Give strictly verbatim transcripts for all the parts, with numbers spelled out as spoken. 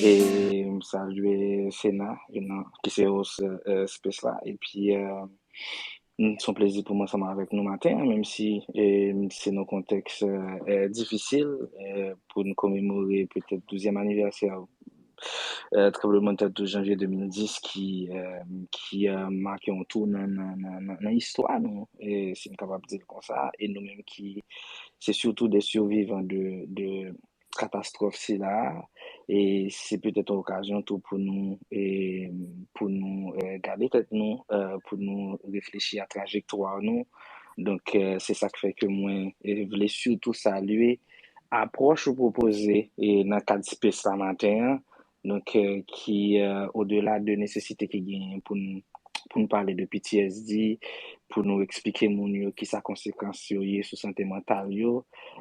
E m salye Sena, you know, ki se host, eh, space la. Epi, eh, se yon plezi pou mwen ansanm avèk nou maten an, menm si, eh, se nan kontèks, eh, eh, difisil, eh, pou n komemore petèt douzyèm anivèsè, eh, tranblemanntè douz janvye de mil dis ki, eh, ki, eh, make yon tou nan, nan, nan, nan, nan istwa nou, eh, si m kapab di l konsa, e nou menm ki se sitou de sivivan de, de katastwòf sila a, e se petèt yon okazyon tou pou nou, e, pou nou, eh, gade tèt nou, eh, pou nou reflechi a trajektwa nou. Donk, eh, se sa k fè ke mwen, eh, vle sitou salye apwòch ou pwopoze, e, nan kad space la maten an. Donk, eh, ki, eh, odela de nesesite ki genyen pou n, pou n pale de P T S D, pou nou eksplike moun yo kisa konsekans yo ye sou sante mantal yo,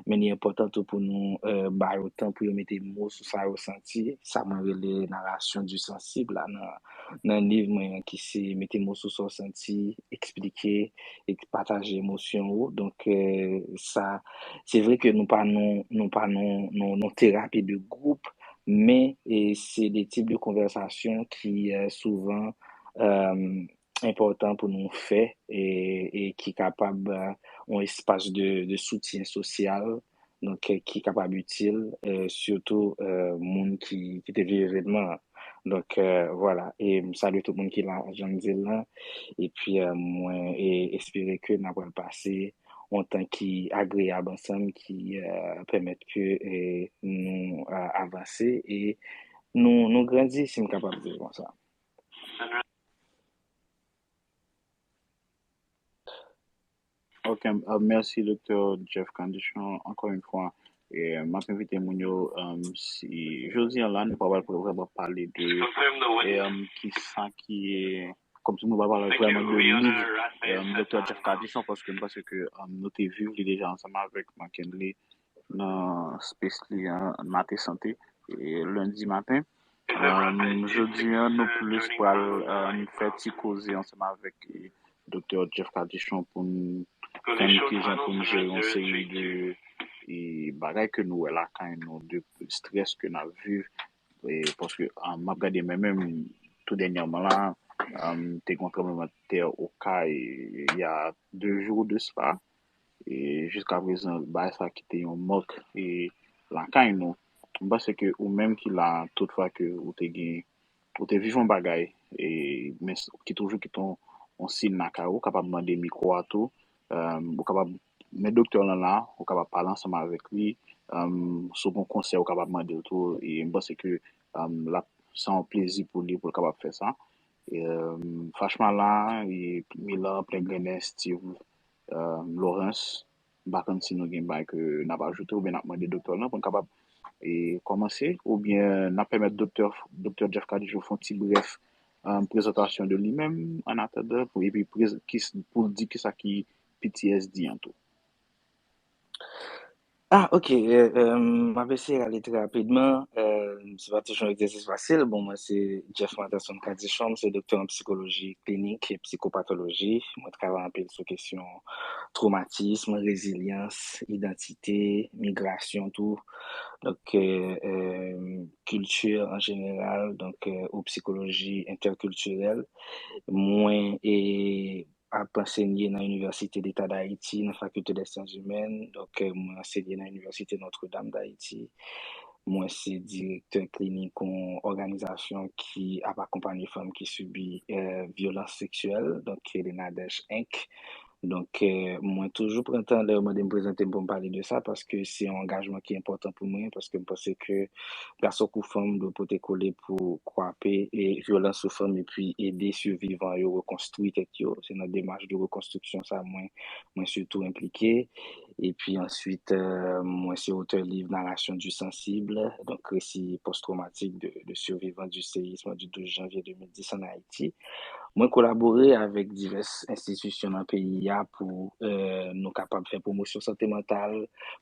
men li enpòtan tou pou nou, eh, ba yo tan pou yo mete mo sou sa yo santi, sa mwen rele narration du sensible la nan, nan liv mwen an, ki se mete mo sou sa w santi, eksplike, e pataje emosyon ou. Donk, eh, sa, se vre ke nou pa nan, nou pa nan, nan, nan terapi de gwoup, men, eh, se de tip de konvèsasyon ki, eh, souvan, eh, enpòtan pou nou fè, e, e ki kapab, eh, yon espas de, de soutyen sosyal, donk, eh, ki kapab itil, eh, sitou, eh, moun ki, ki te viv evènman an. Donk, eh, vwala. E m salye tout moun ki la, jan m di l lan. Epi, eh, mwen, e, espere ke n ap pral pase yon tan ki agreyab ansanm, ki, eh, pèmèt ke, eh, nou, eh, avanse e nou, nou grandi, si m kapab di l konsa. Ok, euh, mèsi, Doktè Jeff Cadichon, ankò yon fwa. E, m ap envite moun yo, um, si jodi a la, nou pa pral vrèman pale de, e, um, ki sa ki, kòmsi nou pa pale vrèman de liv, um, Doktè Jeff Cadichon, paske m panse ke, um, nou te viv li deja ansanm avèk Marc-Henry nan space li an, Maten Sante, e, lendi maten. Um, jodi a, nou plis pral, um, fè ti koze ansanm avèk, e, Doktè Jeff Cadichon pou n konn kijan pou n jere yon seri de, e, bagay ke nou wè lakay nou, de strès ke n ap viv. E, paske, um, m ap gade mwen menm, tou dènyèman la, um, te gen yon tranblemanntè Okay, e, il y a deux jours de cela. E jiska prezan, bagay sa kite yon mak, e, lakay nou. M panse ke ou menm ki la, tout fwa ke ou te gen, ou te viv yon bagay, e, men s-, ki toujou kite yon, yon sin lakay ou, ou kapab mande mikwo a tou, um, ou kapab, men doktè lan la, ou kapab pale ansanm avèk li, um, si w gen konsèy, ou kapab mande l tou, e m panse ke, um, l ap, se yon plezi pou li, pou l kapab fè sa. E, um, Fachmala, e Milan, Plengrennen, Steve, um, Lawrence, m pa konn si nou gen bagay ke n ap ajoute oubyen n ap mande doktè lan pou n kapab, e, kòmanse, oubyen n ap pèmèt doktè, Doktè Jeff Cadichon fè yon ti brèf, um, prezantasyon de li menm, an atandan, pou, epi prez-, ki, pou l di kisa ki P T S D an tou. Ah, ok. Euh, euh, m ap eseye ale trè rapidman. Euh, se pa toujou yon egzèsis fasil. Bon, mwen se Jeff Matterson Cadichon, m se doktè an psikoloji klinik e psikopatoloji. Mwen travay anpil sou kesyon twomatism, rezilyans, idantite, migrasyon tou. Donk, euh, euh, kilti an jeneral, donk, euh, ou psikoloji entèkiltirèl. Mwen, e, ap ansenye nan Inivèsite Deta d Ayiti, nan Fakilte dè Syans Imèn. Donk, eh, mwen ansenye nan Inivèsite Notre Dame d Ayiti. Mwen se direktè klinik yon òganizasyon ki ap akonpanye fanm ki sibi, eh, vyolans seksyèl, donk, ki rele Nadèj Enk. Donk, eh, mwen toujou pran tan lè yo mande m prezante m pou m pale de sa, paske se yon angajman ki enpòtan pou mwen, paske m panse ke gason kou fanm dwe pote kole pou kwape, e, vyolans sou fanm epi ede sivivan yo rekonstwi tèt yo. Se nan demach de rekonstriksyon sa mwen, mwen sitou enplike. Epi answit, euh, mwen se otè liv Narration du sensible, donk récit post-traumatique de, de survivants du séisme du douze janvier deux mille dix en Haïti. Mwen kolabore avèk divès enstitisyon nan peyi a pou, euh, nou kapab fè pwomosyon sante mantal,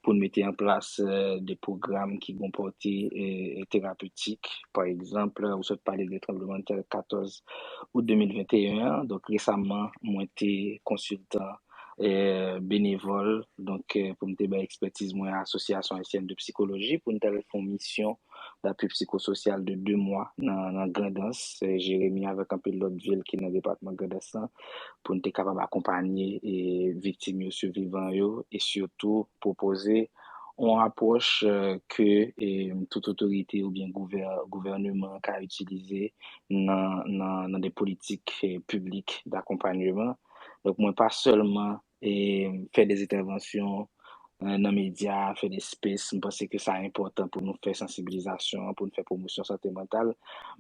pou n mete an plas, euh, de pwogram ki gen pòte, euh, terapetik. Pa egzanp, ou sot pale de tranblemanntè katòz out de mil venteyen an. Donk, resaman, mwen te konsiltan, euh, benevòl. Donk, euh, pou m te bay ekspètiz mwen a Association Haïtienne de Psychologie, pou n t al fè yon misyon d'appui psychosocial de de mwa nan, nan Grandans, eh, Jeremi avèk anpil lòt vil ki nan depatman Grandans lan, pou n te kapab akonpanye, eh, viktim yo, sivivan yo, e sitou pwopoze yon apwòch, eh, ke, eh, tout otorite oubyen gouvè-, gouvèneman ka itilize nan, nan, nan de politik, eh, piblik d'akonpanyeman. Donk, mwen pa sèlman, eh, fè de entèvansyon, eh, nan medya, fè de space. Mwen panse ke sa enpòtan pou nou fè sansibilizasyon an, pou nou fè pwomosyon sante mantal.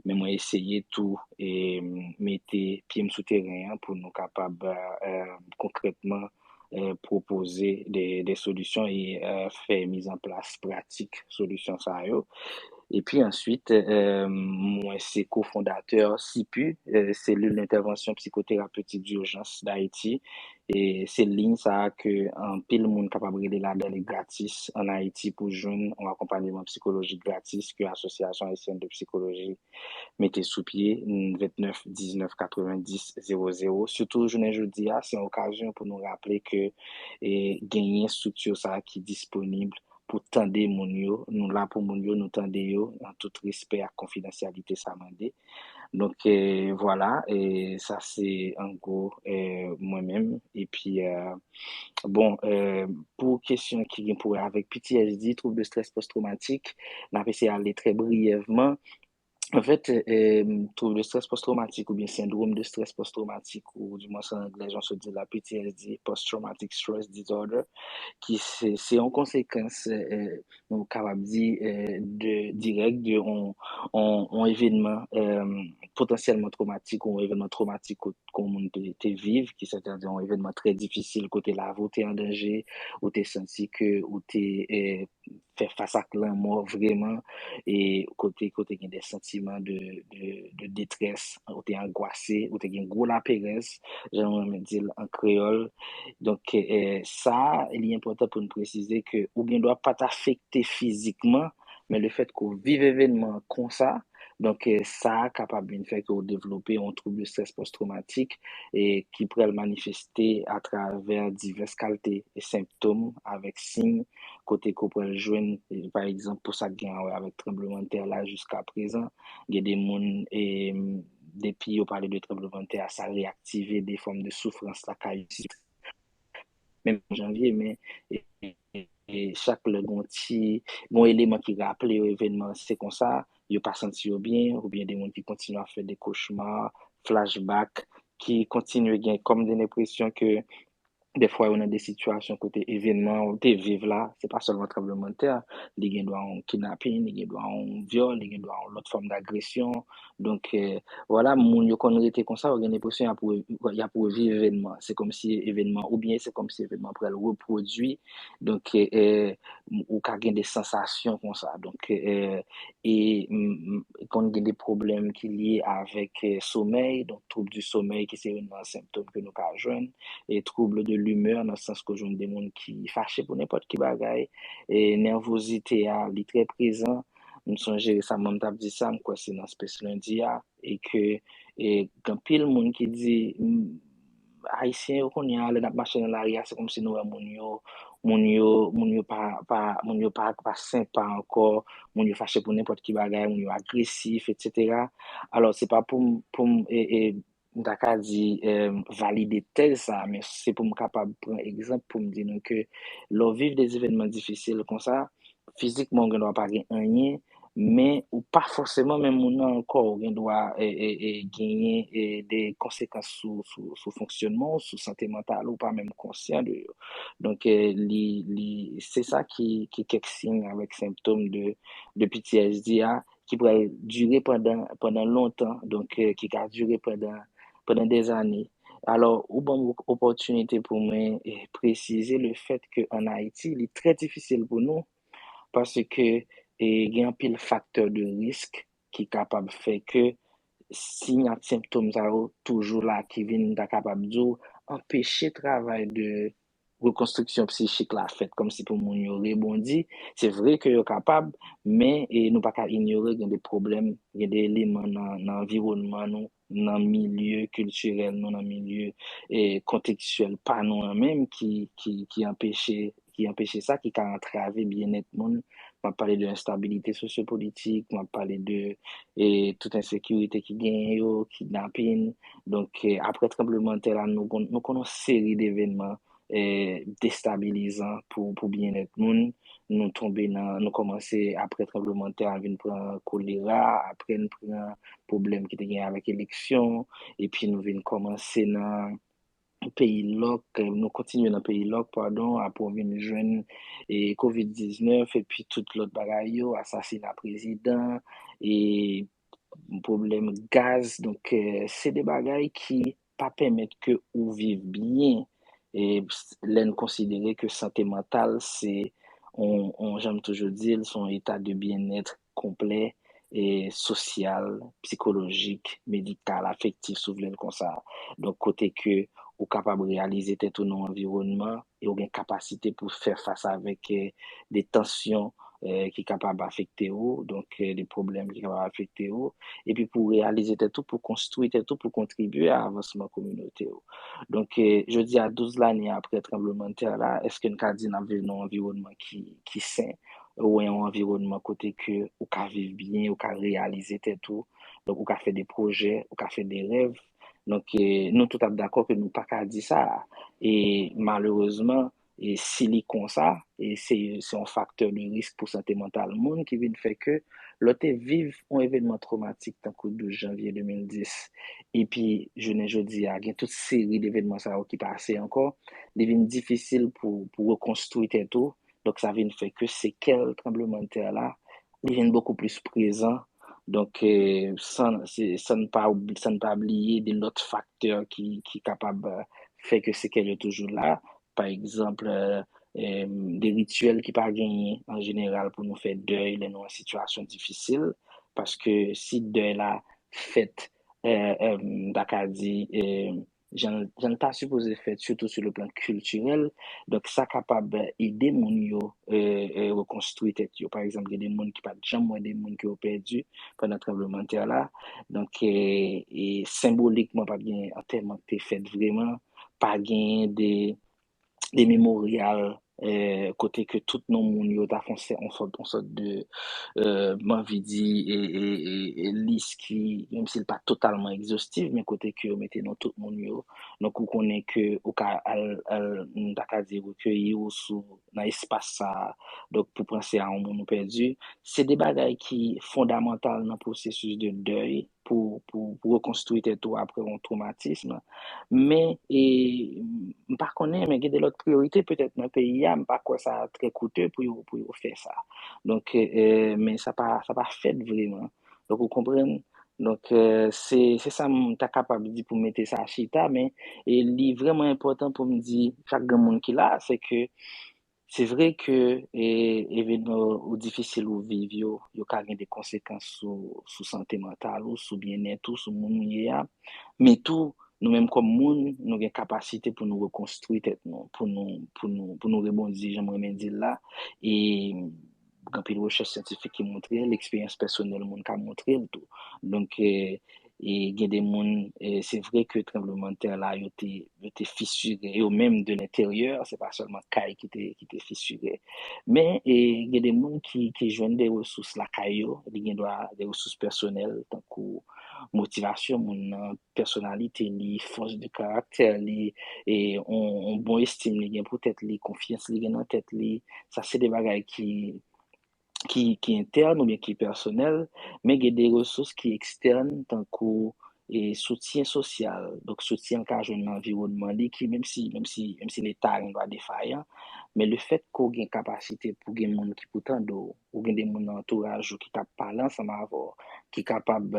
Men mwen eseye tou, eh, mete pye m sou teren an pou nou kapab, eh, konkrètman, eh, pwopoze de, de solisyon e, eh, fè mizanplas pratik solisyon sa yo. Epi answit, eh, mwen se kofondatè SIPU, eh, Selil d'Intervention Psychotherapeutique d'Urgence d'Haïti. E se liy sa a ke anpil moun kapab rele ladan, li gratis ann Ayiti pou jwenn yon akonpanyeman psikolojik gratis ke Association Haïtienne de Psychologie mete sou pye, vennèf diznèf katrevenndis zewo zewo. Sitou jounen jodi a, se yon okazyon pou nou raple ke, e, genyen estrikti sa a ki disponib pou tande moun yo. Nou la pou moun yo, nou tande yo, an tout respè ak konfidansyalite sa mande. Donk, e, vwala, e, sa se an gwo, e, mwen menm. Epi, e, bon, e, pou kesyon ki gen pou wè avèk P T S D, twoub de strès pòs twomatik, n ap eseye ale trè briyèvman. Anfèt, e, twoub de strès pòs twomatik oubyen sendwòm de strès pòs twomatik, ou dimwens an anglè, jan yo di la, P T S D, Post Traumatic Stress Disorder, ki se, se yon konsekans, e, nou kapab di, e, de, dirèk de yon, yon, yon evènman, e, potansyèlman twomatik ou yon evènman twomatik ke, ke yon moun te, te viv, ki sètadi yon evènman trè difisil kote lavi w te an danje, ou te santi ke ou te, e, fè fas ak lanmò vrèman, e kote, kote gen de santiman de, de, de detrès, ou te angwase, ou te gen gwo laperèz, jan nou renmen di l an kreyòl. Donk, e, sa, li enpòtan pou n presize ke ou gen dwa pa t afekte fizikman, men lefètke w viv evènman konsa, donk, e, sa a kapab vin fè ke w devlope yon twoub de strès pòs twomatik, e ki pral manifeste atravè divès kalte e senptòm avèk siy kote ke w pral jwenn, e, pa egzanp, pou sa k gen a wè avèk tranblemanntè la jiska prezan, gen de moun, e, depi yo pale de tranblemanntè a, sa reyaktive de fòm de soufrans lakay yo, menm janvye, men, e, e, e chak lè gon ti, gon eleman ki raple yo evènman se konsa, yo pa santi yo byen, oubyen de moun ki kontinye ap fè de kochma, flashback, ki kontinye gen kòm de enpresyon ke dèfwa yo nan de sitiyasyon kote evènman ou te viv la, se pa sèlman tranblemanntè, li gen dwa yon kidnapin, li gen dwa yon vyòl, li gen dwa yon lòt fòm dagresyon. Donk, e, vwala, moun yo konn rete konsa, yo gen enpresyon y ap re-, y ap reviv evènman. Se kòmsi evènman, oubyen se kòmsi evènman pral repwodui. Donk, e, e, ou ka gen de sansasyon konsa. Donk, e, e, m, m, konn gen de pwoblèm ki lye avèk, e, somèy, donk trouble du sommeil ki se youn nan senptòm ke nou ka jwenn, e trouble de l'humeur nan sans ke w jwenn de moun ki fache pou nenpòt ki bagay, e nèvozite a, li trè prezan. M sonje resaman m t ap di sa, m kwè se nan Space Lundi a, e ke, e, gen anpil moun ki di, m, Ayisyen yo kounye a, lè n ap mache nan lari a, se kòmsi nou wè moun yo, moun yo, moun yo pa, pa, moun yo pa, pa senpa ankò, moun yo fache pou nenpòt ki bagay, moun yo agresif, etsetera. Alò, se pa pou m, pou m, e, e, m ta ka di, e, valide tèz sa, men se pou m kapab pran egzanp pou m di nou ke lè w viv de evènman difisil konsa, fizikman ou gen dwa pa gen anyen, men ou pa fòseman menm moun nan ankò, ou gen dwa, e, e, e, genyen, e, de konsekans sou, sou, sou fonksyònman w, sou sante mantal ou, ou pa menm konsyan de yo. Donk, e, li, li, se sa ki, ki kèk siy avèk senptòm de, de P T S D a, ki pral dire pandan, pandan lontan, donk, e, ki ka dire pandan, pandan dèzane. Alò, ou ban m opòtinite pou mwen, e, presize le fèt ke ann Ayiti, li trè difisil pou nou, paske, e, gen anpil faktè de risk ki kapab fè ke siy ak senptòm sa yo toujou la, ki vin, m ta kapab di w, anpeche travay de rekonstriksyon sichik la fèt, kòmsi pou moun yo rebondi. Se vre ke yo kapab, men, e, nou pa ka inyore, gen de pwoblèm, gen de eleman nan, nan anviwònman nou, nan milye kiltirèl nou, nan milye, e, kontekstyèl pa nou an menm ki, ki, ki anpeche, ki anpeche sa, ki ka antrave byennèt moun. M ap pale de enstabilite sosyopolitik, m ap pale de e, tout ensekirite ki genyen yo, kidnapin. Donk, e, apre tranblemanntè la, nou, gon- nou konn yon seri devènman e, destabilizan pou, pou byennèt moun. Nou tonbe nan, nou kòmanse apre tranblemanntè a vin pran kolera, apre n pran pwoblèm ki te gen avèk eleksyon, epi nou vin kòmanse nan peyi lòk, nou kontinye nan peyi lòk, padon, apre w vin jwenn e, kovid diznèf, epi tout lòt bagay yo, asasina prezidan, e pwoblèm gaz. Donk, e, se de bagay ki pa pèmèt ke ou viv byen. E lè n konsidere ke sante mantal, se, on, on, jan m toujou di l, se yon eta de byennèt konplè, e sosyal, sikolojik, medikal, afektif, si w vle l konsa. Donk, kote ke ou kapab reyalize tèt ou nan yon anviwònman e ou gen kapasite pou fè fas avèk e, de tansyon e, ki kapab afekte ou, donk e, de pwoblèm ki kapab afekte ou, epi pou reyalize tèt ou, pou konstwi tèt ou, pou kontribye a avansman kominote ou. Donk, e, jodi a, douz lane apre tranblemanntè la, èske n ka di n ap viv nan yon anviwònman ki, ki sen, ou yon anviwònman kote ke ou ka viv byen, ou ka reyalize tèt ou, donk ou ka fè de pwojè, ou ka fè de rèv. Donk, e, nou tout ap dakò ke nou pa ka di sa. E malerezman, e si li konsa, e se, se yon faktè de risk pou sante mantal moun ki vin fè ke lè w te viv yon evènman twomatik tankou douz janvye de mil dis, epi jounen jodi a, gen tout seri devènman sa yo ki pase ankò, li vin difisil pou, pou rekonstwi tèt ou. Donk, sa vin fè ke sekèl tranblemanntè la, li vin bokou plis prezan. Donk, e, san, se, san n pa, san n pa bliye de lòt faktè ki, ki kapab e, fè ke sekèl yo toujou la. Pa egzanp, e, e, de rityèl ki pa genyen an jeneral pou nou fè dèy lè nou an sitiyasyon difisil. Paske si dèy la fèt, e, e, m ta ka di, e, jan, jan l ta sipoze fèt, sitou sou le plan kiltirèl. Donk, sa kapab ede moun yo e, e, rekonstwi tèt yo. Pa egzanp, gen de moun ki pa t janm wè de moun ke yo pèdi pandan tranblemanntè la. Donk, e, e, senbolikman, pa t gen antèman ki te fèt vreman, pa gen de, de memoryal e, kote ke tout non moun yo ta fè yon sòt, yon sòt de, e, m anvi di, e, e, e, e, lis ki, menm si l pa totalman egzostif, men kote ke yo mete non tout moun yo. Donk, ou konnen ke ou ka al, al, m ta ka di, rekeyi ou sou, nan espas sa a. Donk, pou panse a yon moun ou pèdi, se de bagay ki fondamantal nan pwosesis de dèy pou, pou, pou rekonstwi tèt ou apre yon twomatism. Men, e, m pa konnen, men gen de lòt priyorite petèt nan peyi a, m pa kwè sa trè koute pou yo, pou yo fè sa. Donk, e, e, men sa pa, sa pa fèt vreman. Donk, ou konprann? Donk, e, se, se sa m ta kapab di pou mete sa chita, men, e, li vrèman enpòtan pou m di chak granmoun ki la, se ke se vre ke, e, evènman ou difisil ou viv yo, yo ka gen de konsekans sou, sou sante mantal ou, sou byennèt ou, sou moun ou ye a. Men tou, nou menm kòm moun, nou gen kapasite pou nou rekonstwi tèt nou, pou nou, pou nou, pou nou rebondi, jan m renmen di l la. E gen anpil rechèch syantifik ki montre l, eksperyans pèsonèl moun ka montre l tou. Donk, e, e gen de moun, e, se vre ke tranblemanntè la, yo te, yo te fisire, yo menm de lenteryè, se pa sèlman kay ki te, ki te fisire. Men, e, gen de moun ki, ki jwenn de resous lakay yo, li gen dwa de resous pèsonèl, tankou motivasyon moun nan, pèsonalite li, fòs de karaktè li, e, on, on bon estim li gen pou tèt li, konfyans li gen nan tèt li. Sa se de bagay ki, ki, ki entèn oubyen ki pèsonèl, men gen de resous ki ekstèn, tankou, e, soutyen sosyal. Donk, soutyen l ka jwenn nan anviwònman li ki, menm si, menm si, menm si Leta gen dwa defayan, men lefèt ke w gen kapasite pou gen moun ki pou tande w, ou gen de moun nan antouraj ou ki ka pale ansanm avè w, ki kapab,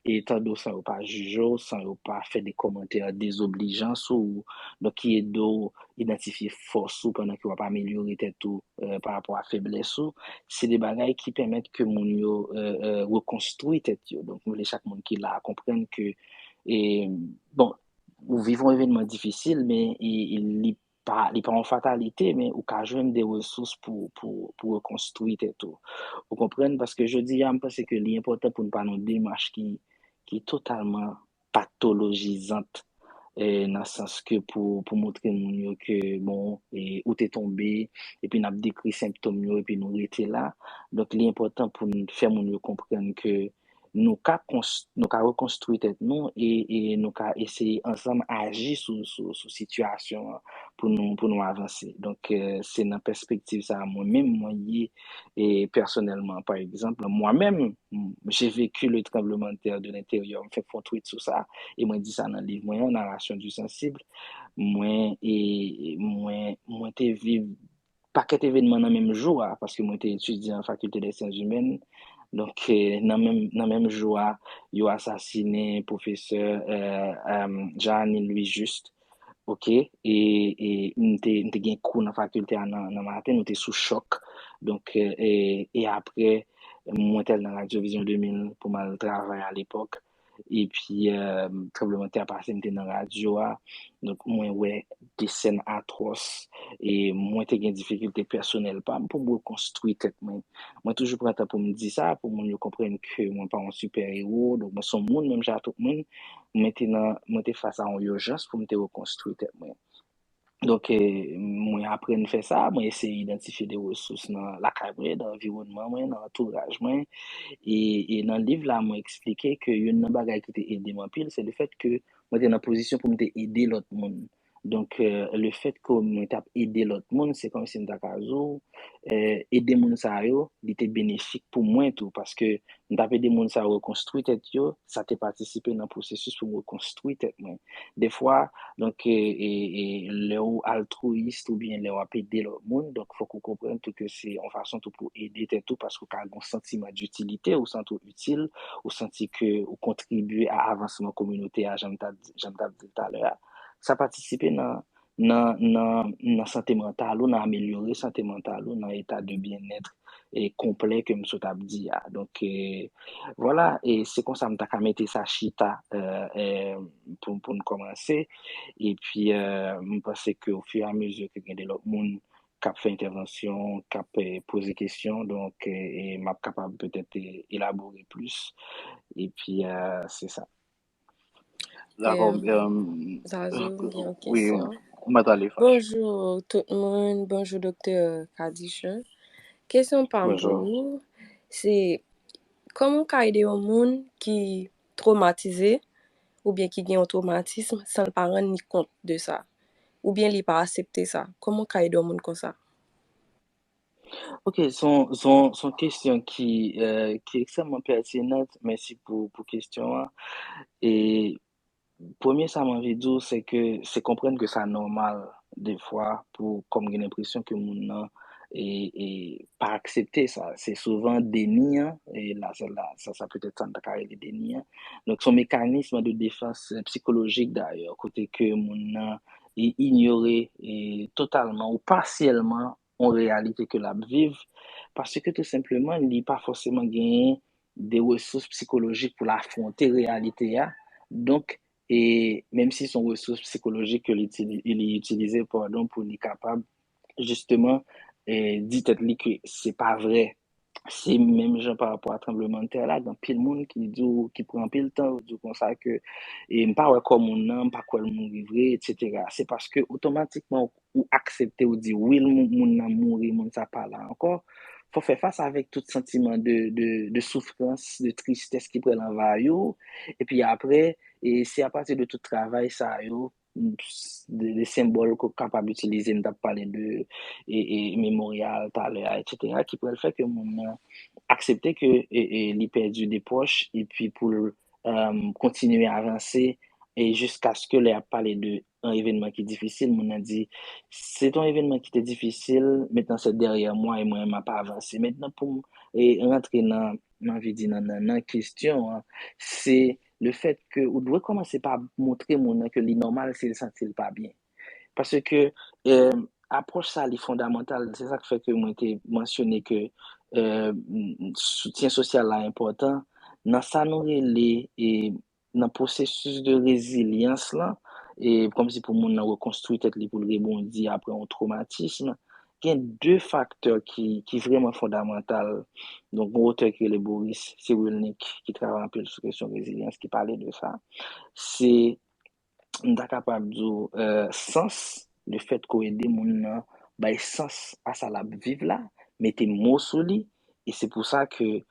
e, tande w san yo pa jije w, san yo pa fè de kòmantè dezoblijan sou ou, donk ki ede w idantifye fòs ou pandan ke w ap amelyore tèt ou, e, pa rapò a feblès ou, se de bagay ki pèmèt ke moun yo, e, e, rekonstwi tèt yo. Donk, m vle chak moun ki la a konprann ke, e, bon, ou viv yon evènman difisil, men e, e li pa, li pa yon fatalite, men ou ka jwenn de resous pou, pou, pou rekonstwi tèt ou. Ou konprann? Paske jodi a, m panse ke li enpòtan pou n pa nan yon demach ki, ki totalman patolojizant. e, nan sans ke pou, pou montre moun yo ke, bon, e, ou te tonbe, epi n ap dekri senptòm yo, epi nou rete la. Donk, li enpòtan pou n fè moun yo konprann ke nou ka kons-, nou ka rekonstwi tèt nou e, e nou ka eseye ansanm aji sou, sou, sou sitiyasyon an pou nou, pou nou avanse. Donk, e, se nan pèspektiv sa a mwen menm mwen ye, e pèsonèlman, pa egzanp, mwen menm, j'ai vécu le tremblement de terre de l'intérieur, mwen fèk fè yon tweet sou sa, e mwen di sa nan liv mwen an, Narration du sensible, mwen, e, mwen, mwen te viv pakèt evènman nan menm jou a, paske mwen te etidyan an Faculté des Sciences Humaines. Donk, e, nan menm, nan menm jou a, yo asasinen pwofesè, e, e, Jeanne Louis Juste, oke, e, e m te, m te gen kou nan fakilte a nan, nan maten, nou te sou chòk. Donk, e, e, e apre, mwen t al nan Radyo Vizyon de mil pou m al travay alepòk. Epi, e, tranblemanntè a pase, m te nan radyo a. Donk, mwen wè de sèn atwòs. E mwen te gen difikilte pèsonèl pa m pou m rekonstwi tèt mwen. Mwen toujou pran tan pou m di sa, pou moun yo konprann ke mwen pa yon sipè ewo. Donk, mwen se yon moun, menm jan ak tout moun. Mwen te nan, mwen te fas a yon ijans pou m te rekonstwi tèt mwen. Donk, e, mwen aprann fè sa, mwen eseye idantifye de resous nan lakay mwen, nan anviwònman mwen, nan antouraj mwen. E, e nan liv la, mwen eksplike ke youn nan bagay ki te ede m anpil, se lefèt ke mwen te nan pozisyon pou m te ede lòt moun. Donk, e, lefèt ke mwen t ap ede lòt moun, se kòmsi m ta ka di w, e, ede moun sa yo, li te benefik pou mwen tou, paske m t ap ede moun sa yo rekonstwi tèt yo, sa te patisipe nan pwosesis pou m rekonstwi tèt mwen. Defwa, donk, e, e, e, lè w altwiyis oubyen lè w ap ede lòt moun, donk, fòk ou konprann tou ke se yon fason tou pou ede tèt ou, paske w ka gen yon santiman ditilite, ou santi w itil, ou santi ke ou kontribye a avansman kominote a, jan m t ap, jan m t ap di l talè a. Sa patisipe nan, nan, nan, nan sante mantal ou, nan amelyore sante mantal ou, nan eta de byennèt e konplè ke m sot ap di a. Donk, e, vwala, e se konsa m ta ka mete sa chita, e, e, pou, pou n kòmanse. Epi, e, m panse ke ofiramezu ke gen de lòt moun k ap fè entèvansyon, k ap, e, poze kesyon, donk, e, e m ap kapab petèt, e, elabore plis. Epi, e, se sa. Dakò. Zazou, m gen yon kesyon. Wi, m ap tande. Bonjou tout moun, bonjou Doktè Kadicha. Kesyon pa m pou ou, se kòman w ka ede yon moun ki twomatize oubyen ki gen yon twomatism san l pa rann li kont de sa? Oubyen li pa aksepte sa? Kòman w ka ede yon moun konsa? Ok, se yon, se yon, se yon kesyon ki, e, ki ekstrèmman pètinan. Mèsi pou, pou kesyon an. E premye sa m anvi di w, se ke se konprann ke sa nòmal defwa pou, kòm gen enpresyon ke moun nan e, e pa aksepte sa. Se souvan deni an, e la, sa, la, sa, sa petèt sa n ta ka rele deni an. Donk, se yon mekanism de defans, e, sikolojik dayè, kote ke moun nan e inyore e totalman ou pasyèlman yon reyalite ke l ap viv, paske tou senpleman, li pa fòseman genyen de resous sikolojik pou l afwonte reyalite a. Donk, e menm si se yon resous sikolojik ke li itili-, li itilize, padon, pou li kapab, jisteman, e, di tèt li ke se pa vre. Se menm jan pa rapò a tranblemanntè la, gen anpil moun ki di w, ki pran anpil tan, yo di w konsa ke, e, m pa wè kò moun nan, m pa kwè l mouri vre, etsetera. Se paske otomatikman ou aksepte, ou di, wi, l mou-, moun nan mouri, moun sa pa la ankò. Fò w fè fas avèk tout santiman de, de, de soufrans, de tristès ki pral anvayi w. Epi apre, e se apati de tout travay sa yo, de, de senbòl ke w kapab itilize, m t ap pale de, e, e, memoryal talè a, etsetera, ki pral fè ke moun nan aksepte ke, e, e, li pèdi de pwòch, epi pou l, e, kontinye avanse, e jiskaske lè y ap pale de yon evènman ki difisil, moun nan di, se t yon evènman ki te difisil, mentnan se dèyè mwen e mwen, m ap avanse. Mentnan, pou m, e, rantre nan, m anvi di nan, nan, nan kesyon an, se lefèt ke ou dwe kòmanse pa montre moun nan ke li nòmal si l santi l pa byen. Paske, e, apwòch sa, li fondamantal. Se sa k fè ke mwen te mansyone ke, e, soutyen sosyal la enpòtan. Nan sa nou rele, e, nan pwosesis de rezilyans lan, e kòmsi pou moun nan rekonstwi tèt li pou l rebondi apre yon twomatism, gen de faktè ki, ki vrèman fondamantal. Donk, yon otè ki rele Boris Cyrulnik, ki travay anpil sou kesyon rezilyans, ki pale de sa. Se m ta kapab di w, sans, le fèt ke w ede moun nan bay sans a sa l ap viv la, mete mo sou li, e se pou sa ke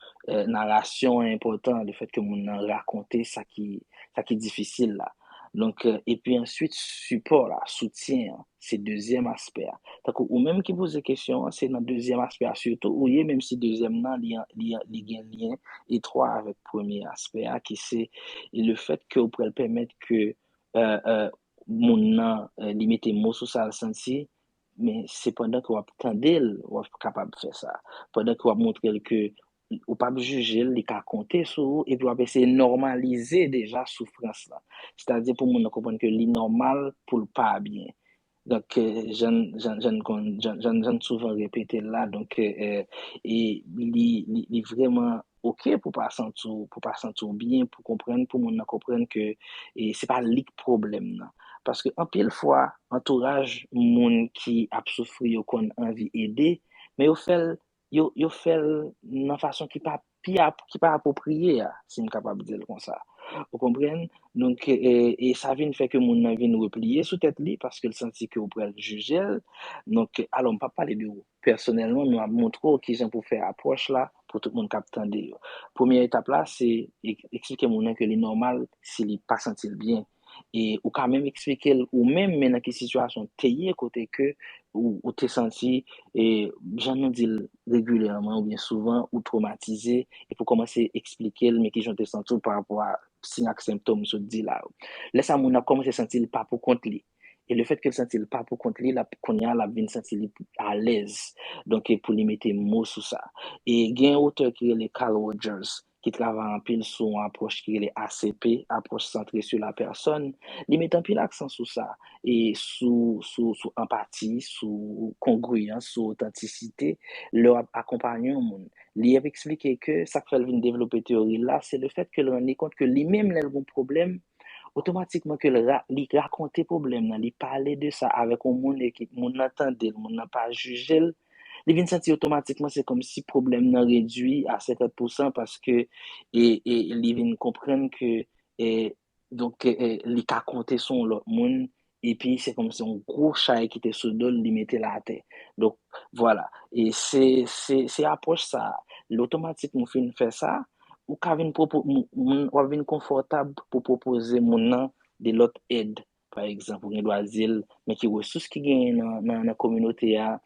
narasyon an enpòtan, le fèt ke moun nan rakonte sa ki, sa ki difisil la. Donk, epi answit, sipò la, soutyen an, se dezyèm aspè a. Tankou ou menm ki poze kesyon an, se nan dezyèm aspè a sitou ou ye, menm si dezyèm nan, li, li, li gen lyen etwa avèk premye aspè a, ki se le fèt ke w pral pèmèt ke moun nan, li mete mo sou sa l santi, men se pandan ke w ap tande l, w ap kapab fè sa. Pandan ke w ap montre l ke ou p ap jije l, li ka konte sou ou, epi w ap eseye nòmalize deja soufrans lan. Sètadi pou moun nan konprann ke li nòmal pou l pa byen. Donk, jan, jan, jan, jan, jan, jan souvan repete l la, donk, e, li, li, li vrèman oke pou pa santi w, pou pa santi w byen, pou konprann, pou moun nan konprann ke e, se pa li k pwoblèm nan. Paske anpil fwa, antouraj moun ki ap soufri yo konn anvi ede, men yo fè l, yo, yo fè l nan fason ki pa pi ap-, ki pa apwopriye a, si m kapab di l konsa. Ou konprann? Donk, e, e sa vin fè ke moun nan vin repliye sou tèt li, paske l santi ke w pral jije l. Donk, alò, m p ap pale de ou pèsonèlman, men m ap montre w kijan pou fè apwòch la pou tout moun k ap tande yo. Premye etap la, se ek-, eksplike moun nan ke li nòmal si li pa santi l byen. E ou ka menm eksplike l ou menm, men nan ki sitiyasyon w te ye, kote ke ou, ou te santi, e, jan nou di l regilyèman oubyen souvan, ou twomatize, epi w kòmanse eksplike l, men kijan w te santi w pa rapò a siy ak sentòm m sot di la yo. Lè sa, moun nan ap kòmanse santi l pa pou kont li. E le fèt ke l santi l pa pou kont li, l ap, kounye a, l ap vin santi li alèz. Donk, e pou li mete mo sou sa. E gen yon otè ki rele Carl Rogers, ki travay anpil sou yon apwòch ki rele A C P, apwòch centrée sur la personne. Li met anpil aksan sou sa, e sou, sou, sou anpati, sou kongriyans, sou otantisite, lè w ap akonpanye yon moun. Li ap eksplike ke sa k fè l vin devlope teyori l la, se le fèt ke l rann li kont ke li menm, lè l gen yon pwoblèm, otomatikman ke l ra-, li rakonte pwoblèm nan, li pale de sa avèk yon moun e ke moun nan tande l, moun nan pa jije l, li vin santi otomatikman se kòmsi pwoblèm nan redui a senkant pousan paske e, e li vin konprann ke e, donk, e, li ka konte sou yon lòt moun, epi se kòmsi yon gwo chay ki te sou do l, li mete l atè. Donk, vwala. E se, se, se apwòch sa a. Lè otomatikman w fin fè sa, ou ka vin pwopo-, moun, moun, w ap vin konfòtab pou pwopoze moun nan de lòt èd. Pa egzanp, ou gen dwa di l, men ki resous ki genyen nan, nan, nan kominote a,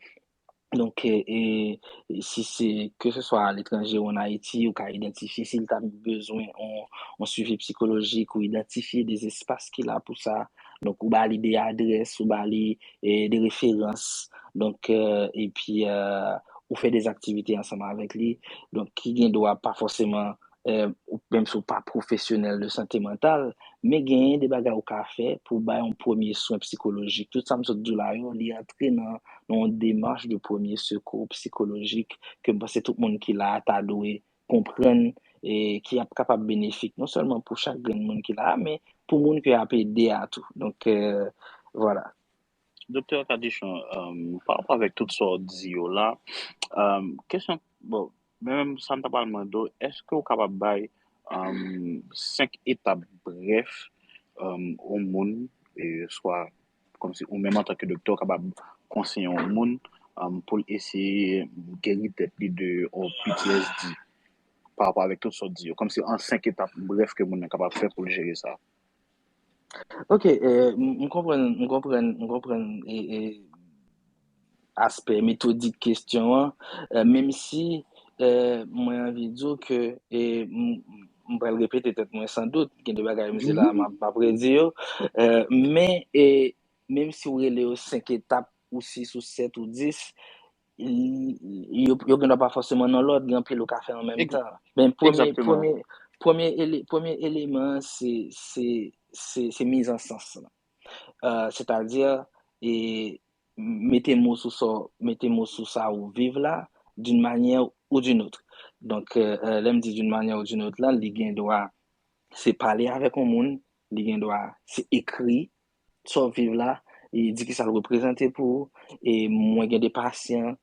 Donk, e, e, si se, ke se swa aletranje ou ann Ayiti, ou ka idantifye si l ta bezwen yon, yon swivi psikolojik, ou idantifye de espas ki la pou sa. Donk, ou ba li de adrès, ou ba li, e, de referans. Donk, e, epi, e, ou fè de aktivite ansanm avèk li. Donk, ki gen dwa pa fòseman, e, ou, menm si w pa pwopesyonèl de sante mantal, men genyen de bagay ou ka fè pou bay yon premye swen psikolojik. Tout sa m sot di w la yo, li antre nan, nan yon demach de premye sekou psikolojik ke m panse tout moun ki la a ta dwe konprann e ki ap kapab benefik non sèlman pou chak grenn moun ki la a, men pou moun ke y ap ede a tou. Donk, e, vwala. Doktè Cadichon, um, pa rapò avèk tout sa w di yo la, um, kesyon, bon, men menm sa m ta pral mande w, èske w kapab bay, um, senk etap brèf, um, yon moun, e, swa kòmsi ou menm antanke doktè, w kapab konseye yon moun, um, pou l eseye geri tèt li de yon P T S D pa rapò avèk tout sa w di yo, kòmsi an senk etap brèf ke moun nan kapab fè pou l jere sa? Ok, e, m, m konprann, m konprann, m konprann, e, e, aspè metodik kesyon an, e, menm si, e, mwen anvi di w ke, e, m, m pral repete tèt mwen san dout, gen de bagay m di la, m ap, m ap redi yo, e, men, e, menm si w rele yo senk etap, ou sis, ou sèt, ou dis, li, yo, yo gen dwa pa fòseman nan lòd, gen anpil ou ka fè an menm tan. Men premye, premye, premye ele-, premye eleman an, se, se, se, se mizansans lan. E, sètadi, e, mete mo sou sa, mete mo sou sa ou viv la, d'une manière ou d'une autre. Donk, e, e, lè m di d'une manière ou d'une autre la, li gen dwa se pale avèk yon moun, li gen dwa se ekri sa w viv la, e di ki sa l reprezante pou ou. E mwen gen de pasyan,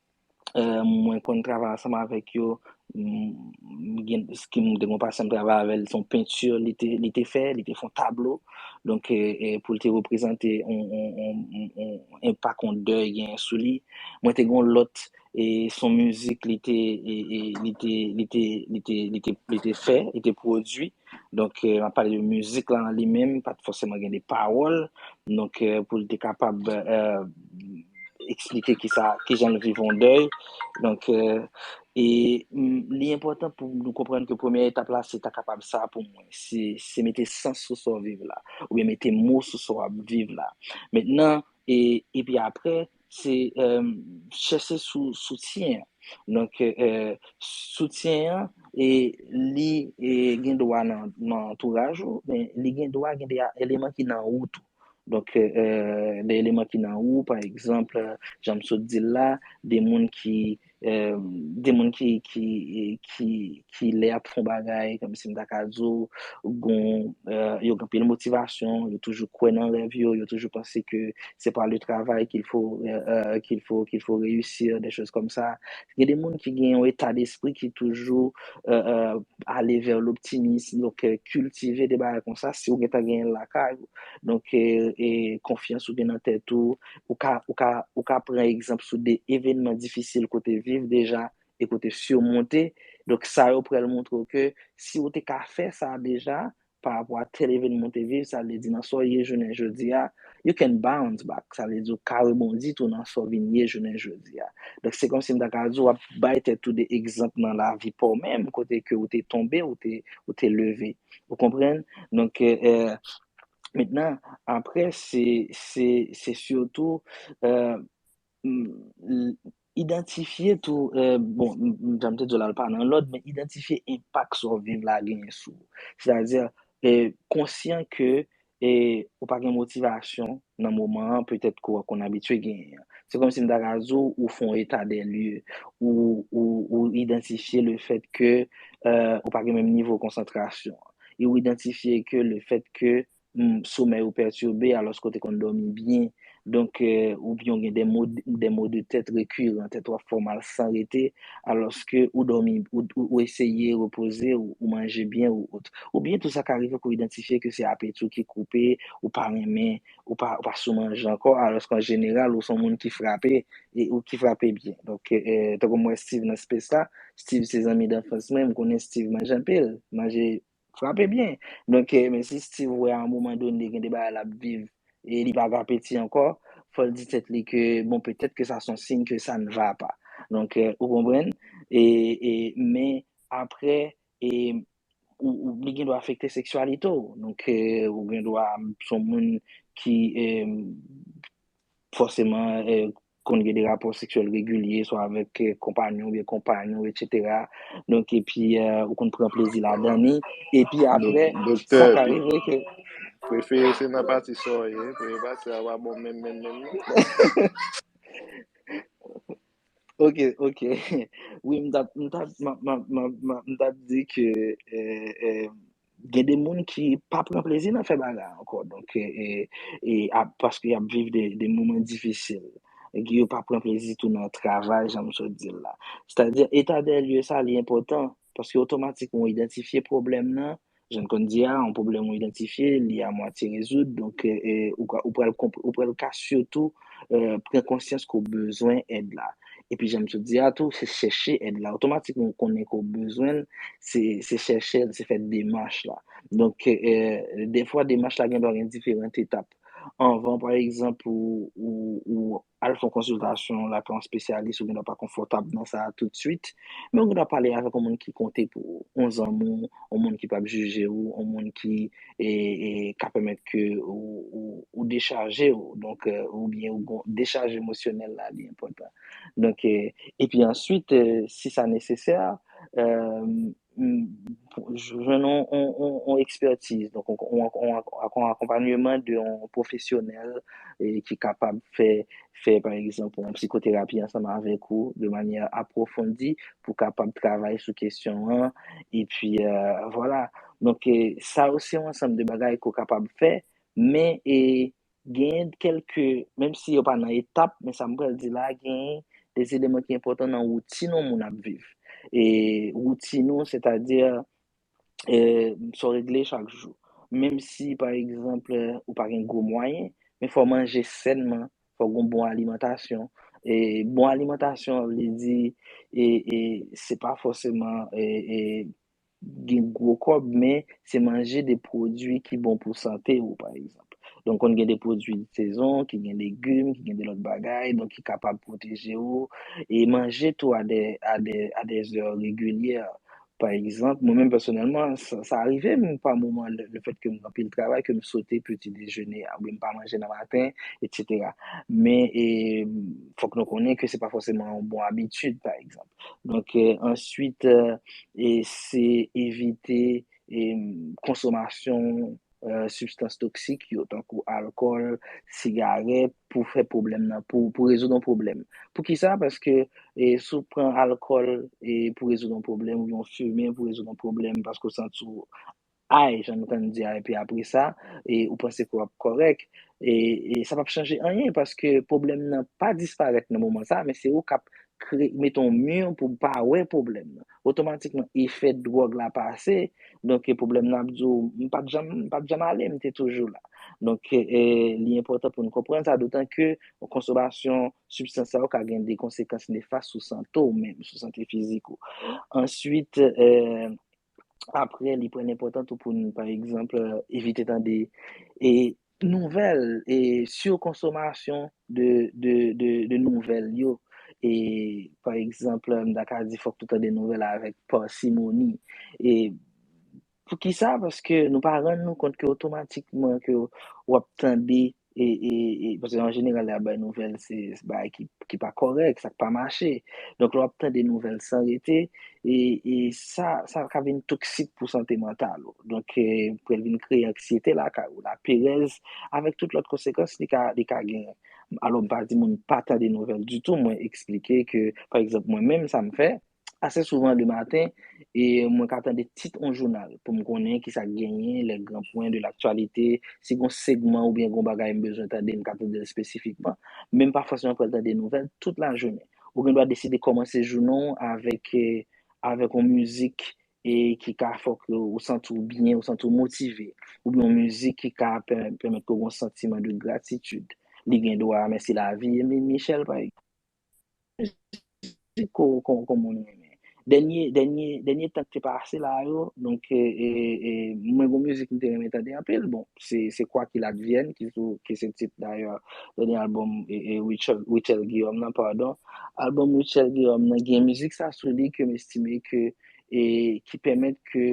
e, mwen konn travay ansanm avèk yo, M gen, ki m te gen yon pasyan m travay avè l, se yon penti li te, li te fè, li te fè yon tablo. Donk, e, e, pou l te reprezante yon, yon, yon, yon, yon enpak yon dèy genyen sou li. Mwen te gen yon lòt, e, se yon mizik li te, e, e, li te, li te, li te, li te, li te fè, li te pwodui. Donk, e, m ap pale de mizik la an li menm, pa t fòseman gen de pawòl. Donk, e, pou l te kapab, e, eksplike kisa, kijan l viv yon dèy. Donk, e, e, m, li enpòtan pou nou konprann ke premye etap la, se ta kapab sa pou mwen. Se, se mete sans sou sa w viv la, oubyen mete mo sou sa w ap viv la. Mentnan, e, epi apre, se, e, chèche sou soutyen an. Donk, e, soutyen an, e, li, e, gen dwa nan, nan antouraj ou, men li gen dwa gen de eleman ki nan wout ou. Donk, e, de eleman ki nan ou, pa egzanp, jan m sot di l la, de moun ki, e, de moun ki, ki, ki, ki lè y ap fè yon bagay, kòmsi m ta ka di w, gon, e, yo gen anpil motivasyon, yo toujou kwè nan rèv yo, yo toujou panse ke c'est par le travail qu'il faut, e, e, qu'il faut, qu'il faut réussir, des choses comme ça. Gen de moun ki gen yon eta despri ki toujou, e, e, ale vè loptimism, donk, e, kiltive de bagay konsa, si w gentan genyen l lakay ou, donk, e, e, konfyans ou gen nan tèt ou, ou ka, ou ka, ou ka pran egzanp sou de evènman difisil ke w te viv deja e ke w te simonte. Donk, sa yo pral montre w ke si w te ka fè sa deja, pa rapò a tèl evènman w te viv, sa vle di nan sa w ye jounen jodi a, you can bounce back. Sa vle di w ka rebondi tou nan sa w vin ye jounen jodi a. Donk, se kòmsi m ta ka di w ap bay tèt ou de egzanp nan lavi pa w menm, kote ke w te tonbe, ou te, ou te leve. Ou konprann? Donk, e, e, mentnan, apre, se, se, se sitou, e, m, l, idantifye tou, e, bon, m, m, jan m te di w la, l pa nan lòd, men idantifye enpak sa w viv la genyen sou ou. Sètadi, e, konsyan ke, e, ou pa gen motivasyon nan moman an, petèt ke w konn abitye genyen an. Se kòmsi m ta ka di w, ou fè yon eta dè lye, ou, ou, ou idantifye le fèt ke, e, ou pa gen menm nivo konsantrasyon an. E ou idantifye ke le fèt ke, mm, somèy ou pètibe, alòske w te konn dòmi byen. Donk, e, oubyen w gen de mo, de mo de tèt rekiran, tèt w ap fè w mal san rete, alòske ou dòmi, ou, ou, ou eseye repoze, ou, ou manje byen, ou, ou, oubyen tou sa ka rive ke w idantifye ke se apeti w ki koupe, ou pa renmen, ou pa, ou pa sou manje ankò, alòske an jeneral, ou se yon moun ki frape, e ou ki frape byen. Donk, e, e, tankou m wè Steve nan space la, Steve se zanmi danfans mwen, m konnen Steve manje anpil, manje frape byen. Donk, e, men si Steve wè a yon moman done gen de bagay l ap viv e li pa gen apeti ankò, fò l di tèt li ke, bon, petèt ke sa se yon siy ke ça ne va pas. Donk, e, ou konprann? E, e, men apre, e, ou, ou, li gen dwa afekte seksyalite w. Donk, e, ou gen dwa se yon moun ki, e, fòseman, e, konn gen de rapò seksyèl regilye, swa avèk, e, konpanyon oubyen konpany ou, etsetera. Donk, epi, e, ou konn pran plezi ladan li. Epi apre, sa ka rive ke... Prefere se nan pati sa w ye, premye pati a pa bon menm, menm, menm, non. Ok, ok. Wi, m t ap, m t ap, m, m, m, m, m t ap di ke, e, e, gen de moun ki pa pran plezi nan fè bagay ankò. Donk, e, e, e, a, paske y ap viv de, de moman difisil. E yo pa pran plezi tou nan travay, jan m sot di l la. Sètadi, eta dè lye sa, li enpòtan, paske otomatikman ou idantifye pwoblèm nan, jan n konn di a, yon pwoblèm ou idantifye, li a mwatye rezoud, donk, e, e, ou ka, ou pral konp-, ou pral ka sitou, e, pran konsyans ke w bezwen èd la. Epi, jan m sot di a tou, se chèche èd la. Otomatikman, ou konnen ke w bezwen l, se, se chèche l, se fè demach la. Donk, e, defwa, demach la gen dwa gen diferan etap. Anvan, pa egzanp, ou, ou, ou al fè yon konsiltasyon lakay yon espesyalis, ou gen dwa pa konfòtab nan sa a toutswit, men ou gen dwa pale avèk yon moun ki konte pou ou, yon zanmi w, yon moun ki p ap jije w, yon moun ki, e, e, ka pèmèt ke ou, ou, ou dechaje w, donk, e, oubyen ou gon dechaj emosyonèl la, li enpòtan. Donk, e, epi answit, e, si sa nesesè, e, m, jwenn yon, yon, yon, yon ekspertiz, donk yon, yon, yon, yon akonpanyeman de yon pwofesyonèl, e, ki kapab fè, fè, pa egzanp, yon psikoterapi ansanm avèk ou de manyè apwofondi pou kapab travay sou kesyon an. Epi, e, vwala. Donk, e, sa yo se yon ansanm de bagay ke w kapab fè, men, e, genyen kèlke, menm si yo pa nan etap, men sa m pral di la, genyen de eleman ki enpòtan nan woutin yon moun ap viv. e, woutin ou, sètadi, e, sa w regle chak jou. Menm si, pa egzanp, ou pa gen gwo mwayen, men fò w manje sènman, fò w gen bon alimantasyon. E, bon alimantasyon, vle di, e, e, se pa fòseman, e, e, gen gwo kòb, men se manje de pwodui ki bon pou sante ou, pa egzanp. Donk, konn gen de pwodui de sezon, ki gen legim, ki gen de lòt bagay, donk ki kapab pwoteje ou, e manje tou a de, a de, a de zè regilye. Pa egzanp, mwen menm pèsonèlman, sa, sa rive m pa moman, le, le fèt ke m gen anpil travay, ke m sote peti dejene a, oubyen m pa manje nan maten, etsetera. Men, e, fòk nou konnen ke se pa fòseman yon bon abitid, pa egzanp. Donk, e, answit, e, e se evite, e, konsomasyon, e, sibstans toksik yo, tankou alkòl, sigarèt, pou fè pwoblèm nan, pou, pou rezoud yon pwoblèm. Poukisa? Paske, e, si w pran alkòl, e, pou rezoud yon pwoblèm, oubyen w fimen pou rezoud yon pwoblèm, paske w santi w ay, jan nou konn di a, epi apre sa, e, ou panse ke w ap kòrèk, e, e sa p ap chanje anyen, paske pwoblèm nan pa disparèt nan moman sa, men se ou k ap kre-, mete yon mi pou w pa wè pwoblèm nan. Otomatikman, efè dwòg la pase, donk, e, pwoblèm nan ap di w, "M pa t janm, m pa t janm ale, m te toujou la." Donk, e, e, li enpòtan pou nou konprann sa, dotan ke konsomasyon sibstans sa yo ka gen de konsekans nefas sou sante w menm, sou sante fizik ou. Answit, e, apre, li pran enpòtan tou pou nou, pa egzanp, e, evite tande, e, nouvèl, e, sikonsomasyon de, de, de, de nouvèl yo. E, pa egzanp, m ta ka di fòk nou tande nouvèl avèk pasimoni. E, poukisa? Paske nou pa rann nou kont ke otomatikman ke w ap tande, e, e, e, paske an jeneral, lè y ap bay nouvèl, se, se bagay ki, ki pa kòrèk, sa k pa mache. Donk, lè w ap tande nouvèl san rete, e, e sa, sa ka vin toksik pou sante mantal ou. Donk, e, pou l vin kreye anksyete lakay ou, laperèz, avèk tout lòt konsekans li ka, li ka genyen. Alò, m pa di moun pa tande nouvèl ditou, mwen eksplike ke, pa egzanp, mwen menm, sa m fè, ase souvan le maten, e mwen ka tande tit yon jounal pou m konnen ki sa k genyen, les grands points de l'actualité, si gon segman oubyen gon bagay m bezwen tande, m ka tande l espesifikman. Men m pa fòseman pral tande nouvèl tout lajounen. Ou gen dwa deside kòmanse jounen w avèk, e, avèk yon mizik, e, ki ka fè ke ou santi w byen, ou santi w motive, oubyen yon mizik ki ka pè-, pèmèt ke w gen yon santiman de gratitid. Li gen dwa Mèsi Lavi, Emeline Michel, pa egzanp. Mizik ko-, ko-, kòm moun renmen. Dènye, dènye, dènye tan ki te pase la yo, donk, e, e, e, mwen gon mizik m te renmen tande anpil, bon, se, se Quoi qu'il advienne, ki sou, ki se tit dayè dènye albòm, e, e, Rutshelle, Rutshelle Guillaume nan, padon. Albòm Rutshelle Guillaume nan gen mizik sa sou li ke m estime ke, e, ki pèmèt ke,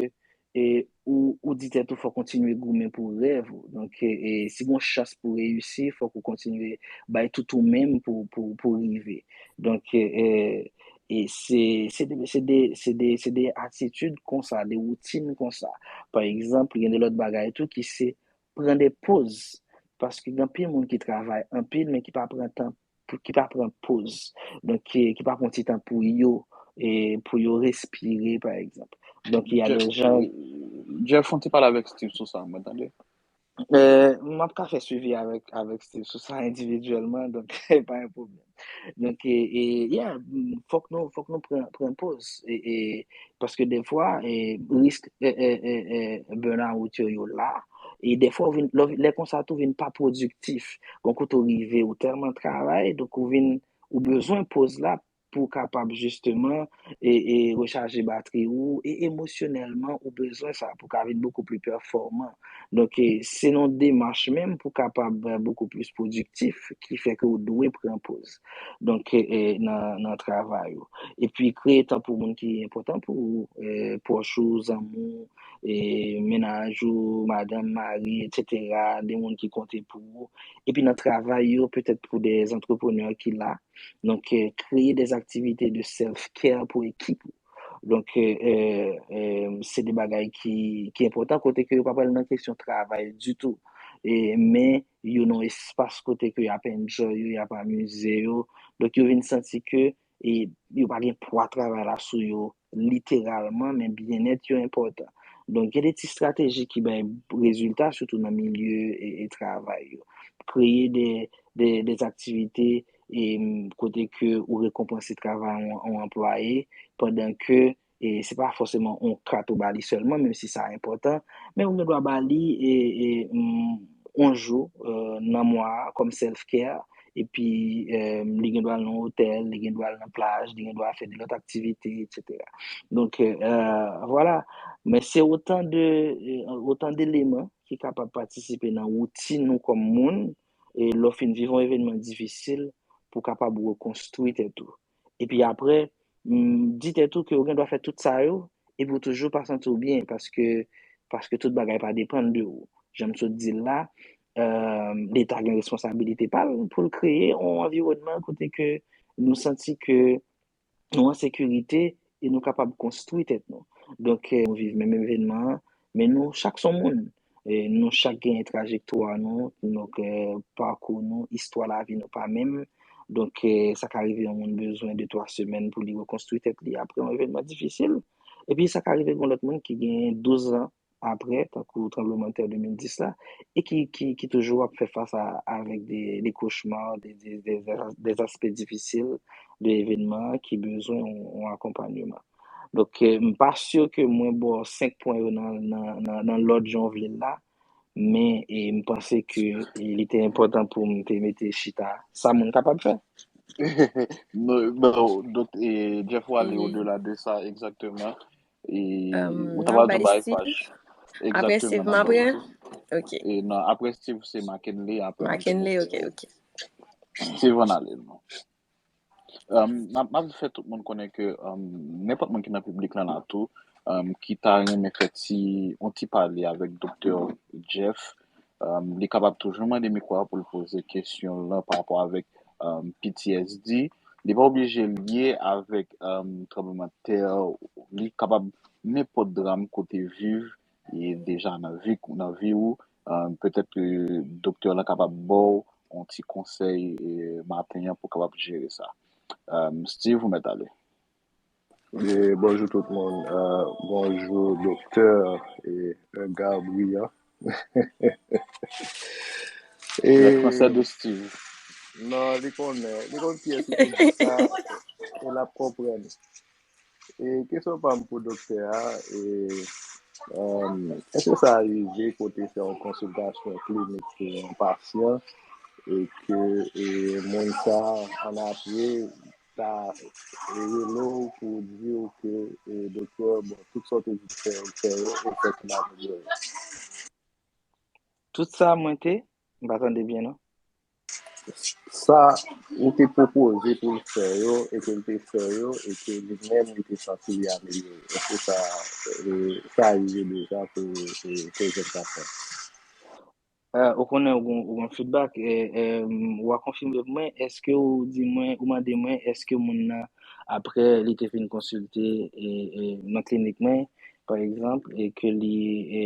e, ou, ou di tèt ou fò w kontinye goumen pou rèv ou. Donk, e, e, si gon chans pou reyisi, fòk ou kontinye bay tout ou menm pou, pou, pou rive. Donk, e, e, e se, se de, se de, se de, se de atitid konsa, de woutin konsa. Pa egzanp, gen de lòt bagay tou ki se pran de poz. Paske gen anpil moun ki travay anpil, men ki pa pran tan, pou, ki pa pran poz. Donk, ki, ki pa pran ti tan pou yo, e pou yo respire, pa egzanp. Donk, il y a des gens. Jeff, on te pale avèk Steve sou sa, mwen tande. E, m ap ka fè swivi avèk, avèk Steve sou sa endividyèlman, donk, pa yon pwoblèm. Donk, e, e, yeah, fòk nou, fòk nou pran, pran poz. E, e, paske defwa, e, risk, e, e, e, e, burn out yo, yo la. E defwa, ou vin, lè, lè konsa tou vin pa pwodiktif. Gon kote ou rive, ou tèlman travay, donk ou vin, ou bezwen poz la pou w kapab jisteman, e, e, rechaje batri ou, e emosyonèlman, ou bezwen sa pou w ka vin bokou pli pèfòman. Donk, e, se yon demach menm pou w kapab, e, bokou plis pwodiktif, ki fè ke w dwe pran poz. Donk, e, e, nan, nan travay ou. Epi, kreye tan pou moun ki enpòtan pou ou, e, pwòch ou, zanmi w, e, mennaj ou, madanm, mari, etsetera, de moun ki konte pou ou. Epi nan travay yo, petèt pou de antreprenè ki la. Donk, e, kreye de aktivite de self-care pou ekip ou. Donk, e, e, e, se de bagay ki, ki enpòtan kote ke yo pa pral nan kesyon travay ditou. E, men yo nan espas kote ke y ap enjoy yo, y ap amize yo. Donk, yo vin santi ke, e, yo pa gen pwa travay la sou yo literalman, men byennèt yo enpòtan. Donk, gen de ti estrateji ki bay rezilta, sitou nan milye, e, e travay yo. Kreye de, de, de aktivite, e, kote ke ou rekonpanse travay yon, yon anplwaye, pandan ke, e, se pa fòseman yon kat ou ba li sèlman, menm si sa enpòtan, men ou gen dwa ba li, e, e, yon jou, e, nan mwa a kòm self-care, epi, e, li gen dwa al nan otèl, li gen dwa al nan plaj, li gen dwa fè de lòt aktivite, etsetera. Donk, e, vwala. Men se otan de, e, otan de eleman ki kapab patisipe nan woutin nou kòm moun, e lè w fin viv yon evènman difisil, pou w kapab rekonstwi tèt ou. Epi apre, m, di tèt ou ke ou gen dwa fè tout sa yo, epi ou toujou pa santi w byen, paske, paske tout bagay pa depann de ou. Jan m sot di l la, e, Leta gen responsabilite pa l pou l kreye yon anviwònman kote ke nou santi ke nou an sekirite e nou kapab konstwi tèt nou. Donk, e, nou viv menm evènman an, men nou chak se yon moun. E, nou chak genyen trajektwa nou, donk, e, pakou nou, istwa lavi nou pa menm. Donk, e, sa ka rive yon moun bezwen de twa semèn pou li rekonstwi tèt li apre yon evènman difisil. Epi sa ka rive gen lòt moun ki genyen douz an apre, tankou tranblemanntè de mil dis la, e ki, ki, ki toujou ap fè fas a, avèk de, de kochma, de, de, de, de aspè difisil de evènman ki bezwen yon, yon akonpanyeman. Donk, e, m pa si ke mwen ba w senk pwen yo nan, nan, nan, nan lòd jan w vle l la, men, e, m panse ke, e, li te enpòtan pou m te mete chita sa moun kapab fè. Non, bon, donk, e, Jeff, ou ale odela de sa, egzakteman. E, ou ta pral di yon bagay, Fash. Egzakteman, Steve, m ap pran. Ok. E, non, apre Steve, se Mackenley, apre Mackenley, ok, ok. Steve, ann ale, non. M ap, m ap fè tout moun konnen ke, um, nenpòt moun ki nan piblik lan la tou, um, ki ta renmen fè ti, yon ti pale avèk Doktè Jeff, um, li kapab toujou mande mikwo a pou l poze kesyon l lan pa rapò avèk, um, P T S D. Li pa oblije lye avèk, um, tranblemanntè, li kapab nenpòt dram kote viv, e deja nan vi, nan vi w, um, petèt ke doktè lan kapab ba w yon ti konsèy, e, maten an pou w kapab jere sa. Um, Steve, ou mèt ale. E, bonjou tout moun. E, bonjou, doktè, e, Gabriel. E, le français de Steve. Non, li konnen. Li konn kiyès ki te di sa. E l ap konprann. E kesyon pa m pou doktè a, e, um, èske sa rive kote fè yon konsiltasyon klinik pou yon pasyan e ke, e, moun sa a, annapre, ta, e, rele w pou di w ke, e, doktè, bon, tout sa w te di fè, fè yo, e fè ki amelyore? Tout sa mwen te, m pa tande byen non. Sa ou te pwopoze pou l fè yo, e ke l te fè yo, e ke li menm li te santi li amelyore. Èske sa, e, sa rive deja pou, e, ke jèn sa fè? Ou konnen ou gon, ou gon feedback, e, e, ou a konfime pou mwen, èske ou di mwen, ou mande mwen, èske moun nan, apre li te fin konsilte, e, e, nan klinik mwen, pa egzanp, e ke li, e,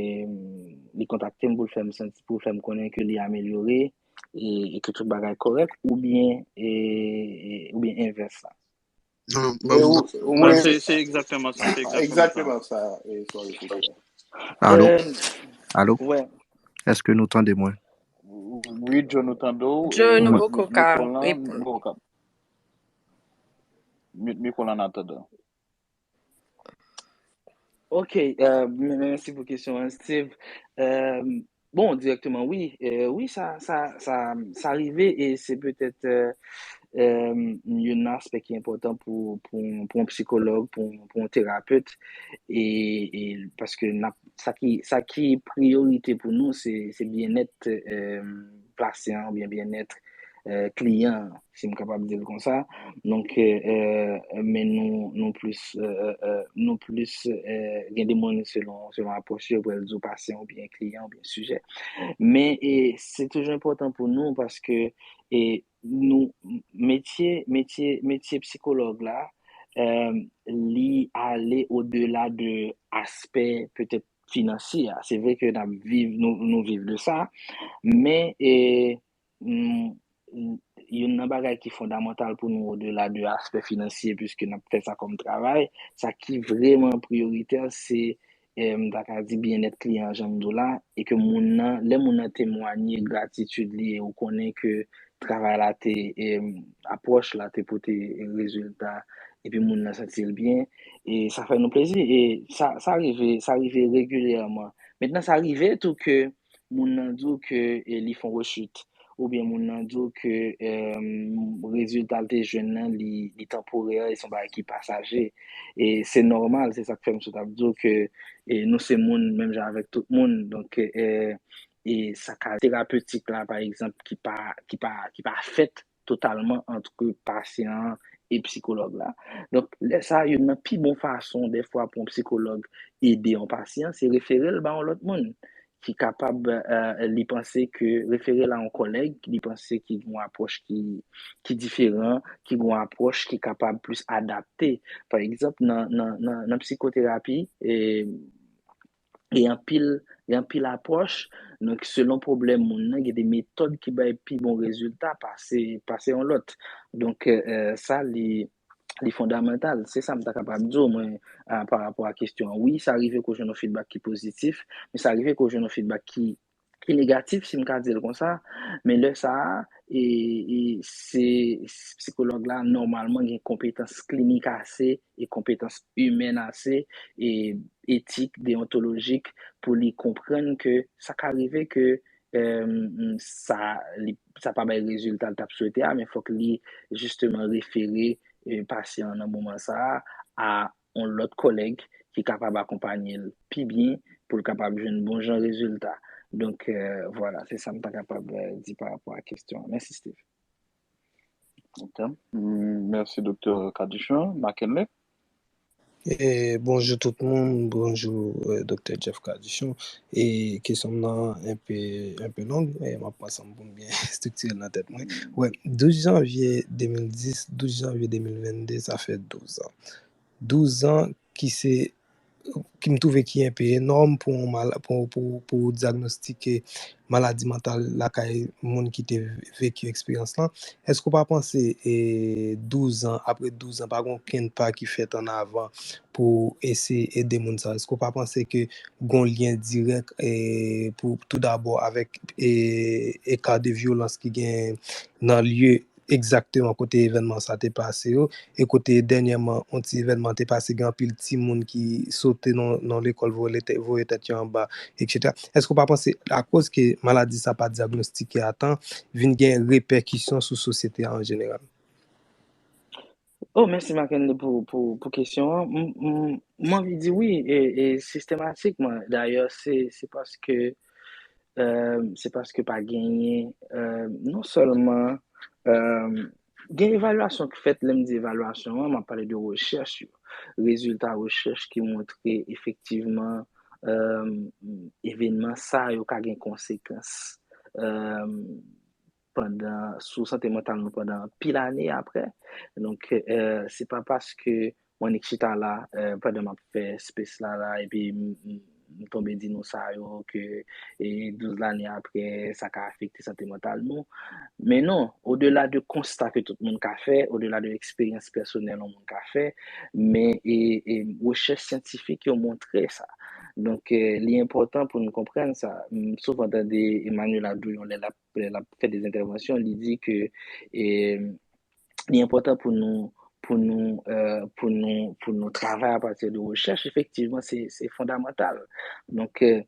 li kontakte m pou l fè m santi, pou l fè m konnen ke li amelyore, e, e ke tout bagay kòrèk, oubyen, e, e, oubyen envès la? Non, ban m. Se, se egzakteman sa, se egzakteman sa. Egzakteman sa, e, sorry, sorry. Alo? Euh, Alo? Ouais. Èske nou tande mwen? Wi, Joe, nou tande w. Joe, nou E, poko mi- ka mikwo lan, reponn. Nou poko ka. Mute mikwo lan an atandan. Ok, euh, m- mèsi pou kesyon an, Steve. Euh, bon, dirèkteman, wi. Euh, wi, sa, sa, sa, sa rive e se petèt euh, euh, youn nan aspè ki enpòtan pou, pou, pou yon psikològ, pou, pou yon terapet. E, e paske n ap- sa ki, sa ki priyorite pou nou, se, se byennèt euh, pasyan oubyen byennèt euh, kliyan an, si m kapab di l konsa. Donk, euh, euh, men nou, nou plis, euh, euh, euh, nou plis euh, gen de moun selon, selon apwòch yo, pou l di w pasyan oubyen kliyan oubyen sijè. Men e, se toujou enpòtan pou nou paske e, nou, metye, metye, metye psikològ la, euh, li ale odela de aspè petèt finansye a. Se vre ke n ap viv, nou, nou viv de sa, men e, mm, youn nan bagay ki fondamantal pou nou odela de aspè finansye, piske n ap fè sa kòm travay, sa ki vrèman priyoritè, se, eh, m ta ka di, byennèt kliyan an, jan m di w la, e ke moun nan, lè moun nan temwanye gratitid li, e ou konnen ke travay la te, e, apwòch la te pote rezilta, epi moun nan santi l byen, e sa fè nou plezi, e sa, sa rive, sa rive regilyèman. Mentnan, sa rive tou ke moun nan di w ke, e, li fè yon rechit, oubyen moun nan di w ke, e, rezilta l te jwenn nan, li, li tanporè, e se yon bagay ki pasaje. E se nòmal, se sa k fè m sot ap di w ke, e, nou se moun, menm jan avèk tout moun. Donk, e, e sa ka terapetik la, pa egzanp, ki pa, ki pa, ki pa fèt totalman ant pasyan an e psikològ la. Donk, lè sa, youn nan pi bon fason, dèfwa, pou yon psikològ ede yon pasyan, se refere l ba yon lòt moun ki kapab, e, li panse ke, refere l a yon kòlèg, li panse ki gen yon apwòch ki, ki diferan, ki gen yon apwòch ki kapab plis adapte. Pa egzanp, nan, nan, nan, nan psikoterapi, e, e anpil, e anpil apwòch, donk, selon pwoblèm moun nan, gen de metòd ki bay pi bon rezilta pase, pase yon lòt. Donk, e, e, sa, li, li fondamantal. Se sa m ta kapab di w, mwen, a, pa rapò a kesyon an. Wi, sa rive ke w jwenn yon feedback ki pozitif, men sa rive ke w jwenn yon feedback ki, ki negatif, si m ka di l konsa. Men lè sa a, e, e se psikològ la, nòmalman, gen konpetans klinik ase e konpetans imèn ase e etik, deyontolojik, pou li konprann ke sa ka rive ke, e, sa, li, sa pa bay rezilta l t ap swete a, men fòk li jisteman refere, e, pasyan an nan moman sa a a yon lòt kòlèg ki kapab akonpanye l pi byen pou l kapab jwenn bon jan rezilta. Donk, e, vwala, se sa m ta kapab, e, di pa rapò a kesyon an. Mèsi, Steve. Ok. Mm, mèsi, Doktè Cadichon. Mackenley? E, bonjou tout moun, bonjou, e, Doktè Jeff Cadichon. E kesyon m nan enpe, enpe long, e m ap pran san m pou m byen estriktire l nan tèt mwen. Wè, douz janvye de mil dis, douz janvye de mil venn de, sa fè douz an. Douz an ki se, ki m twouve ki enpe enòm pou yon mal-, pou, pou, pou dyagnostike maladi mantal lakay moun ki te veki eksperyans lan. Èske w pa panse, e, douz an, apre douz an, pa gen okenn pa ki fèt an avan pou eseye ede moun sa? Èske w pa panse ke gen yon lyen dirèk, e, pou, tou dabò avèk, e, eka de vyolans ki gen nan lye egzakteman kote evènman sa te pase yo, e kote dènyèman yon ti evènman te pase, gen anpil timoun ki sote nan, nan lekòl, voye tè-, voye tèt yo anba, etsetera. Èske w pa panse akoz ke maladi sa pa dyagnostike a tan, vin gen repèkisyon sou sosyete a an jeneral? Oh, mèsi, Mackenley, pou, pou, pou kesyon an. M, m, m anvi di wi, e, e sistematikman. Dayè, se, se paske, e, se paske pa genyen, e, non sèlman, e, gen evalyasyon k fèt, lè m di evalyasyon an, m ap pale de rechèch yo. Rezilta rechèch ki montre efektivman, e, evènman sa yo ka gen konsekans, e, pandan, sou sante mantal nou pandan anpil ane apre. Donk, e, se pa paske mwen annik chita la, e, pandan m ap fè space la la, epi m, m, m tonbe di nou sa yo, ke, e, douz lane apre, sa ka afekte sante mantal nou. Men non, odela de konsta ke tout moun ka fè, odela de eksperyans pèsonèl yon moun ka fè, men, e, e, rechèch syantifik yo montre sa. Donk, e, li enpòtan pou nou konprann sa. M souvan tande Emmanuel Adouyon lè l ap, lè l ap fè de entèvansyon, li di ke, e, li enpòtan pou nou, pou nou, e, pou nou, pou nou travay apati de rechèch. Efektivman, se, se fondamantal. Donk, e,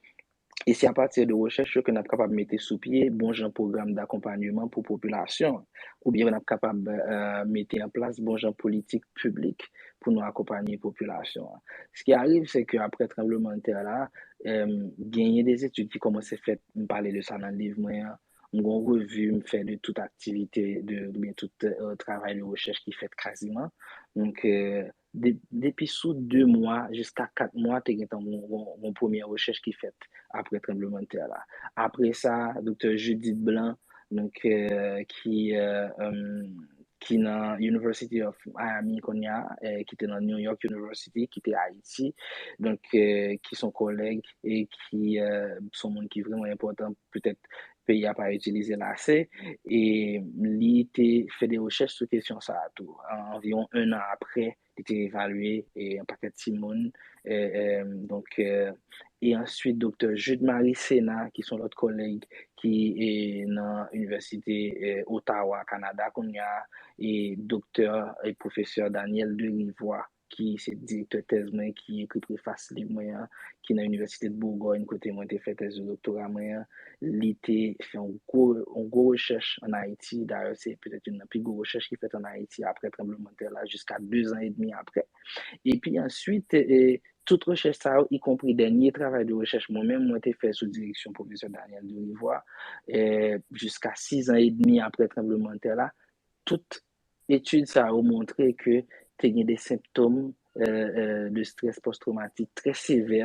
e se apati de rechèch yo ke n ap kapab mete sou pye bon jan pwogram dakonpanyeman pou popilasyon an, oubyen n ap kapab, e, mete an plas bon jan politik piblik pou nou akonpanye popilasyon an. Ce qui arrive, c'est que apre tranblemanntè la, e, genyen de etid ki kòmanse fèt, m pale de sa nan liv mwen an, m gen yon revi m fè de tout aktivite, de, oubyen tout, e, travay de rechèch ki fèt kaziman. Donk, e, de, depi sou de mwa jiska kat mwa, te gentan yon, yon, yon premyè rechèch ki fèt apre tranblemanntè la. Apre sa, Doktè Judith Blanc, donk, e, ki, e, e, ki nan University of Miami kounye a, e, ki te nan New York University, ki te Ayiti, donk, e, ki se yon kòlèg e ki, e, se yon moun ki vrèman enpòtan, petèt, peyi a pa itilize l ase, e li te fè de rechèch sou kesyon sa a tou. An, anviwon en an apre, li te evalye e, yon pakèt timoun, e, e, donk, e, e answit, Doktè Jude Marie Sénat, ki se yon lòt kòlèg ki e, nan Inivèsite e, Ottawa, Kanada, kounye a, e Doktè e Pwofesè Daniel Derivoire, ki se direktè tèz mwen, ki ekri prefas liv mwen an, ki nan Inivèsite de Bourgogne, kote mwen te fè tèz de doktora mwen an, li te fè yon gwo, yon gwo rechèch ann Ayiti. Dayè, se petèt youn nan pi gwo rechèch ki fèt ann Ayiti apre tranblemanntè la, jiska de zan edmi apre. Epi answit, e, tout rechèch sa yo, ikonpri dènye travay de rechèch mwen menm, mwen te fè sou direksyon pwofesè Daniel Derivoire, e, jiska sis zan edmi apre tranblemanntè la, tout etid sa yo montre ke te gen de senptòm, e, e, de strès pòs twomatik trè sevè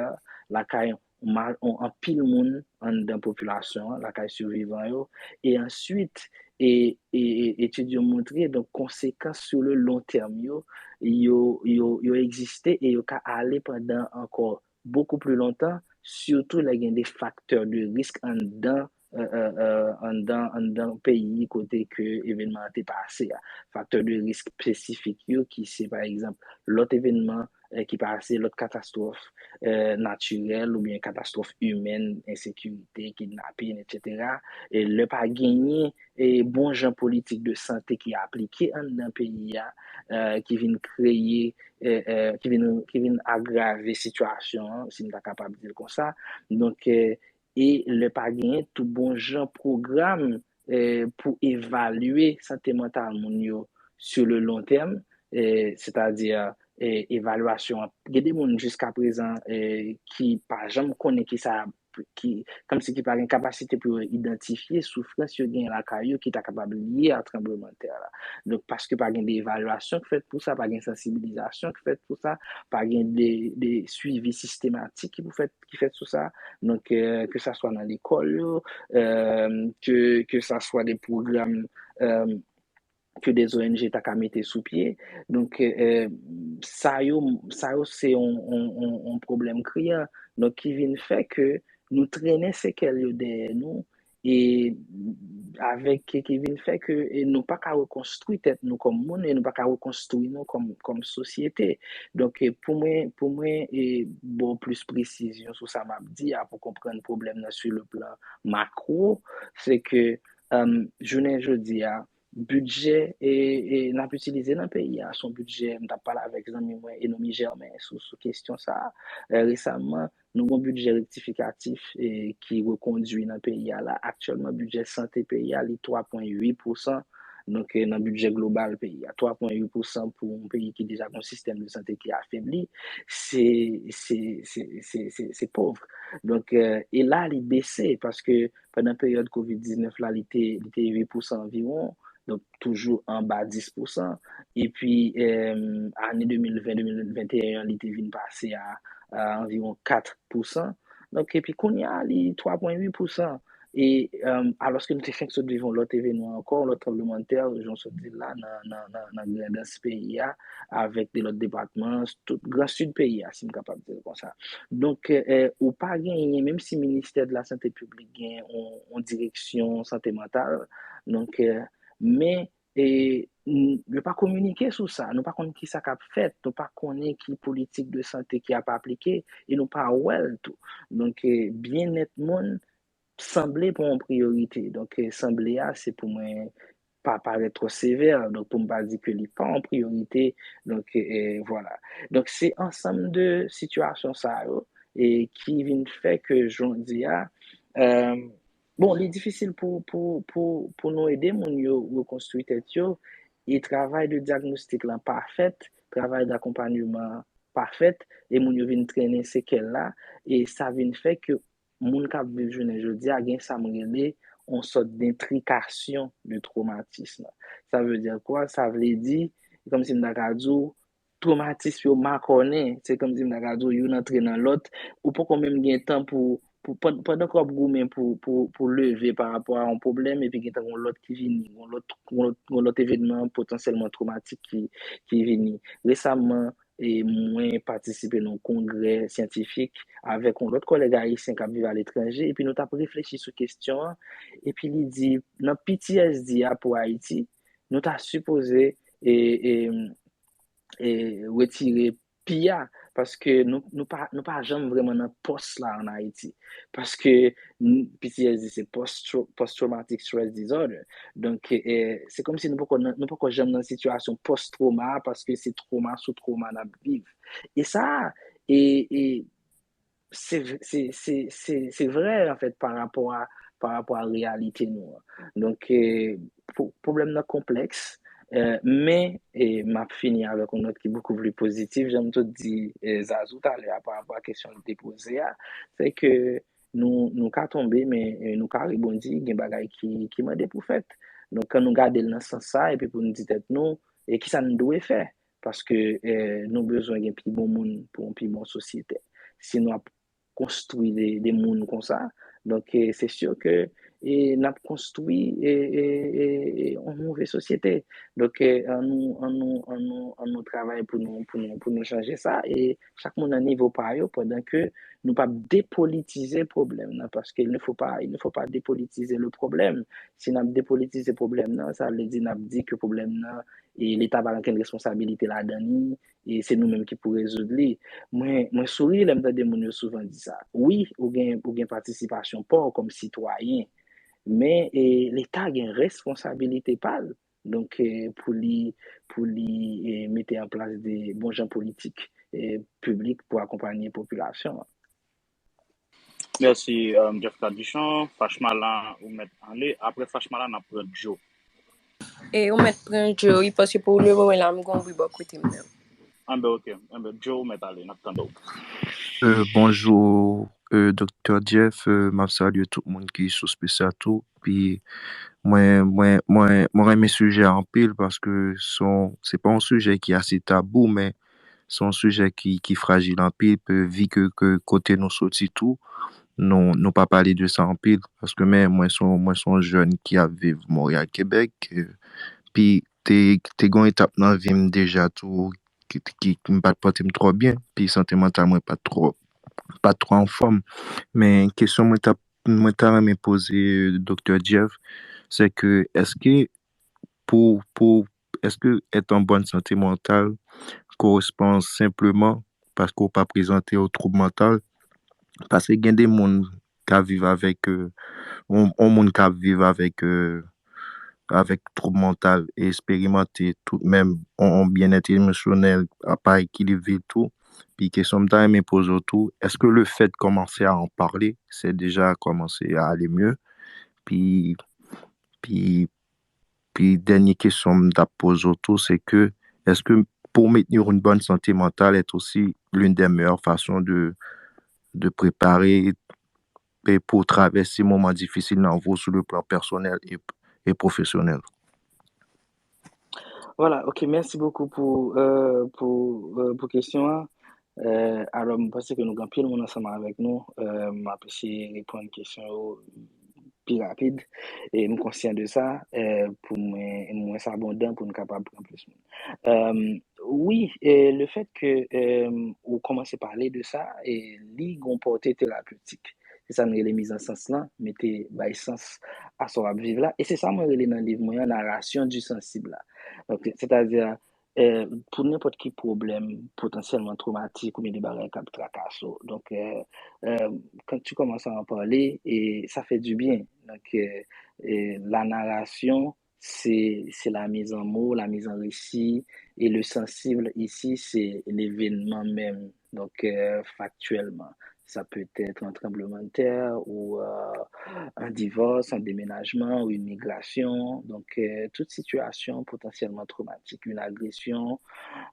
lakay ma-, on, anpil moun anndan popilasyon an, lakay sivivan yo. E answit, e, e, e etid yo montre, donk, konsekans sou le lon tèm yo, yo, yo, yo egziste e yo ka ale pandan ankò bokou pli lontan, sitou lè gen de faktè de risk anndan, e, e, e, anndan, anndan peyi kote ke evènman an te pase a. Faktè de risk espesifik yo ki se, pa egzanp, lòt evènman, e, ki pase, lòt katastwòf, e, natirèl oubyen katastwòf imèn, ensekirite, kidnapin, etsetera. E lè pa genyen, e, bon jan politik de sante ki aplike anndan peyi a, e, ki vin kreye, e, e, ki vin, ki vin agrave sitiyasyon an, si m ta kapab di l konsa. Donk, e, e lè pa genyen tou bon jan pwogram, e, pou evalye sante mantal moun yo sur le long terme, e, sètadi, e, evalyasyon an. Gen de moun jiska prezan, e, ki pa janm konnen ki sa, ki, kòmsi ki pa gen kapasite pou yo idantifye soufrans yo gen lakay yo ki ta kapab lye a tranblemanntè la. Donk, paske pa gen de evalyasyon ki fèt pou sa, pa gen sansibilizasyon ki fèt pou sa, pa gen de, de swivi sistematik ki pou fèt, ki fèt sou sa. Donk, e, ke sa swa nan lekòl yo, e, ke, ke sa swa de pwogram, e, ke de O N G ta ka mete sou pye. Donk, e, sa yo, sa yo se yon, yon, yon, yon pwoblèm kriyan. Donk, ki vin fè ke nou trennen sekèl yo dèyè nou, e avèk, ki, ki vin fè ke, e, nou pa ka rekonstwi tèt nou kòm moun, e nou pa ka rekonstwi nou kòm, kòm sosyete. Donk, e, pou mwen, pou mwen, e, ba w plis presizyon sou sa m ap di a, pou konprann pwoblèm nan sur le plan macro, se ke, e, jounen jodi a, bidjè, e, e, n ap itilize nan peyi a, se yon bidjè, m t ap pale avèk zanmi mwen, Enomy Germain, sou, sou kesyon sa a, e, resaman, nou gen yon bidjè rektifikatif, e, ki rekondui nan peyi a la. Aktyèlman, bidjè sante peyi a, li twa pwen uit pousan, donk, e, nan bidjè global peyi a. Twa pwen uit pousan pou yon peyi ki deja gen yon sistèm de sante ki afebli, se, se, se, se, se, se pòv. Donk, e, e la, li bese, paske pandan peryòd kovid diznèf la, li te, li te uit pousan anviwon, donk toujou anba dis pousan. Epi, e, ane de mil ven, de mil venteyen an, li te vin pase a, a anviwon kat pousan. Donk, epi kounye a, li twa pwen uit pousan. E, e, alòske nou te fenk sot viv yon lòt evènman ankò, yon lòt tranblemanntè, jan w sot di l la, nan, nan, nan, nan Grandans peyi a, avèk de lòt depatman, tout Gran Sid peyi a, si m kapab di l konsa. Donk, e, ou pa genyen, menm si Ministè de la Sante Piblik gen yon, yon direksyon sante mantal, donk, e, men, e, n-, yo pa kominike sou sa, nou pa konn ki sa k ap fèt, nou pa konnen ki politik de sante ki ap aplike, e nou pa wè l tou. Donk, e, byennèt moun sanble pa yon priyorite. Donk, e, sanble a, se pou mwen pa parèt twò sevè, donk pou m pa di ke li pa yon priyorite, donk, e, vwala. Donk, se ansanm de sitiyasyon sa yo, e, ki vin fè ke jodi a, e, bon, li difisil pou, pou, pou, pou nou ede moun yo rekonstwi tèt yo, e travay de dyagnostik lan pa fèt, travay dakonpanyeman pa fèt, e moun yo vin trennen sekèl la, e sa vin fè ke moun k ap viv jounen jodi a gen sa m rele yon sòt dentrikasyon de twomatis. Sa vle di kwa? Sa vle di, kòmsi m ta ka di w, twomatis yo makònen, se kòmsi m ta ka di w, youn antre nan lòt, ou poko menm gen tan pou, pou, pandan ke w ap goumen pou, pou, pou leve pa rapò a yon pwoblèm, epi gen tan yon lòt ki vini, yon lòt, yon lòt, yon lòt evènman potansyèlman twomatik ki, ki vini. Resaman, e mwen patisipe nan yon kongrè syantifik avèk yon lòt kòlèg ayisyen k ap viv aletranje, epi nou t ap reflechi sou kesyon an, epi li di, nan P T S D a pou Ayiti, nou ta sipoze e, e, e retire pi a, paske nou, nou pa, nou pa janm vrèman nan pòs la ann Ayiti. Paske n- P T S D se post, post traumatic stress disorder. Donk, e, se kòmsi nou poko nan- nou poko janm nan sitiyasyon pòs twoma, paske se twoma sou twoma n ap viv. E sa, e, e se v- se se se se vrè, anfèt, pa rapò a pa rapò a reyalite nou an. Donk, e, pwo- pwoblèm nan konplèks, e, men, e, m ap fini avèk yon nòt ki bokou pli pozitif, jan m tou di, e, Zazou talè a pa rapò a kesyon li te poze a, se ke nou nou ka tonbe, men, e, nou ka rebondi, gen bagay ki ki mande pou fèt. Donk, kan nou gade l nan sans sa, epi pou nou di tèt nou, e kisa n dwe fè? Paske, e, nou bezwen gen pi bon moun pou yon pi bon sosyete. Si nou ap konstwi de, de moun konsa, donk, e, se si ke, e, n ap konstwi, e, e, e, e, yon move sosyete. Donk, e, an nou, an nou, an nou, an nou travay pou nou, pou nou, pou nou chanje sa, e chak moun nan nivo pa yo, pandan ke nou p ap depolitize pwoblèm nan, paske il ne faut pas, il ne faut pas dépolitiser le problème. Si n ap depolitize pwoblèm nan, sa vle di n ap di ke pwoblèm nan, e Leta pa gen okenn responsabilite ladan li, e se nou menm ki pou rezoud li. Mwen, mwen souri lè m tande moun yo souvan di sa. Wi, ou gen, ou gen patisipasyon pa w kòm sitwayen, men, e, Leta gen responsabilite pa l. Donk, e, pou li, pou li, e, mete an plas de bon jan politik, e, piblik pou akonpanye popilasyon an. Mèsi, um, Jeff Caduchon. Fachmala, ou mèt ale. Apre Fachmala, n ap pran Joe. E ou mèt pran Joe, wi, paske pou le moman la, m gon bri bò kote m nan. Anben, oke. Anben, Joe, ou mèt ale. N ap tande w. Euh, bonjou, euh, Doktè Jeff. Euh, m ap salye tout moun ki sou space la tou. Pi mwen, mwen, mwen, mwen renmen sijè a anpil paske se yon, se pa yon sijè ki ase tabou, men se yon sijè ki, ki frajil anpil, pe- vi ke, ke kote nou soti tou, nou, nou pa pale de sa anpil. Paske men mwen se yon, mwen se yon jèn ki ap viv Montréal, Québec. Euh, pi te, te gen yon etap nan vi m deja tou, ki, ki, ki m pa t pote m twò byen, pi sante mantal mwen pa t twò, pa t twò anfòm. Men kesyon mwen ta, mwen ta renmen poze Doktè Jeff, se ke èske pou, pou, èske être en bonne santé mentale correspond simplement paske ou pa prezante yon twoub mantal? Paske gen de moun k ap viv avèk, euh, yon, yon moun k ap viv avèk, euh, avèk twoub mantal e eksperimante tout menm yon, yon byennèt emosyonèl pa ekilibre tou. Pi kesyon m ta renmen poze w tou, èske le fait de commencer à en parler, c'est déjà commencer à aller mieux? Pi, pi, pi dènye kesyon m t ap poze w tou, se ke èske pour maintenir une bonne santé mentale est aussi l'une des meilleures façons de, de préparer et pour traverser moments difficiles dans vos sur le plan personnel et, et professionnel? Voilà, ok, merci beaucoup pour, euh, pour, euh, pour question, hein. Euh, alors, je pense que nous avons pile monde ensemble avec nous. Euh, je vais essayer de répondre à la question pi rapid. E m konsyan de sa, euh, pou mwen, mwen sa abondan pou n kapab pran plis moun. Euh, wi, euh, le fait que, euh, ou kòmanse pale de sa, e li gon pòte terapeutik. Se sa n rele mizan sans lan, mete bay sans a sa w ap viv la. E se sa mwen rele nan liv mwen an, narration du sensible la. Donk, c'est-à-dire, euh, pour n'importe quel problème potentiellement traumatique ou bien des bagages qui tracasser. Donc, euh, euh, quand tu commences à en parler, et ça fait du bien. Donc, euh, et la narration, c'est, c'est la mise en mots, la mise en récit, et le sensible ici, c'est l'événement même. Donc, euh, factuellement, ça peut être un tremblement de terre ou euh, un divorce, un déménagement ou une migration. Donc, euh, toute situation potentiellement traumatique, une agression.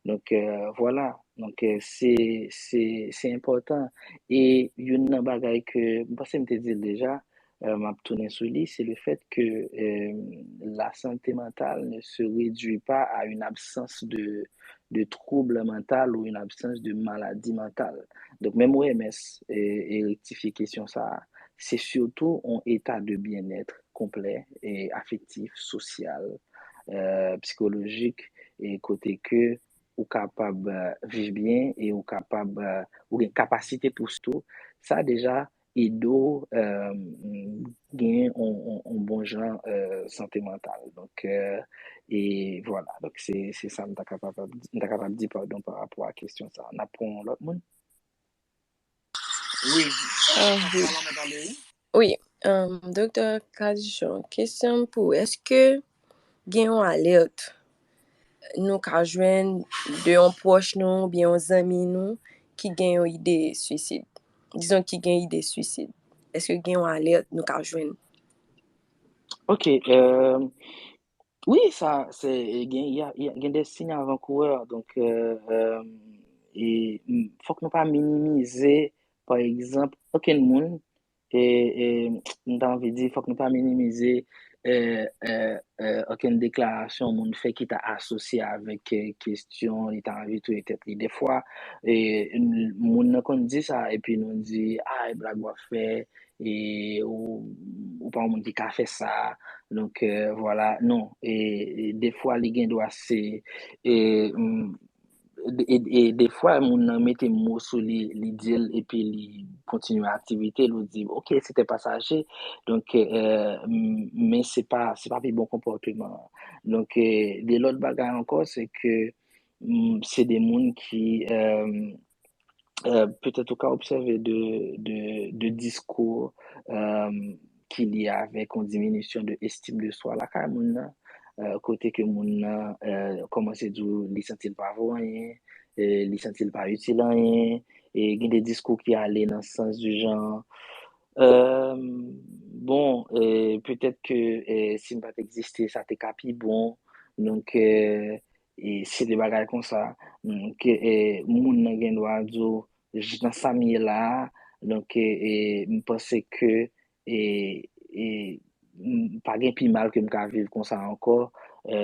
Donc, euh, voilà. Donc, euh, c'est, c'est, c'est important. Et une bagay que, m panse m te di l deja, euh, m ap tounen sou li, c'est le fait que euh, la santé mentale ne se réduit pas à une absence de, de trouble mental ou une absence de maladie mentale. Donc, même O M S, et, et rectifier question ça, c'est surtout un état de bien-être complet et affectif, social, euh, psychologique, et côté que ou kapab viv byen e ou kapab ou gen kapasite pou tou, sa deja ede w gen yon bon jan sante mantal. Donk, e vwala. Donk, se sa m ta kapab di padon pa rapò a kesyon sa. N ap pran yon lòt moun? Wi. Wi. Doktè Kadichon, kesyon m pou ou, èske gen yon alèt nou ka jwenn de yon pwòch nou oubyen yon zanmi nou ki gen yon ide swisid? Dizon ki gen ide swisid. Èske gen yon alèt nou ka jwenn? Ok. Wi, sa, se gen, gen de siy avan kourè. Donk, e, fòk nou pa minimize, pa egzanp, okenn moun e, e, m ta anvi di, fòk nou pa minimize e, e, e, okenn deklarasyon moun fè ki ta asosye avèk e, kesyon li ta anvi touye tèt li. Defwa, e, moun nan konn di sa, epi nou di, a, e blag w ap fè, e, ou, ou pa yon moun ki ka fè sa. Donk, e, vwala, non. E, e defwa, li gen dwa se, e, e, e defwa, moun nan mete mo sou li, li di l, epi li kontinye aktivite l, ou di, ok, se te pasaje, donk, e, men se pa, se pa pi bon konpòteman. Donk, e, de lòt bagay ankò, se ke se de moun ki, e, e, petèt ou ka obsève de, de, de diskou, e, ki lye avèk yon diminisyon de estim de swa lakay moun nan, e, kote ke moun nan e, kòmanse di w li santi l pa vo anyen, e, li santi l pa itil anyen, e gen de diskou ki ale nan sans di jan, e, bon, e, petèt ke e, si m pa t egziste, sa te ka pi bon. Donk, e, e se de bagay konsa. Donk, e, moun nan gen dwa di w, nan sa m ye la a, donk, e, e, m panse ke e, e, m pa gen pi mal ke m ka viv konsa ankò, e,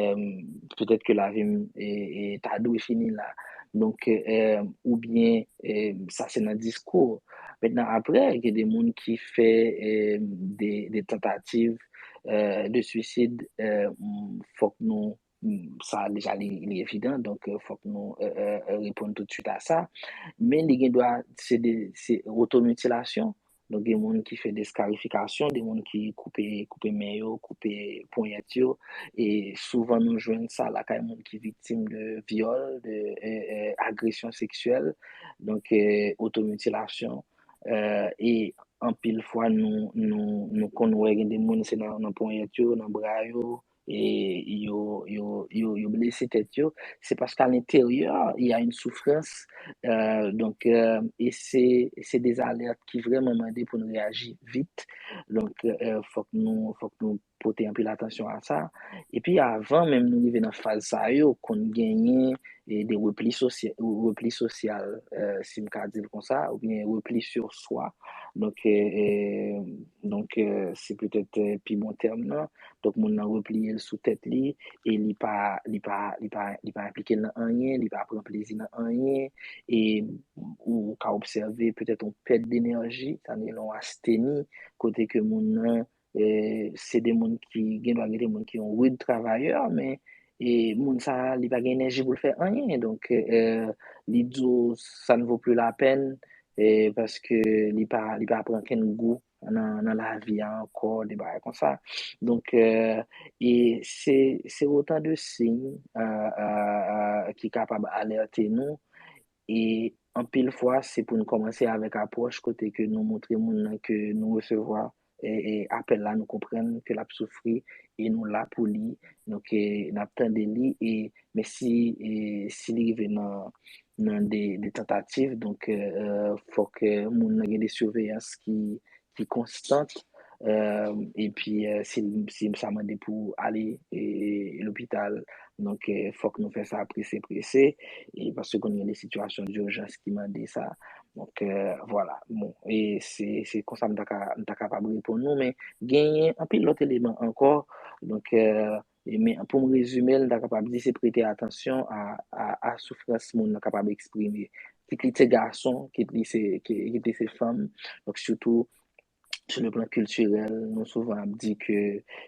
petèt ke lavi m e, e, ta dwe fini la. Donk, e, oubyen e, sa se nan diskou. Mentnan, apre, gen de moun ki fè e, de, de tantativ e, de swisid, e, fòk nou sa deja li, li evidan, donk fòk nou reponn toutswit a sa. Men li gen dwa se de se otomitilasyon. Donk gen moun ki fè deskarifikasyon, de moun ki koupe koupe men yo, koupe ponyèt yo. E souvan nou jwenn sa lakay moun ki viktim de vyòl, de agresyon seksyèl. Donk otomitilasyon. E anpil fwa nou nou nou konn wè gen de moun se nan nan ponyèt yo, nan bra yo, e yo yo yo yo blese tèt yo, se paske à l'intérieur il y a une souffrance. Donk e se se de alèt ki vrèman mande pou nou reyaji vit. Donk fòk nou fòk nou pote anpil atansyon a sa. Epi avan menm nou rive nan faz sa yo, konn genyen e de repli sosyal, repli sosyal, si m ka di l konsa, oubyen repli sur soi. Donk, e, e, donk, e, se petèt e, pi bon tèm nan. Donk, moun nan repliye l sou tèt li, e li pa, li pa, li pa, li pa enplike l nan anyen, li pa pran plezi nan anyen, e ou ka obsève petèt yon pèt denèji, sa n rele yon asteni, kote ke moun nan e, se de moun ki gen dwa gen de moun ki yon rid travayè, men e, moun sa a, li pa gen enèji pou l fè anyen. Donk, e, li di w, ça ne vaut plus la peine, e, paske li pa, li pa pran kenn gou nan, nan lavi a ankò, de bagay konsa. Donk, e, e se, se otan de siy e, e, e, ki kapab alète nou. E anpil fwa, se pou n kòmanse avèk apwòch kote ke nou montre moun nan ke nou resevwa e, e, apèl la, nou konprann ke l ap soufri e nou la pou li. Donk, e, n ap tande li, e, men si, e, si li rive nan, nan de, de tantativ, donk, e, e, fòk e, moun nan gen de siveyans ki, ki konstant. E, epi, e, si, si sa mande pou ale e, lopital, donk, e, fòk nou fè sa prese, prese, e paske konn gen de sitiyasyon dijans ki mande sa. Donk, e, vwala. Bon, e se, se konsa m ta ka, m ta kapab reponn nou, men genyen anpil lòt eleman ankò. Donk, e, e, men pou m rezime l, m ta kapab di se prete atansyon a, a, a soufrans moun nan kapab eksprime. Kit li se gason, kit li se, ki- kit li se fanm. Donk, sitou, sur le plan culturel, nou souvan ap di ke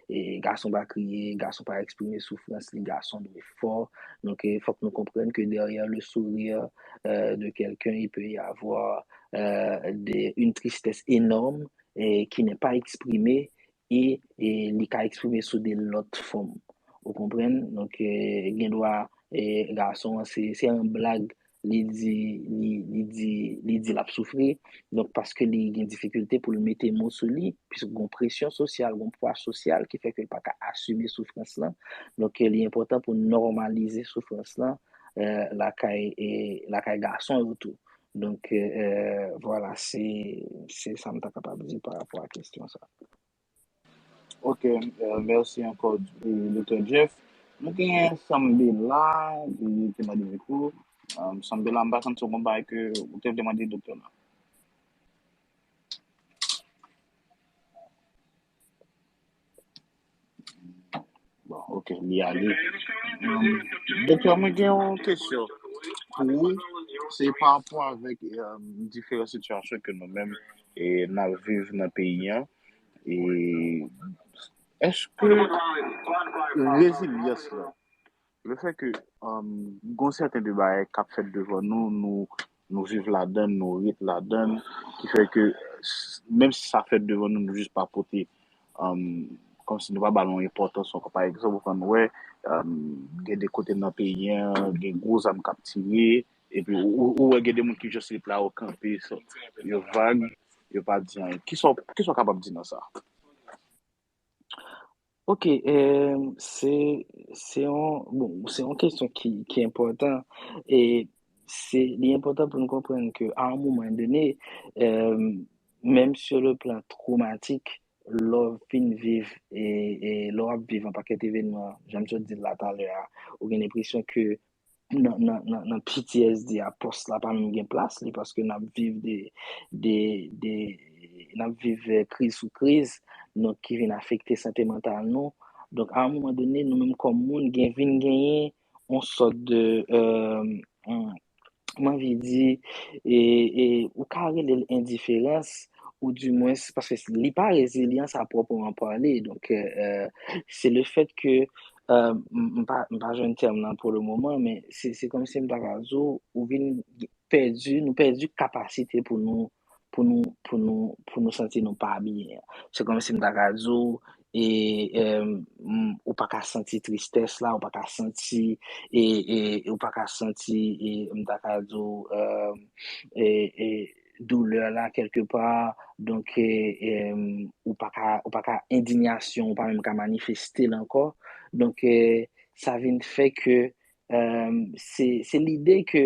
e, gason pa kriye, gason pa eksprime soufrans li, gason dwe fò. Donk, e, fòk nou konprann ke derrière le sourire euh, de quelqu'un, il peut y avoir euh, des, une tristesse énorme et qui n'est pas exprimée et, et li ka eksprime sou de lòt fòm. Ou konprann? Donk, euh, gen dwa, euh, gason an, se, se an blag, li di, li, li di, li di l ap soufri. Donk, paske li gen difikilte pou l mete mo sou li, piske gon presyon sosyal, gon pwa sosyal ki fè ke l pa ka asime soufrans lan. Donk, euh, li enpòtan pou nòmalize soufrans lan euh, lakay, e, lakay gason yo tou. Donk, euh, vwala, se, se sa m ta kapab di pa rapò a kesyon sa. Ok, euh, mèsi ankò, euh, Doktè Jeff. Nou genyen Sambela, li te mande mikwo. Euh, Sambela, m pa santi w gon bagay ke ou te vle mande doktè la. Bon, ok, li ale. Um, Doktè, mwen gen yon kesyon pou ou. Se pa rapò avèk um, diferan sitiyasyon ke nou menm e n ap viv nan peyi an. E èske rezilyans la, le fè ke um, gon sèten de bagay k ap fèt devan nou, nou nou viv ladan l, nou ret ladan l, ki fè ke menm si sa fèt devan nou, nou jis pa pote, um, kòmsi nou pa ba l yon enpòtans ankò. Pa egzanp, ou konn wè, um, gen de kote nan peyi an, gen gwo zam k ap tire, epi ou, ou, ou wè gen de moun ki jis ret la, yo kanpe, so, yo vag, yo pa di anyen. Kisa w, kisa w kapab di nan sa? Ok, eh, se, se yon, bon, se yon kesyon ki, ki enpòtan. E se, li enpòtan pou nou konprann ke a yon moman done, eh, menm sur le plan traumatique, lè w fin viv, e, e lè w ap viv yon pakèt evènman, jan m sot di l la talè a, ou gen enpresyon ke nan, nan, nan, nan P T S D a, pòs la pa menm gen plas li, paske n ap viv de, de, de, n ap viv eh, kriz sou kriz, donk ki vin afekte sante mantal nou. Donk, a yon moman done, nou menm kòm moun, gen vin genyen yon sòt de, eh, hmm, m anvi di, e, e, ou ka rele l endiferans, ou dimwens, paske li pa rezilyans a pwòpman pale. Donk, eh, eh, se le fèt ke, eh, m m pa, m pa jwenn tèm nan pou le moman, men se, se kòmsi m ta ka di w, ou vin pèdi, nou pèdi kapasite pou nou, pou nou, pou nou, pou nou santi nou pa byen. Se kòmsi m ta ka di w, e, eh, m, ou pa ka santi tristès la, ou pa ka santi, e, e, ou pa ka santi, e, m ta ka di w, eh, e, e, doulè la kèlkepa, donk, e, e, ou pa ka, ou pa ka, endinyasyon, ou pa menm ka manifeste l ankò. Donk, e, sa vin fè ke, eh, se, se lide ke,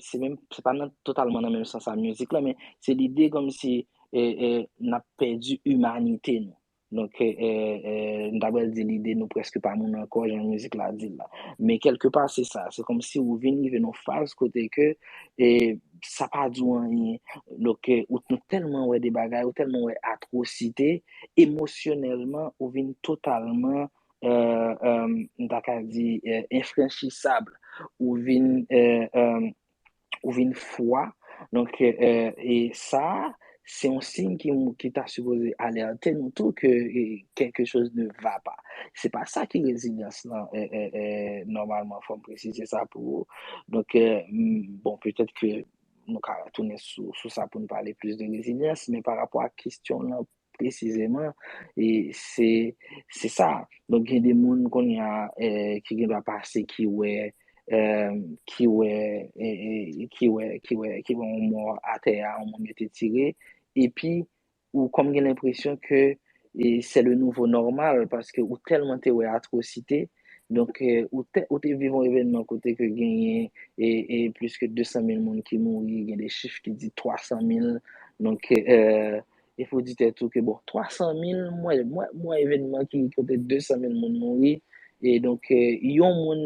se menm, se pa nan, totalman nan menm sans a mizik la, men se lide kòmsi, e, e, n ap pèdi imanite nou. Donk, eh, eh, eh, m ta pral di lide nou prèske pa moun ankò, jan mizik la di l la. Men kèlkepa, se sa. Se kòmsi ou vin rive nan faz kote ke, eh, sa pa di w anyen. Donk, eh, ou, nou tèlman wè de bagay, ou tèlman wè atwosite, emosyonèlman, ou vin totalman, eh, eh, m ta ka di, eh, enfranchisab. Ou vin, eh, eh, ou vin fwa. Donk, eh, e sa, se yon siy ki, ki ta sipoze alète nou tou ke eh, quelque chose ne va pas. Se pa sa ki rezilyans lan, eh, eh, eh, nòmalman, fò m presize sa pou ou. Donk, eh, m, bon, petèt ke nou ka tounen sou, sou sa pou n pale plis de rezilyans, men pa rapò a kesyon lan presizeman, e se, se sa. Donk, gen de moun kounye a, eh, ki gen dwa pase ki wè, eh, ki wè, eh, eh, ki wè, ki wè, ki wè yon mò atè a, yon moun yo te tire, epi ou kòm gen lenpresyon ke, e, c'est le nouveau normal, paske ou tèlman te wè atwosite, donk, eh, ou te, ou te viv yon evènman kote ke genyen, e, e, plis ke de san mil moun ki mouri, gen de chif ki di twa san mil, donk, eh, e pou di tèt ou ke, bon, twa san mil, mwen, mwen, mwen evènman ki kote de san mil moun mouri, e donk, eh, yon moun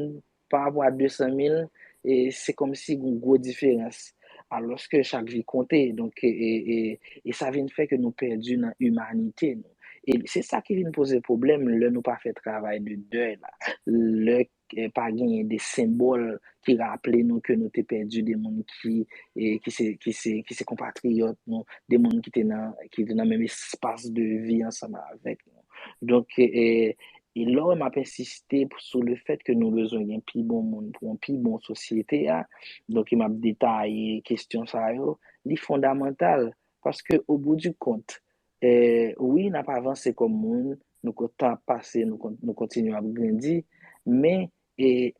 pa rapò a de san mil, e se kòmsi gon gwo diferans. Alòske chak vi konte, donk, e, e, e, e sa vin fè ke nou pèdi nan imanite nou. E se sa ki vin poze pwoblèm lè nou pa fè travay de dèy la. Lè eh, pa genyen de senbòl ki raple nou ke nou te pèdi de moun ki, eh, ki se, ki se, ki se konpatriyòt nou, de moun ki te nan, ki te nan menm espas de vi ansanm avèk nou. Donk, eh, e lè w wè m ap ensiste sou le fèt ke nou bezwen gen pi bon moun pou yon pi bon sosyete a, donk m ap detaye kesyon sa yo, li fondamantal, paske au bout du compte, eh, wi, n ap avanse kòm moun, nou kon, tan ap pase, nou kon, nou kontinye ap grandi, men, eh,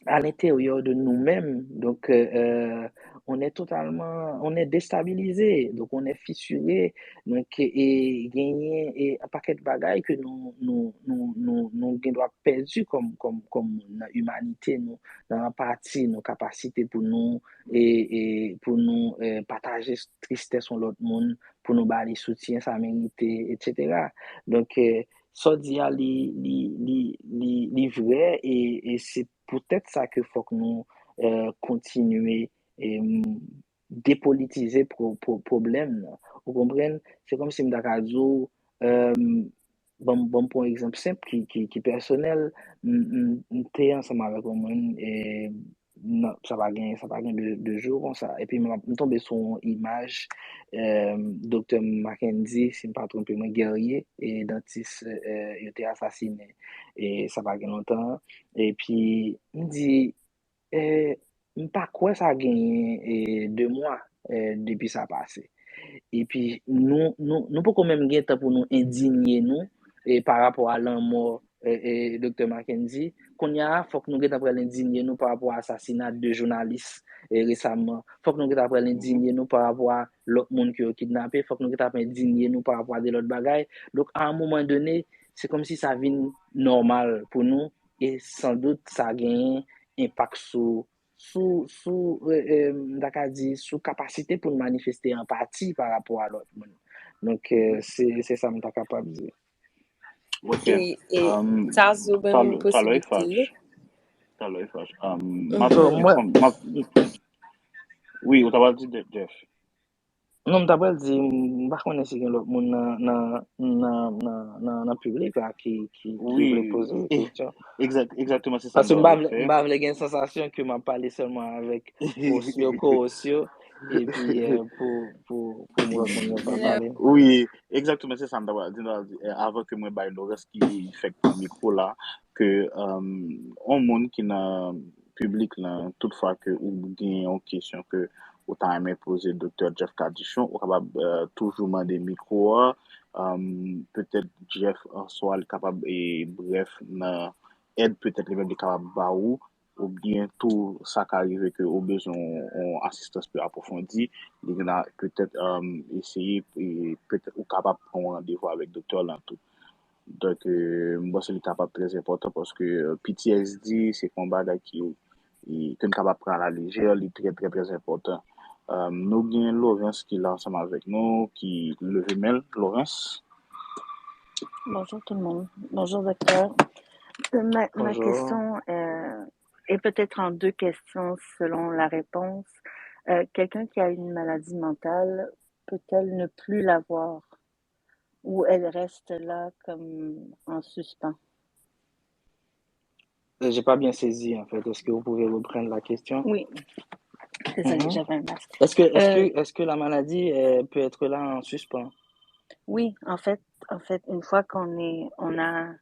à l'intérieur de nous-mêmes, donc, euh, euh, on est totalement, on est déstabilisé, donc on est fissuré, donc, e genyen, e yon pakèt bagay ke nou, nou, nou, nou, nou gen dwa pèdi kòm, kòm, kòm moun nan imanite nou, nan anpati nou, kapasite pou nou, e, e pou nou, eh, pataje tristès yon lòt moun, pou nou ba li soutyen sa merite, et cetera. Donk, eh, sa w di a, li, li, li, li, li vrè, e, e se poutèt sa ke fòk nou, eh, kontinye, eh, depolitize pro-, pro-, pwoblèm nan. Ou konprann? Se kòmsi m ta ka di w, eh, ban m, ban m pran yon egzanp senp ki, ki, ki pèsonèl. M, m, m te ansanm avèk yon moun, e nan, sa pa gen, sa pa gen de, de jou konsa. Epi m, m tonbe sou yon imaj, eh, Doktè Mackendy, si m pa twonpe mwen, Guerrier, e dantis, eh, yo te asasinen, e sa pa gen lontan. Epi m di, eh, m pa kwè sa genyen, eh, de mwa, eh, depi sa pase. Epi nou, nou, nou poko menm gen tan pou nou endinye nou, eh, pa rapò a lanmò, eh, eh, Doktè Mackendy. Kounye a, fòk nou gentan pral endinye nou pa rapò a asasina de jounalis, eh, resaman. Fòk nou gentan pral endinye nou pa rapò a lòt moun ke yo kidnape. Fòk nou gentan endinye nou pa rapò a de lòt bagay. Donk, a yon moman done, se kòmsi sa vin nòmal pou nou, e sandout sa genyen enpak sou, sou, sou, eh, eh, m ta ka di, sou kapasite pou n manifeste anpati pa rapò a lòt moun. Donk, eh, se, se sa m ta kapab di. Ok. E, e um, Tazou ban nou posibilite. Talè, talè, Fash. Um, m ap, So, mwen, m ap, wi, ou ta pral di Jeff. Non, m ta pral di, m pa konnen si gen lòt moun nan, nan, nan, nan, nan, nan piblik la ki, ki, ki vle Wi, poze yon e, kesyon. egzak-, egzakteman, se sa m Paske ta m pa pral vle, fè. m pa vle gen sansasyon ke m ap pale sèlman avèk host yo, co-host yo, epi eh, pou, pou, pou m wè moun yo pa pale. Wi, egzakteman, se sa m ta pral di. M ta pral di, eh, avan ke mwen bay Lawrence ki fèk pran mikwo la, ke um, yon moun ki nan piblik lan, tout fwa ke ou gen yon kesyon ke ou ta renmen poze Doktè Jeff Cadichon, ou kapab eh, toujou mande mikwo a. Um, petèt Jeff an swa li kapab, e, brèf, nan èd petèt li menm li kapab ba ou, oubyen tou sa ka rive ke ou bezwen yon, yon asistans pi apwofondi, li gen la petèt um, eseye, e, petèt ou kapab pran yon randevou avèk doktè lan tou. Donk, eh, m panse li kapab trè enpòtan paske eh, P T S D, se pa yon bagay ki, ki, ke n kapab pran alalejè, li trè, trè, trè enpòtan. Eh, nou gen Lawrence ki la ansanm avèk nou, ki leve men l. Lawrence? Bonjour tout le monde. Bonjour docteur. Euh, Ma, ma Bonjour. Question euh, est peut-être en deux questions selon la réponse. Euh, quelqu'un qui a une maladie mentale peut-elle ne plus l'avoir ou elle reste là comme en suspens? Euh, J'ai pas bien saisi en fait. Est-ce que vous pouvez reprendre la question? Oui. Désolée, Mhm. j'avais un masque. Est-ce que, est-ce Euh, que, est-ce que la maladie euh, peut être là en suspens? Oui, en fait, en fait, une fois qu'on est, on a,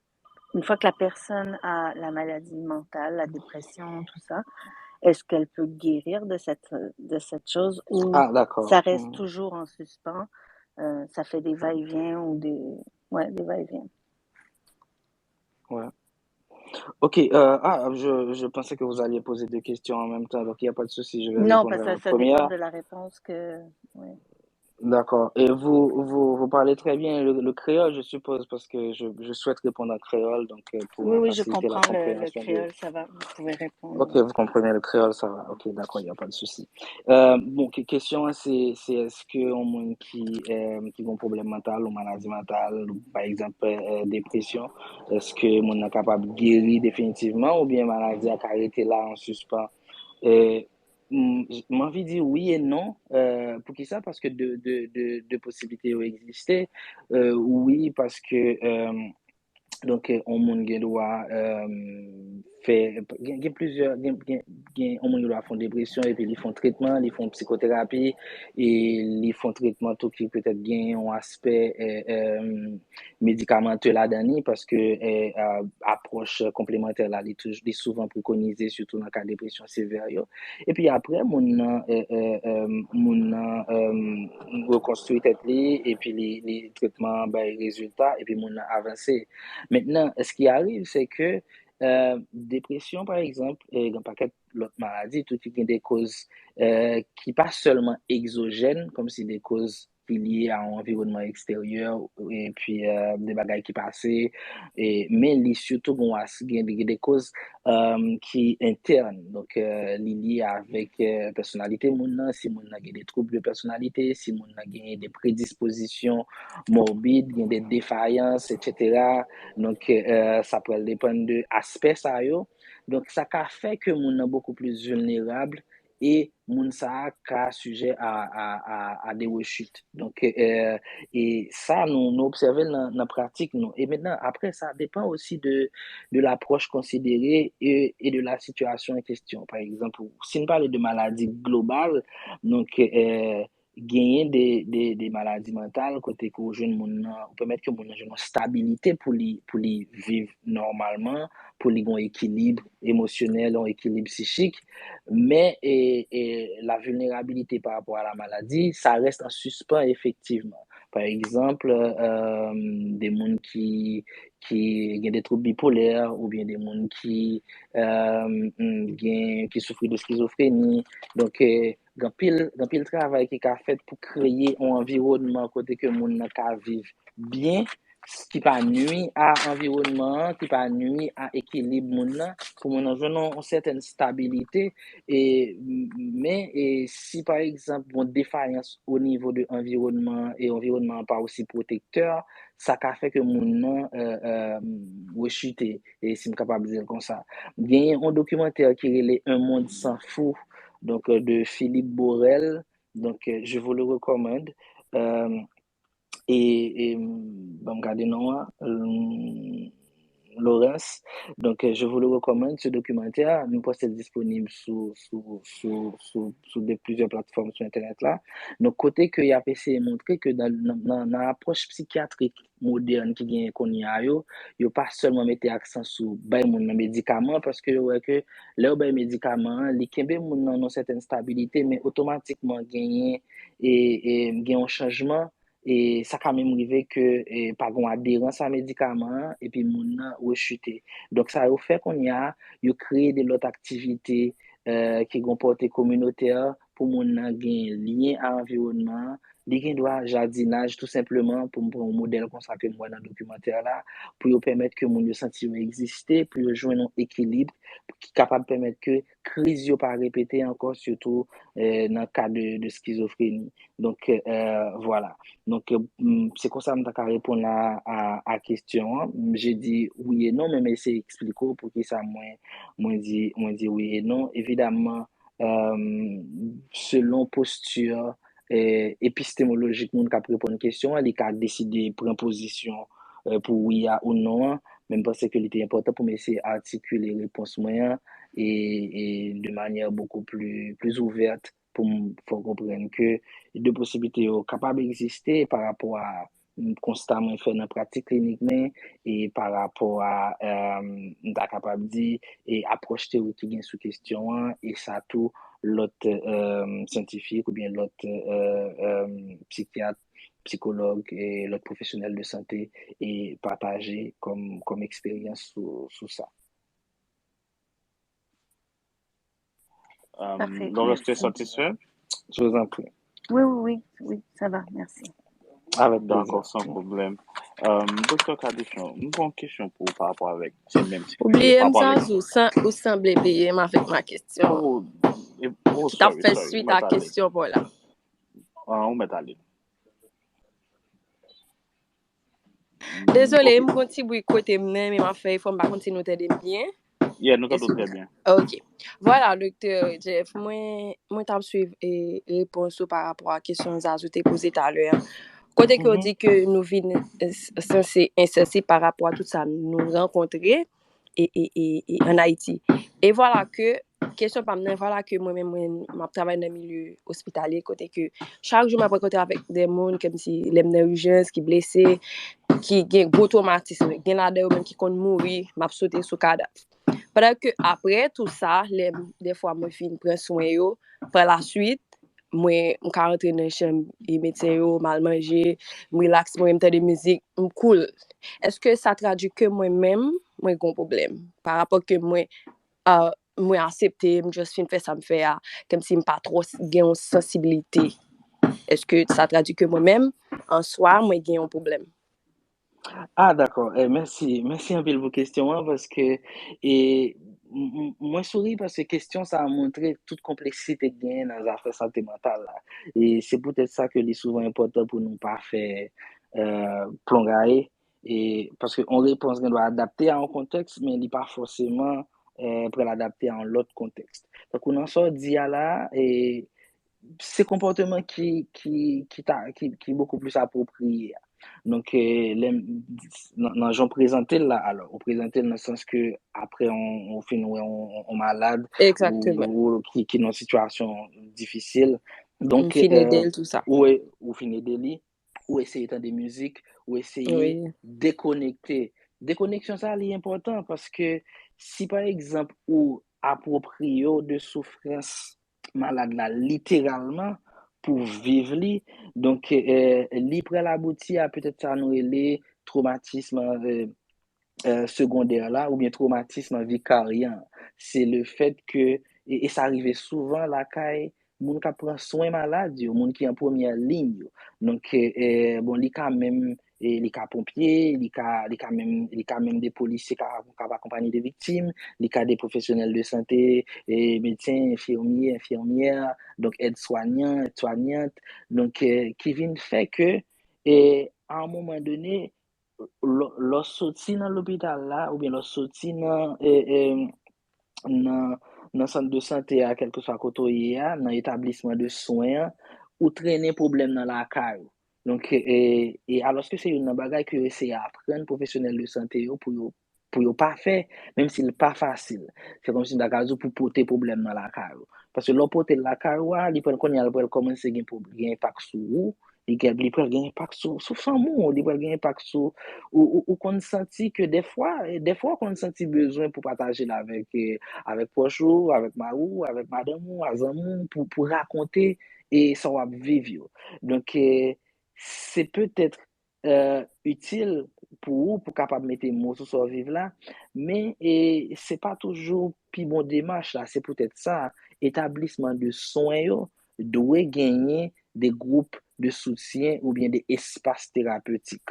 une fois que la personne a la maladie mentale, la dépression, tout ça, est-ce qu'elle peut guérir de cette, de cette chose ou Ah, d'accord. ça reste Mhm. toujours en suspens, euh, ça fait des va-et-vient ou des, ouais, des va-et-vient. Ouais. Ok, euh, ah, je, je pensais que vous alliez poser deux questions en même temps, donc il n'y a pas de souci, je vais Non, répondre parce à que la ça dépend première. De la réponse que, ouais. D'accord. Et vous, vous, vous parlez très bien le, le créole, je suppose, parce que je, je souhaite répondre en créole, donc euh, pour Oui, oui, je faciliter la comprends le, le compréhension de... créole, ça va, vous pouvez répondre. Ok, vous comprenez le créole, ça va. Ok, d'accord, il n'y a pas de souci. Euh, bon, ke- kesyon an, se, se èske yon moun ki, euh, ki gen pwoblèm mantal ou maladi mantal, ou pa egzanp, euh, depresyon, èske moun nan kapab geri definitivman oubyen maladi a ka rete la an sispan? Euh, m, m anvi di wi e non. Euh, poukisa? Paske de, de, de, de posiblite yo egziste. Euh, wi, paske euh, Donk, yon moun gen dwa fè, gen, gen plizyè, gen, gen, gen yon moun gen dwa fè yon depresyon, epi li fè yon tretman, li fè yon psikoterapi, e li fè yon tretman tou ki petèt gen yon aspè medikamantè ladan li, paske apwòch konplemantè la, li, li souvan prekonize, sitou nan ka depresyon sevè yo. Epi apre, moun nan, moun nan rekonstwi tèt li, epi li, li tretman an bay rezilta, epi moun nan avanse. Mentnan, ce qui arrive, c'est que depression, par exemple, gen pakèt lòt maladi tou ki gen de koz ki pa sèlman egzojèn, kòmsi de koz ki lye a yon anviwònman eksteryè, epi de bagay ki pase, men li sitou gen, gen de koz ki entèn. Donk, li lye avèk pèsonalite moun nan, si moun nan gen de twoub de pèsonalite, si moun nan gen de predispozisyon mòbid, gen de defayans, etsetera. Donk, sa pral depann de aspè sa yo. Donk, sa ka fè ke moun nan bokou plis vilnerab e moun sa a ka sijè a, a, a, a de rechit. Donk, e sa, nou, nou obsève l nan, nan pratik nou. E mentnan, apre, sa depann osi de, de lapwòch konsidere e, e de la sitiyasyon an kesyon. Pa egzanp, si n pale de maladi global, donk, e, genyen de, de, de maladi mantal kote ke w jwenn moun nan, ou pèmèt ke moun nan jwenn yon stabilite pou li, pou li viv nòmalman, pou li gen yon ekilib emosyonèl, yon ekilib sichik. Men, e, e, la vilnerabilite pa rapò a la maladi, sa reste an sispan efektivman. Pa egzanp, de moun ki, ki gen de twoub bipolè, oubyen de moun ki, gen, ki soufri de skizofreni. Donk, gen anpil, gen anpil travay ki ka fèt pou kreye yon anviwònman kote ke moun nan ka viv byen, ki pa nui a anviwònman an, ki pa nui a ekilib moun nan, pou moun nan jwenn yon, yon sètèn stabilite. E, men, e si pa egzanp, gen defayans o nivo de anviwònman an, e anviwònman an pa osi pwotektè, sa ka fè ke moun nan, e, e, rechite, e si m kapab di l konsa. Genyen yon dokimantè ki rele Un monde sans fou, donk, de Philippe Borel. Donk, je vous le recommande. E, e, ban m gade non an, Lawrence. Donk, je vous le recommande, ce documentaire. Nou panse l disponib sou, sou, sou, sou, sou de plizyè platfòm sou entènèt la. Donk, kote ke y ap eseye montre ke nan, nan, nan, nan apwòch psikyatrik modèn ki genyen kounye a yo, yo pa sèlman mete aksan sou bay moun nan medikaman, paske yo wè ke lè yo bay medikaman an, li kenbe moun nan nan yon sètèn stabilite, men otomatikman genyen, e, e, gen yon chanjman, e sa ka menm rive ke, e, pa gen yon aderans a medikaman an, epi moun nan rechite. Donk, sa yo fè kounye a, yo kreye de lòt aktivite, e, ki gen yon pòte kominotè pou moun nan gen lyen a anviwònman an. Li gen dwa jadinaj, tou senpleman, pou m pran yon modèl konsa ke m wè nan dokimantè la, pou yo pèmèt ke moun yo santi yo egziste, pou yo jwenn yon ekilib ki kapab pèmèt ke kriz yo pa repete ankò, sitou, e, nan ka de, de skizofreni. Donk, e, vwala. Donk, e, m, se konsa m ta ka reponn a, a, a kesyon an. M, je di wi e non, men m eseye eksplike w poukisa mwen, mwen di, mwen di wi e non. Evidamman, e, selon posti, e, epistemolojik moun k ap reponn kesyon an, li ka deside pran pozisyon, e, pou wi a ou non an. Men m panse ke li te enpòtan pou m eseye atikile repons mwen an e, e de manyè bokou pli, pli ouvèt pou m fè w konprann ke de posiblite yo kapab egziste pa rapò a konsta mwen fè nan pratik klinik mwen e pa rapò a, e, m ta kapab di, e apwòch teorik ki gen sou kesyon an, e sa tou lòt, e, syantifik oubyen lòt, e, e, psikyat, psikològ e lòt pwofesyonèl de sante e pataje kòm, kòm eksperyans sou, sou sa. Parfait. Donc, restez satisfait. Je vous en prie. Oui, oui, oui, oui, ça va, merci. Avec D'accord, sans problème. Euh, Doktè Caduchon, m gen yon kesyon pou ou pa rapò avèk se menm ti. Oubliye m, Zazou, ou sanble bliye m avèk ma kesyon. Oh, oh, sorry, sorry. Suit a kesyon pou la. Ah, ou mèt ale. Dezole, m gon ti bri kote m nan, men m ap fè efò, m pa konn si nou tande m byen. Yeah, nou tande w trè byen. Ok. Vwala, Doktè Jeff, mwen, mwen t ap swiv e, repons ou pa rapò a kesyon Zazou te poze talè a. Kote ke yo di ke nou vin sanse, ensanse pa rapò a tout sa nou rankontre e, e, e, e an Ayiti. E vwala ke, kesyon pa m nan, vwala ke mwen menm, mwen, m ap travay nan milye ospitalye, kote ke chak jou m ap rankontre avèk de moun, kòmsi lè m nan ijans, ki blese, ki gen gwo twomatism. Gen ladan yo menm ki konn mouri, m ap sote sou kadav. Pandan ke apre tou sa, lè m, dèfwa mwen fin pran swen yo, pa la swit, mwen, m ka rantre nan chanm e medsen yo, m al manje, m rilaks, mwen, m tande mizik, m cool. Èske sa tradui ke mwen menm, mwen gen yon pwoblèm? Pa rapò ke mwen, ah, mwen aksepte, m just fin fè sa m fè a, kòmsi m pa twò s- gen yon sansibilite. Èske sa tradui ke mwen menm, an swa, mwen gen yon pwoblèm? Ah, dakò. Eh, mèsi. Mèsi anpil pou kesyon an, paske e, m- m- mwen souri paske kesyon sa a montre tout konpleksite ki genyen nan zafè sante mantal la. E se poutèt sa ke li souvan enpòtan pou nou pa fè eh, plongaye. E, paske yon repons gen dwa adapte a yon kontèks, men li pa fòseman eh, pral adapte a yon lòt kontèks. Tankou nan sa w di a la, e, se konpòteman ki, ki, ki, ta, ki, ki bokou plis apwopriye a. Donk, eh, lè m- nan, nan jan w prezante l la, alò, ou prezante l nan sans ke apre on, on fin wè on, on, on malad, Egzakteman. Ou, ou ki, ki nan sitiyasyon difisil. Donk, M fin ede l, tou sa. Ou, ou fin ede li, ou eseye tande mizik, ou eseye Wi. Dekonekte. Dekoneksyon sa, li enpòtan paske si, pa egzanp, ou apwopriye w de soufrans malad la literalman pou viv li, donk, eh, li pral abouti a petèt sa nou rele twomatism eh, eh, segondè la, oubyen twomatism vikaryan. Se le fèt ke, e, e sa rive souvan lakay moun k ap pran swen malad yo, moun ki an premyè liy yo. Donk, eh, eh, bon, li ka menm, eh, li ka ponpye, li ka, li ka menm, li ka menm de polisye k ap, k ap akonpanye de viktim, li ka de pwofesyonèl de sante, eh, medsen, enfimye, enfimyè, donk èd swanyan, èd swanyant, donk, eh, ki vin fè ke, eh, a yon moman done, lò lò w soti nan lopital la, oubyen lò w soti nan, eh, eh, nan, nan sant de sante a, kèlkeswa kote w ye a, nan etablisman de swen an, ou trennen pwoblèm nan lakay ou. Donk, e, e alòske se youn nan bagay ke yo eseye aprann pwofesyonèl de sante yo pou yo, pou yo pa fè, menm si l pa fasil. Se kòmsi m ta ka di w pou pote pwoblèm nan lakay ou. Paske lè w pote l lakay ou a, li pral kounye a, li pral kòmanse gen pwob- gen enpak sou ou, li gen, li pral gen enpak sou, sou fanmi w, li pral gen enpak sou, ou, ou, ou konn santi ke dèfwa, dèfwa ou konn santi bezwen pou pataje l avèk, eh, avèk pwòch ou, avèk mari w, avèk madanm ou, a zanmi w, pou, pou rakonte, eh, sa w ap viv yo. Donk, eh, se petèt, eh, itil pou ou, pou kapab mete mo sou sa w viv la, men, eh, se pa toujou pi bon demach la. Se poutèt sa, etablisman de swen yo dwe genyen de gwoup de soutyen oubyen de espas terapetik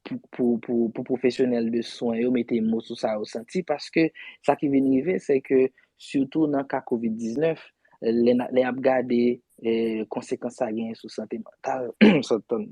pou, pou, pou, pou pwofesyonèl de swen yo mete mo sou sa yo santi, paske sa ki vin rive, se ke sitou nan ka kovid diznèf, lè n a- lè y ap gade, eh, konsekans sa genyen sou sante mantal, sou tan-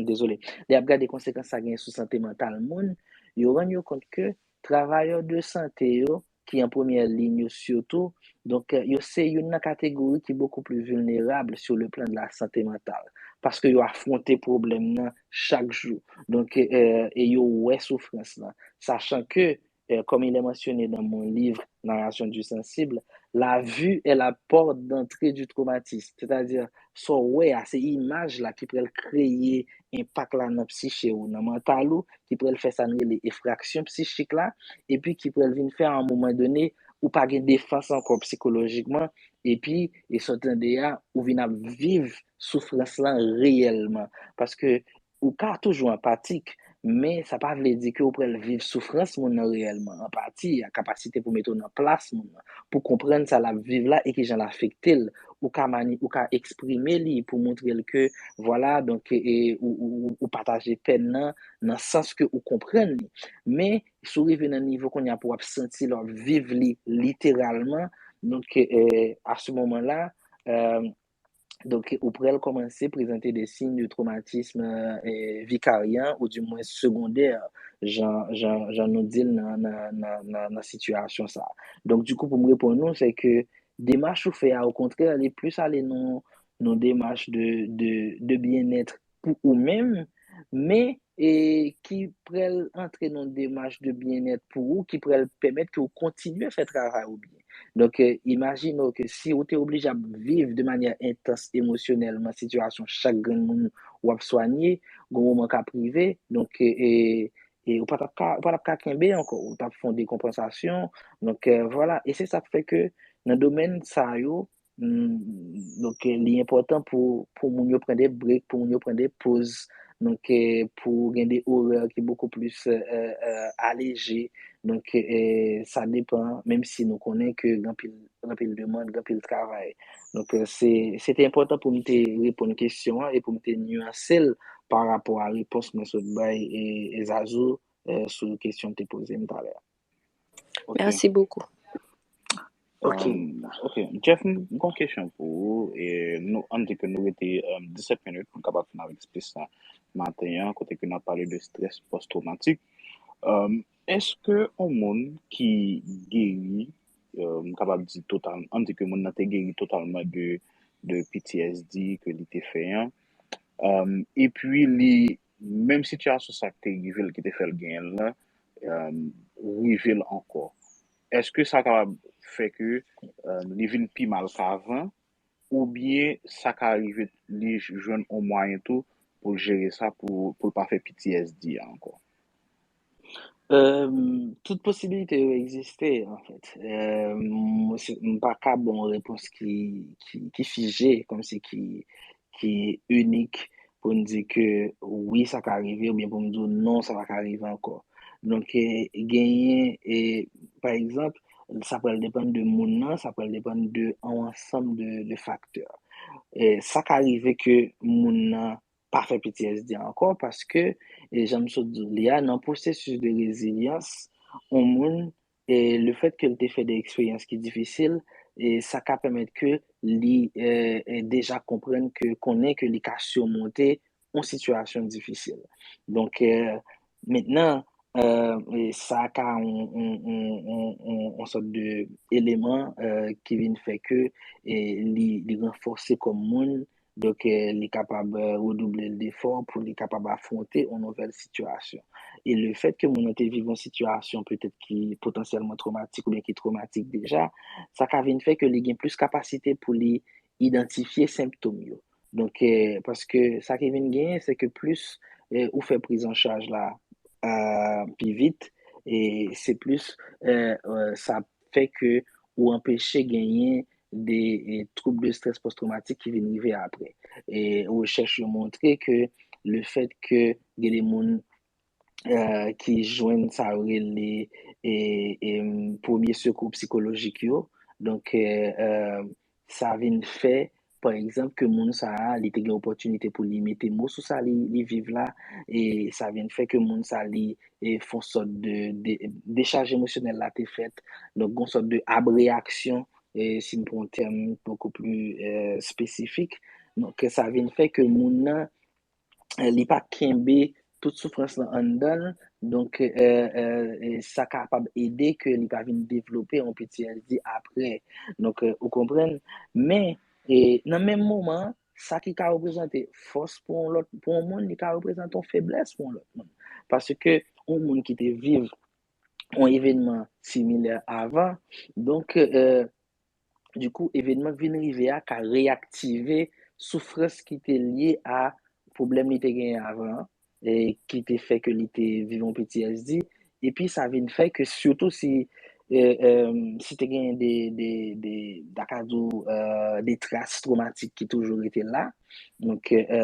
dezole, lè y ap gade konsekans sa genyen sou sante mantal moun, yo rann yo kont ke travayè de sante yo, ki an premyè liy yo sitou, donk, eh, yo se youn nan kategori ki bokou pli vilnerab sur le plan de la santé mentale, paske yo afwonte pwoblèm nan chak jou. Donk, eh, e yo wè soufrans lan. Sachan ke, eh, comme il est mentionné dans mon livre, Narration du sensible, la vue est la porte d'entrée du traumatisme. Sètadi, sa w wè a, se imaj la ki pral kreye enpak la nan psiche ou, nan mantal ou, ki pral fè sa n rele efraksyon psichik la, epi ki pral vin fè a yon moman done, ou pa gen defans ankò sikolojikman, epi, e sa w tande a, ou vin ap viv soufrans lan reyèlman. Paske ou ka toujou anpatik, men sa pa vle di ke ou pral viv soufrans moun nan reyèlman. Anpati a, kapasite pou mete w nan plas moun nan, pou konprann sa l ap viv la e kijan l afekte l. Ou ka mani- ou ka eksprime li pou montre l ke, vwala, donk, e, ou, ou, ou, ou pataje pèn nan, nan sans ke ou konprann li. Men, si w rive nan nivo kounye a pou w ap santi l, w ap viv li literalman, donk, eh, à ce moment-là, eh, donk, ou pral kòmanse prezante des signes de traumatisme, eh, vicariant ou du moins secondaire, jan, jan, jan nou di l nan, nan, nan, nan, nan sitiyasyon sa a. Donk, dikou, pou m reponn ou, se ke demach ou fè a, okontrè, li plis ale nan, nan demach de, de, de byenèt pou ou menm, men e ki pral antre nan yon demach de byennèt pou ou, ki pral pèmèt ke w kontinye fè travay ou byen. Donk, e, imajine w ke si w te oblije ap viv de manyè entans emosyonèlman sitiyasyon chak grenn moun w ap swanye, gon moman k ap rive, donk, e, e, e ou pa t ap ka, ou pa t ap ka kenbe ankò, ou t ap fè yon dekonpansasyon. Donk, e, vwala, e se sa k fè ke nan domèn sa yo, donk, e, li enpòtan pou, pou moun yo pran de brek, pou moun yo pran de poz, donk, e, pou gen de orè ki bokou plis, e, e, e, aleje. Donk, e, sa depan, menm si nou konnen ke gen anpil, gen anpil demann, gen anpil travay. Donk, e, se, se te enpòtan pou m te reponn kesyon an e pou m te nyanse l pa rapò a repons mwen sot bay e, e Zazou, e, sou kesyon l te poze m talè a. Ok. Merci beaucoup. Ok. Um, ok, Jeff, m gon kesyon pou ou. E nou, ann di ke nou rete um, disèt minit pou n kapab fin avèk spes la maten an, kote ke n ap pale de strès pòs-twomatik. Um, èske yon moun ki geri, um, m kapab di total, ann di ke moun nan te geri totalman de, de P T S D ke li te fè an, um, epi li, menm sitiyasyon sa ki te rive l ki te fè l genyen l lan, um, rive l ankò. Èske sa kapab fè ke um, li vin pi mal k avan, oubyen sa ka rive li jwenn yon mwayen tou pou l jere sa, pou, pou l pa fè P T S D a ankò? Euh, tout posibilite yo egziste, anfèt. Euh, m pa ka bon yon repons ki, ki, ki fije, kòmsi ki, ki inik pou m di ke wi, sa ka rive, oubyen pou m di w non, sa pa ka rive ankò. Donk, e, genyen, e, pa egzanp, sa pral depann de moun nan, sa pral depann de yon ansanm de, de faktè. E, sa ka rive ke moun nan pa fè P T S D ankò paske, e, jan m sot di w li a, nan pwosesis de rezilyans, yon moun, e, lefèt ke l te fè de eksperyans ki difisil, e, sa ka pèmèt ke li, e, e, deja konprann ke, konnen ke li ka simonte yon sitiyasyon difisil. Donk, e, mentnan, e, e, sa ka yon, yon, yon, yon, yon, yon sòt de eleman, e, ki vin fè ke, e, li, li ranfòse kòm moun, donk, e, li kapab, e, redouble l defò pou li kapab afwonte yon nouvèl sitiyasyon. E lefèt ke moun nan te viv yon sitiyasyon petèt ki potansyèlman twomatik oubyen ki twomatik deja, sa ka vin fè ke li gen plis kapasite pou li idantifye senptòm yo. Donk, e, paske sa ki vin genyen, se ke plis, e, ou fè priz an chaj la, e, pi vit, e se plis, e, e, sa fè ke ou anpeche genyen de, e, twoub de strès pòs-twomatik ki vin rive apre. E rechèch yo montre ke lefèt ke gen de moun, e, ki jwenn sa yo rele, e, e, premye sekou sikolojik yo, donk, e, e, sa vin fè, pa egzanp, ke moun sa a, li te gen opòtinite pou li mete mo sou sa li, li viv la, e sa vin fè ke moun sa a, li, e, fè yon sòt de, de, dechaj emosyonèl la te fèt, donk, yon sòt de abreyaksyon, e, si m pran yon tèm bokou pli, e, espesifik, donk, sa vin fè ke moun nan, e, li pa kenbe tout soufrans lan anndan l, donk, e, e, e, sa kapab ede ke li pa vin devlope yon P T S D apre. Donk, e, ou konprann? Men, e, nan menm moman an, sa ki ka reprezante fòs pou yon lòt, pou yon moun, li ka reprezante yon feblès pou yon lòt moun. Paske yon moun ki te viv yon evènman similè avan, donk, e, dikou, evènman k vin rive a ka reyaktive soufrans ki te lye a pwoblèm li te genyen avan an, e ki te fè ke li te viv yon P T S D, epi sa vin fè ke sitou si, e, e, si te genyen de, de, de, ta ka di w, e, de tras twomatik ki toujou rete la, donk, e,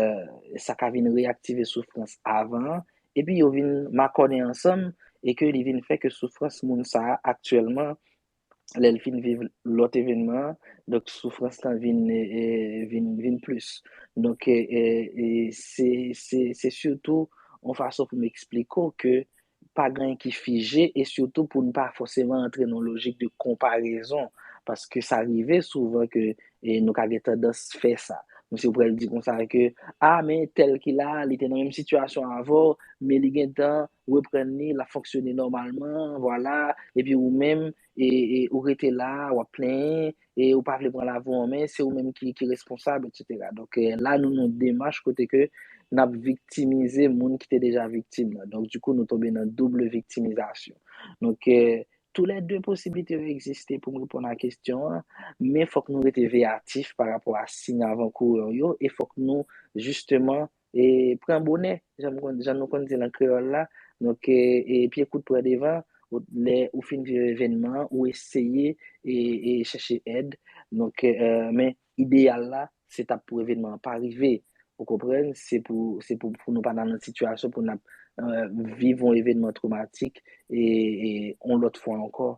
sa ka vin reyaktive soufrans avan an, epi yo vin makònen ansanm, e ke li vin fè ke soufrans moun sa a aktyèlman, lè l fin viv lòt evènman an, donk soufrans lan vin, e, e, vin, vin plis. Donk, e, e, e se, se, se sitou yon fason pou m eksplike w ke pa gen anyen ki fije, e sitou pou n pa fòseman antre nan yon lojik de konparezon, paske sa rive souvan ke, e, nou ka gen tandans fè sa. Kòmsi ou pral di konsa ke, a, men tèl ki la, li te nan menm sitiyasyon avè w, men li gentan reprann li, l ap fonksyone nòmalman, vwala, epi ou menm, e, e, ou rete la, w ap plenyen, e ou pa vle pran lavi w an men, se ou menm ki, ki responsab, etsetera. Donk, e, la, nou nan demach kote ke n ap viktimize moun ki te deja viktim nan. Donk, dikou, nou tonbe nan doub viktimizasyon. Donk, e, toulède posiblite yo egziste pou m reponn a kesyon an, men fòk nou rete veyatif pa rapò a siy avan kourè yo, e fòk nou, jisteman, e, pran bonè, jan m konn, jan nou konn di l an kreyòl la. Donk, e, e, pye kout pran devan, ou, lè ou fin viv evènman an, ou eseye, e, e, chèche èd. Donk, e, men ideyal la, se t ap pou evènman an pa rive. Ou konprann? Se pou, se pou, pou nou pa nan, nan sitiyasyon pou n ap, e, viv yon evènman twomatik e, e, yon lòt fwa ankò.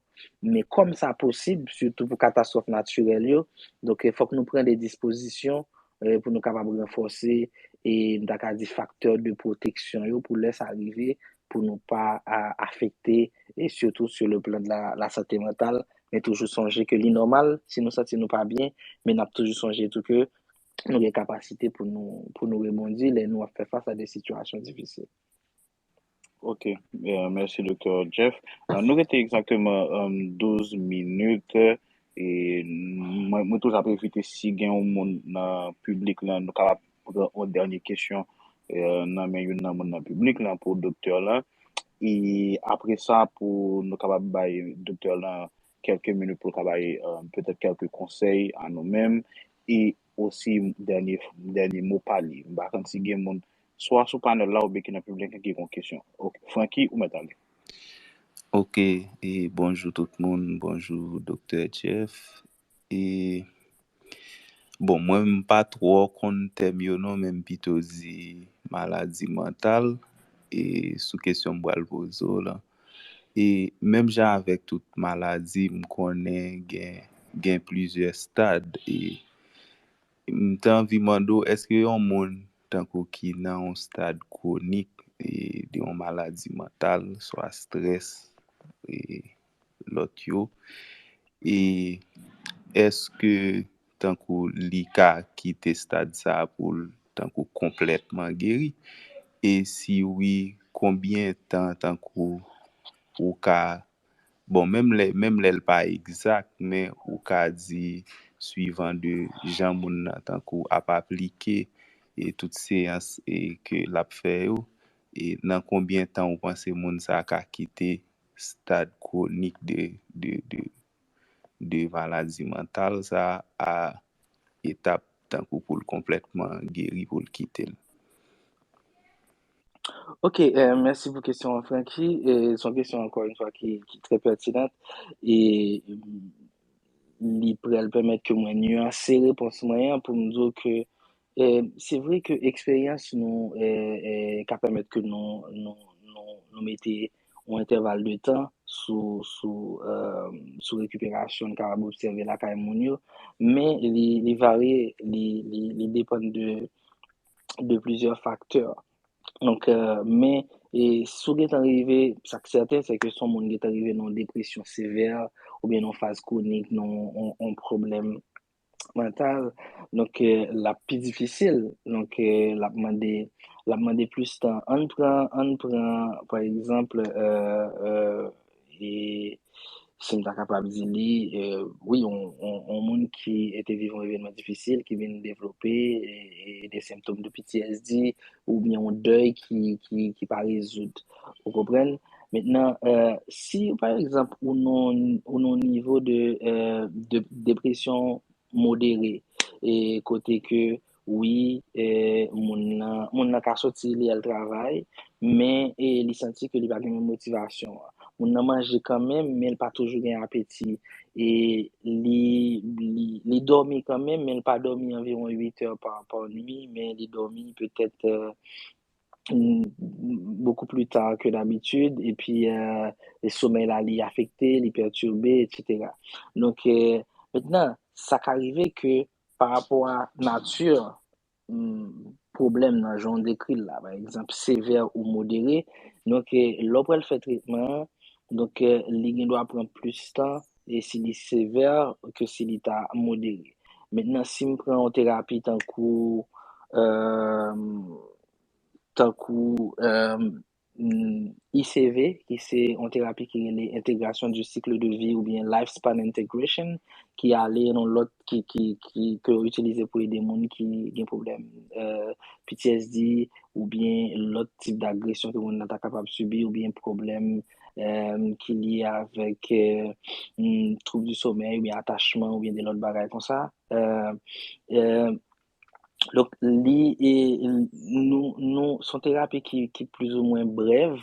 Men kòm sa posib, sitou pou katastwòf natirèl yo, donk, e, fòk nou pran de dispozisyon, e, pou nou kapab ranfòse, e, m ta ka di faktè de pwoteksyon yo pou lè sa rive, pou nou pa a, afekte, e sitou sou le plan de la, la sante mantal, men toujou sonje ke li nòmal si nou santi nou pa byen, men n ap toujou sonje tou ke nou gen kapasite pou nou, pou nou rebondi lè nou ap fè fas a de sitiyasyon difisil. Ok, e, mèsi, Doktè Jeff. E, nou rete egzakteman, e, douz minit. E mwen, mwen toujou ap evite si gen yon moun nan piblik lan, nou kapab pran yon dènye kesyon, e, nan men youn nan moun nan piblik lan pou doktè lan. E apre sa, pou nou kapab bay doktè lan kèlke minit pou l ka bay, e, petèt kèlke konsèy a nou menm, e osi dènye, dènye mo pa li. M pa konn si gen moun swa sou panèl la oubyen ki nan piblik lan ki gen yon kesyon. Ok, Francky, ou mèt ale. Ok, e bonjou tout moun, bonjou Doktè Jeff. E, bon, mwen m pa twò konn tèm yo non, men m pito di maladi mantal, e sou kesyon m pral poze w lan. E menm jan avèk tout maladi, m konnen gen, gen plizyè stad. E m te anvi mande w, èske yon moun tankou ki nan yon stad kwonik, e, de yon maladi mantal, swa strès, e lòt yo, e èske tankou li ka kite stad sa a pou l tankou konplètman geri? E si wi, konbyen tan tankou ou ka, bon, menm lè, menm lè l pa egzak, men ou ka di, swivan de jan moun nan tankou ap aplike e tout seyans e ke l ap fè yo, e nan konbyen tan ou panse moun sa a ka kite stad kwonik de, de, de, de maladi mantal sa a, etap tankou pou l konplètman geri, pou l kite l? Ok, e, mèsi pou kesyon an, Francky. E, se yon kesyon, ankò yon fwa, ki, ki trè pètinan. E li pral pèmèt ke mwen nyanse repons mwen an pou m di w ke, e, se vre ke eksperyans nou, e, e, ka pèmèt ke nou, nou, nou, nou mete yon entèval de tan sou, sou, e, sou rekiperasyon n kapab obsève lakay moun yo, men li, li varye, li, li, li depann de, de plizyè faktè. Donk, e, men, e, si w gentan rive, sa k sèten, se ke si yon moun gentan rive nan yon depresyon sevè, oubyen nan yon faz kwonik, nan yon, yon, yon pwoblèm mantal, donk, e, l ap pi difisil. Donk, e, l ap mande, l ap mande plis tan. Ann pran, ann pran, pa egzanp, e, e, e, si m ta kapab di li, e, wi, yon, yon, yon moun ki te viv yon evènman difisil, ki vin devlope, e, e, de sentòm de P T S D, oubyen yon dèy ki, ki, ki pa rezoud. Ou konprann? Mentnan, e, si, pa egzanp, ou nan, ou nan nivo de, e, de depresyon modere, e kote ke, wi, e, moun nan, moun nan ka soti, li al travay, men, e, li santi ke li pa gen menm motivasyon an. Moun nan manje kanmenm, men l pa toujou gen apeti. E li, li, li dòmi kanmenm, men l pa dòmi anviwon uit è pa, pa nwi, men li dòmi petèt, e, beaucoup plus tard que d'habitude, epi, e, e somèy la, li afekte, li pètibe, etsetera. Donk, e, mentnan, sa ka rive ke pa rapò a nati, mm, pwoblèm nan, jan w dekri l la, pa egzanp, sevè ou modere, donk, e, lè w pral fè tretman an, donk, e, li gen dwa pran plis tan, e si li sevè, ke si li ta modere. Mentnan, si m pran yon terapi tankou, euh, tankou euh, I C V, ki se yon terapi ki rele integration du cycle de vie oubyen lifespan integration, ki ale nan lòt, ki, ki, ki, ke yo itilize pou ede moun ki gen pwoblèm euh, P T S D oubyen lòt tip dagresyon ke moun nan ta kapab sibi oubyen pwoblèm euh, ki lye avèk euh, hmm, twoub di somèy oubyen atachman oubyen de lòt bagay konsa. Euh, euh, Donk, li e nou, nou se yon terapi ki, ki plizoumwen brèv,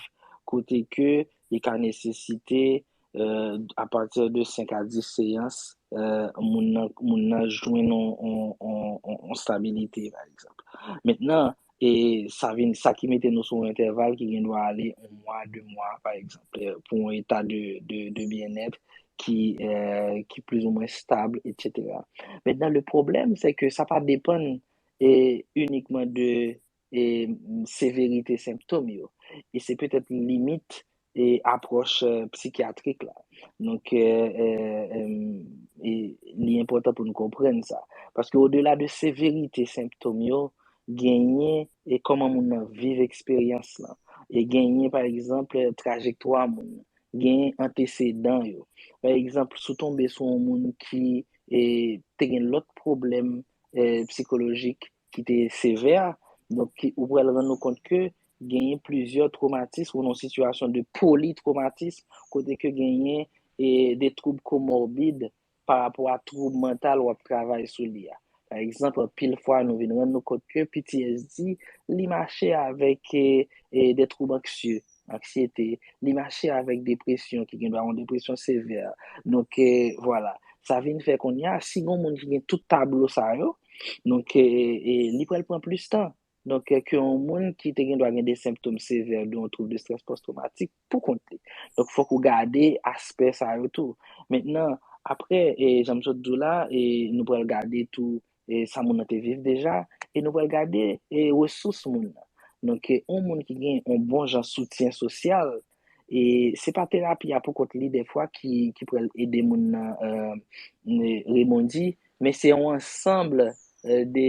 kote ke li ka nesesite euh, apati de senk a dis seyans, euh, moun nan, moun nan jwenn yon, yon, yon, yon, yon stabilite, pa egzanp. Mentnan, e sa vin, sa ki mete nou sou yon entèval ki gen dwa ale yon mwa, de mwa, pa egzanp, euh, pou yon eta de, de, de byennèt ki, euh, ki plizoumwen stab, etsetera. Mentnan, le pwoblèm, se ke sa pa depann e inikman de e, severite senptòm yo. E se petèt limit e apwòch euh, psikyatrik la. Donk, euh, euh, euh, e, li enpòtan pou nou konprann sa. Paske odela de severite senptòm yo, genyen e kòman moun nan viv eksperyans lan. E genyen, pa egzanp, trajektwa moun nan. Genyen antesedan yo. Pa egzanp, si w tonbe sou yon moun ki e, te gen lòt pwoblèm e, psikolojik ki te sevè, donk ki, ou pral rann ou kont ke genyen plizyè twomatis ou nan sitiyasyon de politromatis, kote ke genyen e, de twoub komorbid pa rapò a twoub mantal w ap travay sou li a. Pa egzanp, anpil fwa nou vin rann nou kont ke P T S D, li mache avèk e, e, de twoub anksye, anksyete, li mache avèk depresyon, ki gen dwa yon depresyon sevè. Donk, e, vwala. Sa vin fè kounye a, si gen moun ki gen tout tablo sa yo, donk, e, e, li pral pran plis tan. Donk, e, ke yon moun ki te gen dwa gen de senptòm sevè de yon twoub de estrès pòs twomatik pou kont li. Donk, fòk ou gade aspè sa yo tou. Mentnan, apre, e, jan m sot di w la, e, nou pral gade tou e, sa moun nan te viv deja, e nou pral gade e, resous moun nan. Donk, e, yon moun ki gen yon bon jan soutyen sosyal, e se pa terapi a pou kont li defwa ki, ki pral ede moun nan euh, rebondi, men se yon ansanm euh, de,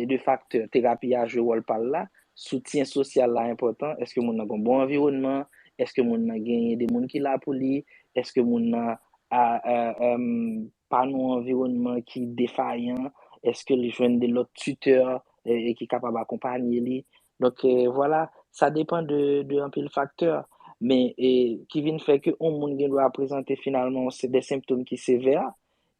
de faktè. Terapi a jwe wòl pa l la, soutyen sosyal la enpòtan, èske moun nan gen bon anviwònman, èske moun nan genyen de moun ki la pou li, èske moun nan a, a, um, pa nan yon anviwònman ki defayan, èske li jwenn de lòt titè e, e ki kapab akonpanye li. Donk, e, vwala, sa depann de, de anpil faktè, men e, ki vin fè ke yon moun gen dwa prezante finalman se de senptòm ki sevè,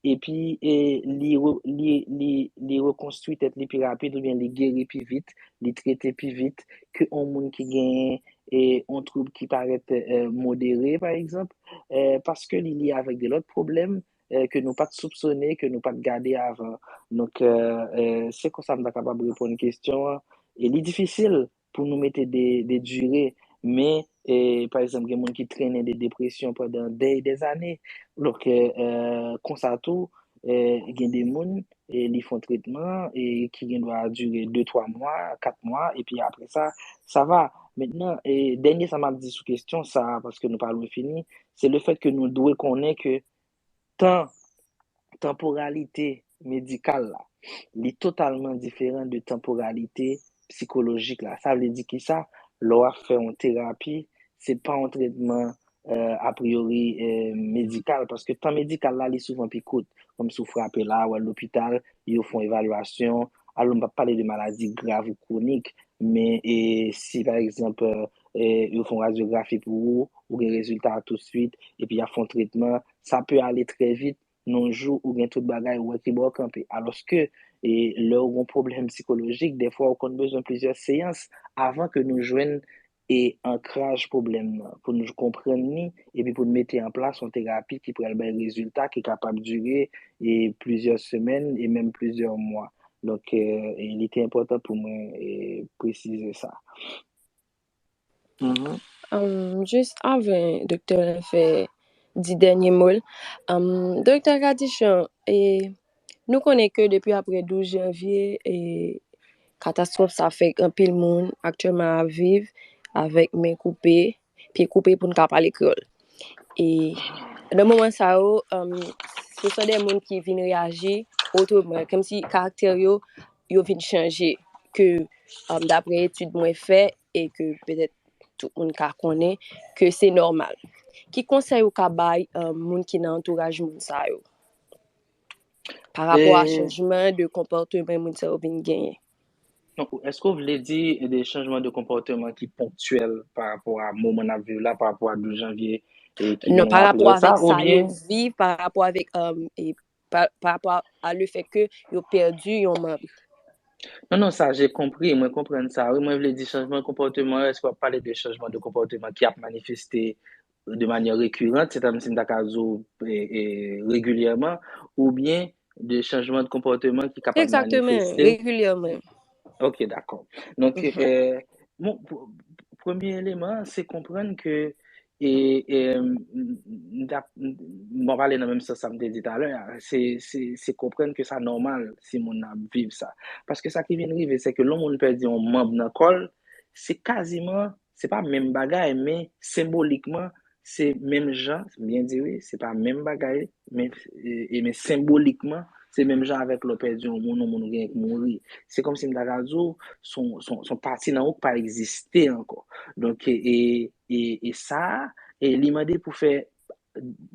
epi e, li, li, li, li rekonstwi tèt li pi rapid oubyen li geri pi vit, li trete pi vit ke yon moun ki genyen e, yon twoub ki parèt e, modere, pa egzanp, e, paske li lye avèk de lòt pwoblèm e, ke nou pa t soupsone, ke nou pa t gade avan. Donk, e, e, se konsa m ta kapab reponn kesyon an. E li difisil pou nou mete de, de dire, men, e, pa egzanp, gen moun ki trennen de depresyon pandan dè e dè zane. Donk, e, e, konsa tou, e, gen de moun, e, li fè yon tretman e, ki gen dwa dire de, twa mwa, kat mwa, epi apre sa, sa va. Mentnan, e, dènye sa m ap di sou kesyon sa a, paske nou pa lwen fini, se le fèt ke nou dwe konnen ke tan, tanporalite medikal la, li totalman diferan de tanporalite psikolojik la. Sa vle di kisa? Lè w ap fè yon terapi, se pa yon tretman euh, a priyori euh, medikal, paske tan medikal la, li souvan pi kout. Kòm si w frape la, w al lopital, yo fè yon evalyasyon. Alò, m p ap pale de maladi grav ou kwonik, men e, si, pa egzanp, euh, euh, yo fè yon radyografi pou ou, ou gen rezilta a toutswit, epi y ap fè yon tretman, sa pe ale trè vit, nan yon jou ou gen tout bagay, ou wè ki bò w kanpe. Alòske, e, lè w gen yon pwoblèm sikolojik, dèfwa ou konn bezwen plizyè seyans avan ke nou jwenn e ankraj pwoblèm nan, pou nou konprann li, epi pou n mete an plas yon terapi ki pral bay rezilta ki kapab dire e plizyè semèn e menm plizyè mwa. Donk, e, e li te enpòtan pou mwen e presize sa. Um, jis avan doktè Len fè di dènye mo l, um, doktè Kadichon, e, nou konnen ke depi apre douz janvye, e, katastwòf sa fè anpil moun aktyèlman ap viv avèk men koupe, pye koupe pou n ka pale kreyòl. E nan moman sa yo, um, se swa de moun ki vin reyaji otreman, kòmsi karaktè yo, yo vin chanje, ke, um, daprè etid mwen fè, e ke petèt tout moun ka konnen, ke se nòmal. Ki konsèy ou ka bay, um, moun ki nan antouraj moun sa yo? Pa rapò a chanjman de konpòteman moun sa yo vin genyen. Donk, èske w vle di de chanjman de konpòteman ki ponktyèl pa rapò a moman n ap viv la, pa rapò a douz janvye, e ki Non, pa rapò avèk sa yo viv, pa rapò avèk, um, e pa, pa rapò a le fèt ke yo pèdi yon manm. Non, non, sa, j'ai compris, mwen konprann sa. Wi, mwen vle di chanjman konpòteman, èske w ap pale de chanjman de konpòteman ki ap manifeste de manyè rekirant, se tankou si m ta ka di w, e, e, regilyèman, oubyen de chanjman de konpòteman ki kapab Egzakteman, manifeste. Regilyèman. Ok, dakò. Donk, euh, bon, pr- premye eleman, se konprann ke, e, e, m, m, m t ap, m, m pale nan menm sans sa m te di talè a, se, se, se konprann ke sa nòmal si moun nan ap viv sa. Paske sa ki vin rive, se ke lè yon moun pèdi yon manm nan kò l, se kaziman, se pa menm bagay, men senbolikman, se menm jan, byen di wi, se pa menm bagay, men, e, e, men senbolikman, se menm jan avèk lè w pèdi yon moun, yon moun ou genyen k mouri. Se kòmsi m ta ka di w, se yon, se yon, se yon pati nan ou k pa egziste ankò. Donk, e, e, e, e sa, e li mande pou fè,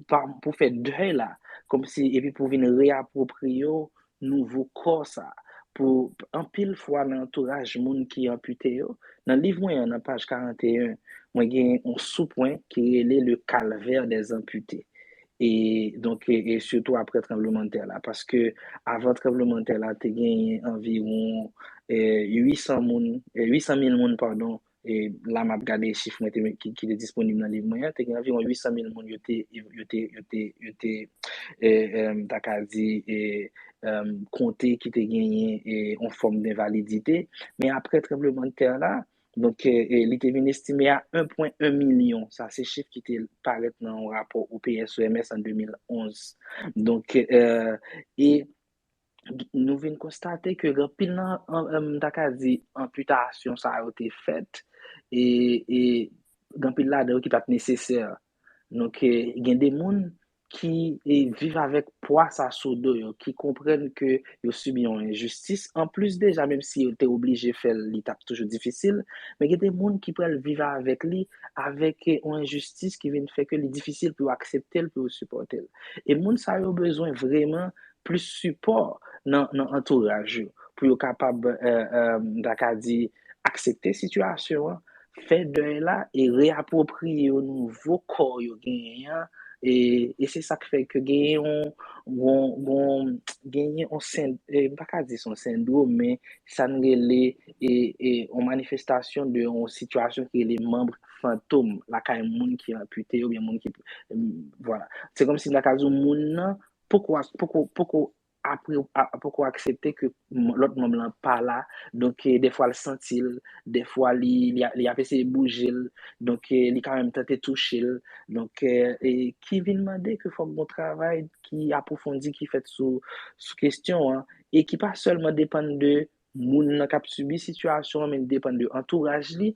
pa, pou fè dèy la, kòmsi, epi pou vin reapwopriye w nouvo kò sa. Pou anpil fwa nan antouraj moun ki anpite yo, nan liv mwen an, nan paj karannteyen, mwen gen yon soupwen ki rele Le Calvaire des Amputés. E donk, e, e sitou apre tranblemanntè la, paske avan tranblemanntè la, te genyen anviwon, e, uit san moun, e, uit san mil moun, padon, e la m ap gade chif mwen te, ki, ki te disponib nan liv mwen an, te gen anviwon uit san mil moun yo te, yo te, yo te, yo te, e, e, m ta ka di, e, e, konte ki te genyen, e, yon fòm denvalidite. Men apre tranblemanntè la, donk, e, e, li te vin estime a en pwen en milyon. Sa se chif ki te parèt nan yon rapò O P S O M S an de mil onz. Donk, e, e nou vin konstate ke gen anpil nan, an, an, m ta ka di, anpitasyon sa yo te fèt, e, e gen anpil ladan yo ki pa t nesesè. Donk, e, gen de moun ki, e, viv avèk pwa sa sou do yo, ki konprann ke yo sibi yon enjistis. Anplis, deja, menm si yo te oblije fè l, li t ap toujou difisil, men gen de moun ki pral viv avèk li, avèk, e, yon enjistis ki vin fè ke li difisil pou yo aksepte l, pou yo sipòte l. E moun sa yo bezwen vrèman plis sipò nan, nan antouraj yo, pou yo kapab, e, e, m ta ka di, aksepte sitiyasyon an, fè dèy la e reapwopriye yo nouvo kò yo genyen an. E, e se sa k fè ke genyen yon, yon, yon, genyen yon sen-, e, m pa ka di se yon sendwòm, men sa n rele, e, e, yon manifestasyon de yon sitiyasyon ki rele manm fantom lakay moun ki anpite yo, oubyen moun ki, vwala. Se kòmsi m ta ka di w moun nan poko, poko, poko apre, a, poko aksepte ke m, lòt manm lan pa la. Donk, e, dèfwa l santi l, dèfwa li, li, li ap eseye bouje l. Donk, e, li ka menm tante touche l. Donk, e, e ki vin mande ke fòk gon travay ki apwofondi ki fèt sou, sou kesyon an, e ki pa sèlman depann de moun nan k ap sibi sitiyasyon an, men li depann de antouraj li.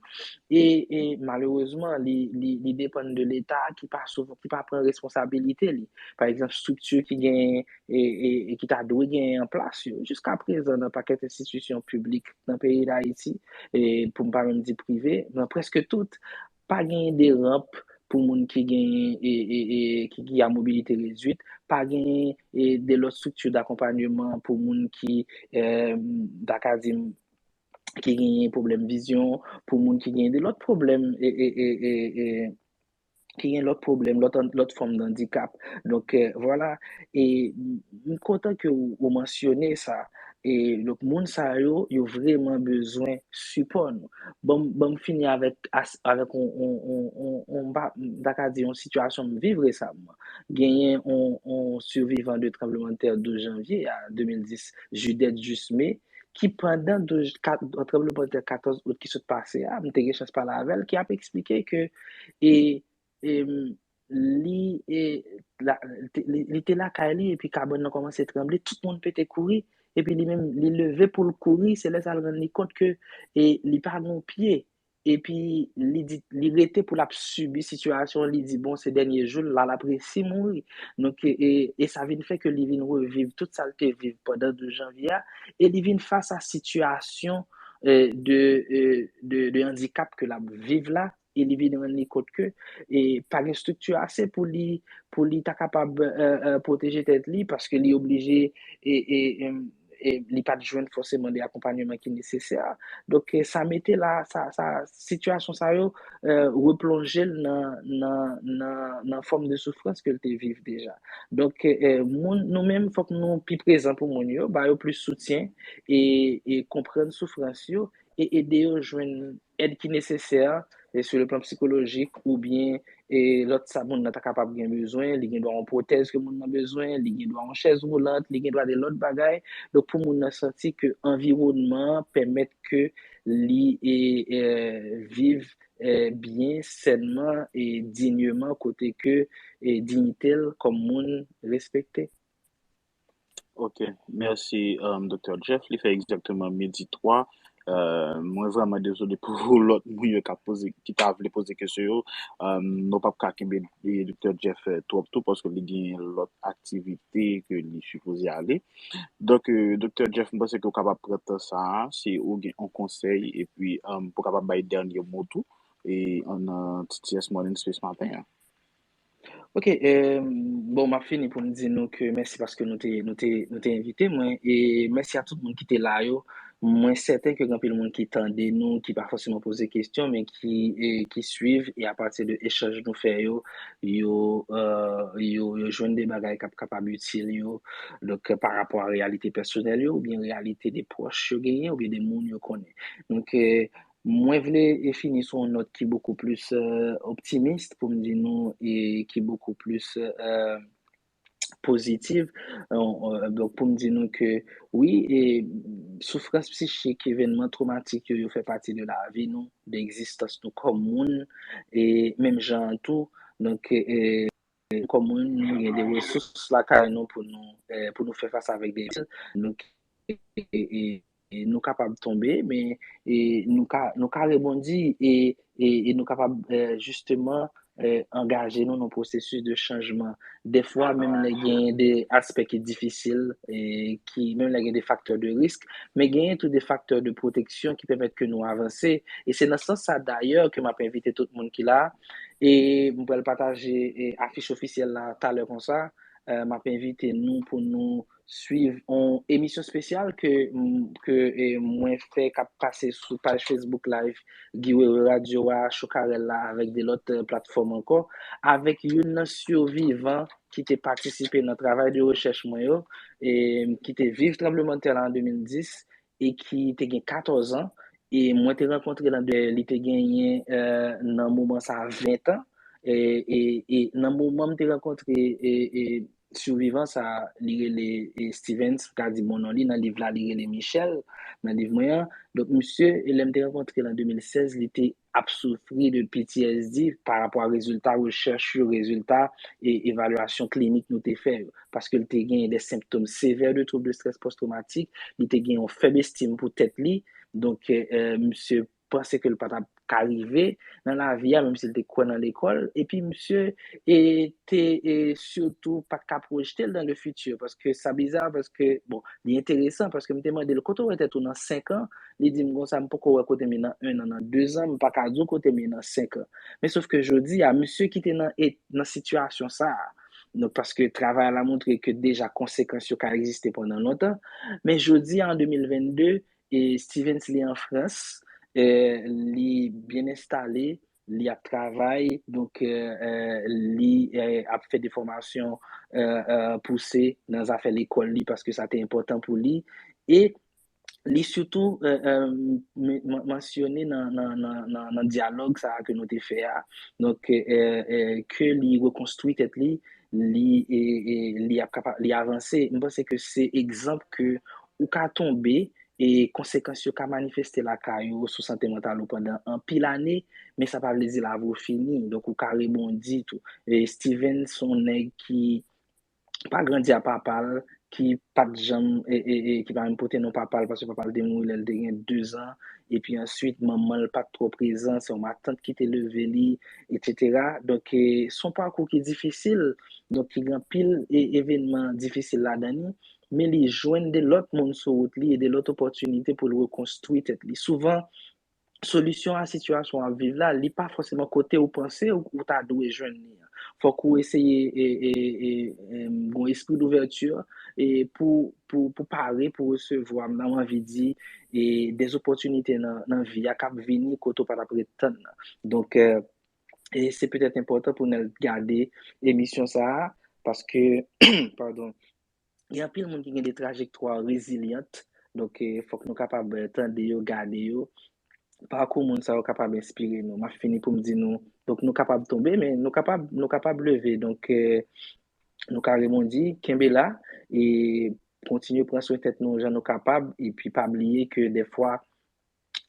E, e malerezman, li, li, li depann de Leta ki pa souvan, ki pa pran responsabilite li. Pa egzanp, estrikti ki gen e, e, e ki ta dwe genyen an plas yo. Jiska prezan, nan pakèt enstitisyon piblik nan peyi Dayiti, e pou m pa menm di prive, nan prèske tout, pa genyen de ranp pou moun ki genyen, e, e, e, ki, ki a mobilite redwit, pa genyen, e, de lòt estrikti dakonpanyeman pou moun ki, e, m ta ka di, ki genyen pwoblèm vizyon, pou moun ki genyen de lòt pwoblèm, e, e, e, e, e, ki gen lòt pwoblèm, lòt, lòt fòm dandikap. Donk, e, vwala, e m kontan ke w, ou mansyone sa. E donk, moun sa yo, yo vrèman bezwen sipò nou. Ban m, ban m fini avèk, as-, avèk on, on, on, on, on, m pa, m ta ka di yon sitiyasyon m viv resaman. Genyen on, on sivivan de tranblemanntè douz janvye a de mil dis, Judette Jusmé, ki pandan douz, kat, tranblemanntè katòz out ki sot pase a, m te gen chans pale avè l, ki ap eksplike ke, e, e, li, e, la, te, li, li te lakay li, epi kabann nan kòmanse tranble, tout moun pete kouri, epi li menm, li leve pou l kouri, se lè sa l rann li kont ke, e, li pa gen yon pye. epi li di, li rete pou l ap sibi sitiyasyon, li di, bon, se dènye jou l la, l ap resi mouri. Donk, e, e, e sa vin fè ke li vin reviv tout sa l te viv pandan douz janvye a, e li vin fas a sitiyasyon, e, de, e, de, de andikap ke l ap viv la, e li vin rann li kont ke, e, pa gen estrikti ase pou li, pou li ta kapab, e, e, pwoteje tèt li, paske li oblije, e, e, e, e li pa t jwenn fòseman de akonpanyeman ki nesesè. Donk, e, sa mete la, sa, sa, sitiyasyon sa yo, e, replonje l nan, nan, nan, nan fòm de soufrans ke l te viv deja. Donk, e, moun, nou menm, fòk nou pi prezan pou moun yo, ba yo plis soutyen, e, e konprann soufrans yo, e ede yo jwenn èd ki nesesè, e sou le plan sikolojik, oubyen, e lòt sa moun nan ta kapab gen bezwen, li gen dwa yon pwotèz ke moun nan bezwen, li gen dwa yon chèz woulant, li gen dwa de lòt bagay. Donk, pou moun nan santi ke anviwònman an pèmèt ke li, e, e, viv, e, byen, sènman e dinyman, kote ke, e, diyite l kòm moun respekte. Ok, mèsi, um, Doktè Jeff. Li fè egzakteman midi twa. Uh, mwen vrèman dezole pou lòt moun yo k ap poze, ki ta vle poze kesyon yo. Um, nou p ap ka kenbe, e, Doktè Jeff, e, twòp tou, paske li gen lòt aktivite ke li sipoze ale. Donk, e, Doktè Jeff, mwen panse ke w kapab pran tan sa a, si ou gen yon konsèy, epi, um, pou w kapab bay dènye mo tou, e, nan T T S Morning Space maten an. Ok, e, bon, m ap fini pou m di nou ke mèsi paske nou te, nou te, nou te envite mwen, e mèsi a tout moun ki te la yo. Mwen sèten ke gen anpil moun ki tande nou, ki pa fòseman poze kesyon, men ki, e, ki swiv, e apati de echanj nou fè yo, yo, e, yo, yo jwenn de bagay k ap kapab itil yo, donk, pa rapò a reyalite pèsonèl yo, oubyen reyalite de pwòch yo genyen, oubyen de moun yo konnen. Donk, e, mwen vle, e, fini sou yon nòt ki bokou plis, e, optimis, pou m di nou, e ki bokou plis, e, pozitiv. E, e, donk, pou m di nou ke, wi, e, soufrans psichik, evènman twomatik yo, yo fè pati de lavi nou, de egzistans nou kòm moun, e menm jan an tou. Donk, e, kòm moun, nou gen de resous lakay nou pou nou, e, pou nou fè fas avèk de, donk, e, e, e nou kapab tonbe, men, e, nou ka, nou ka rebondi, e, e, e nou kapab, e, jisteman, e, angaje nou nan pwosesis de chanjman. Defwa, menm lè gen de aspè ki difisil, e, ki, menm lè gen de faktè de risk, men genyen tou de faktè de pwoteksyon ki pèmèt ke nou avanse. E se nan sans sa, dayè, ke m ap envite tout moun ki la, e m pral pataje, e, afich ofisyèl la talè konsa. E, m ap envite nou pou nou swiv yon emisyon espesyal ke, ke, e, mwen fè k ap pase sou paj Facebook Live Guy Wewe Radio a, Chokarèl la, avèk de lòt, e, platfòm ankò, avèk youn nan sivivan ki te patisipe nan travay de rechèch mwen yo, e ki te viv tranblemanntè la an de mil dis, e ki te gen katòz an, e mwen te rankontre l an de, li te genyen, e, nan moman sa a ven an, e, e, e nan moman m te rankontre, e, e, sivivan sa a, li rele, e, Stevens, m ka di bon non li, nan liv la, li rele Michel, nan liv mwen an. Donk, misye, e lè m te rankontre l an de mil sèz, li te ap soufri de P T S D pa rapò a rezilta rechèch yo, rezilta, e, evalyasyon klinik nou te fè yo. Paske l te gen de senptòm sevè de twoub de estrès pòstwomatik, li te gen yon fèb estim pou tèt li. Donk, e, e, misye panse ke l pa t ap ka rive nan lavi a, menm si l te kwè nan lekòl. Epi misye, e, te, e, sitou pa t ka pwojte l dans le futur, paske sa biza, paske, bon, li enteresan, paske m te mande l, "Kote w wè tèt ou nan senk an?" Li di m konsa, "M poko wè kote m ye nan en an, nan dezan, m pa ka di w kote m ye nan senk an." Men sòf ke jodi a, misye ki te nan, e, nan sitiyasyon sa a, donk, paske travay la montre ke deja konsekans yo ka egziste pandan lontan, men jodi a, an de mil venn de, e Stevens li an Frans, e li byen enstale, li ap travay, donk, e, e, li, e, ap fè de fòmasyon, e, e, pouse nan zafè lekòl li, paske sa te enpòtan pou li. E li sitou, e, e, men-, men-, mansyone nan, nan, nan, nan, nan dyalòg sa a ke nou te fè a. Donk, e, e, ke li rekonstwi tèt li, li, e, e, li ap kapa-, li avanse. M panse ke se egzanp ke ou ka tonbe, e konsekans yo ka manifeste lakay ou sou sante mantal ou pandan anpil ane, men sa pa vle di lavi w fini. Donk, ou ka rebondi tou. E Steven se yon nèg ki pa grandi a papa l, ki pa t janm, e, e, e, ki pa menm pote non papa l, paske papa l te mouri lè l te gen de zan, epi answit, manman l pa t twò prezan, se yon matant ki te leve li, etsetera. Donk, e, se yon pakou ki difisil, donk ki gen anpil e, evènman difisil ladan li, men li jwenn de lòt moun sou wout li e de lòt opòtinite pou l rekonstwi tèt li. Souvan, solisyon a sitiyasyon w ap viv la, li pa fòseman kote ou panse ou, ou ta dwe jwenn li an. Fòk ou eseye e, e, e, e, gon espri douvèti e pou, pou, pou pare, pou resevwa, m anvi di, e, de opòtinite nan, nan vi a k ap vini kote ou pa t ap ret tann nan. Donk, e, e se petèt enpòtan pou n al gade emisyon sa a, paske, padon, gen anpil moun ki gen de trajektwa rezilyant, donk, e, fòk nou kapab, e, tande yo, gade yo. Pakou moun sa yo kapab enspire nou. M ap fini pou m di nou, donk nou kapab tonbe, men nou kapab, nou kapab leve. Donk, e, nou ka rebondi, kenbe la, e kontinye pran swen tèt nou jan nou kapab, epi pa bliye ke dèfwa,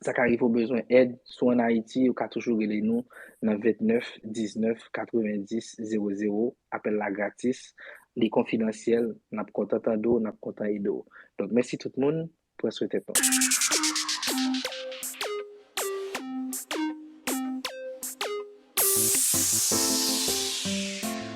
sa ka rive w bezwen èd, si w ann Ayiti, ou ka toujou rele nou nan vennèf diznèf katrevendis zewo zewo, apèl la gratis, li konfidansyèl, n ap kontan tande w, n ap kontan ede w. Donk, mèsi tout moun, pran swen tèt nou.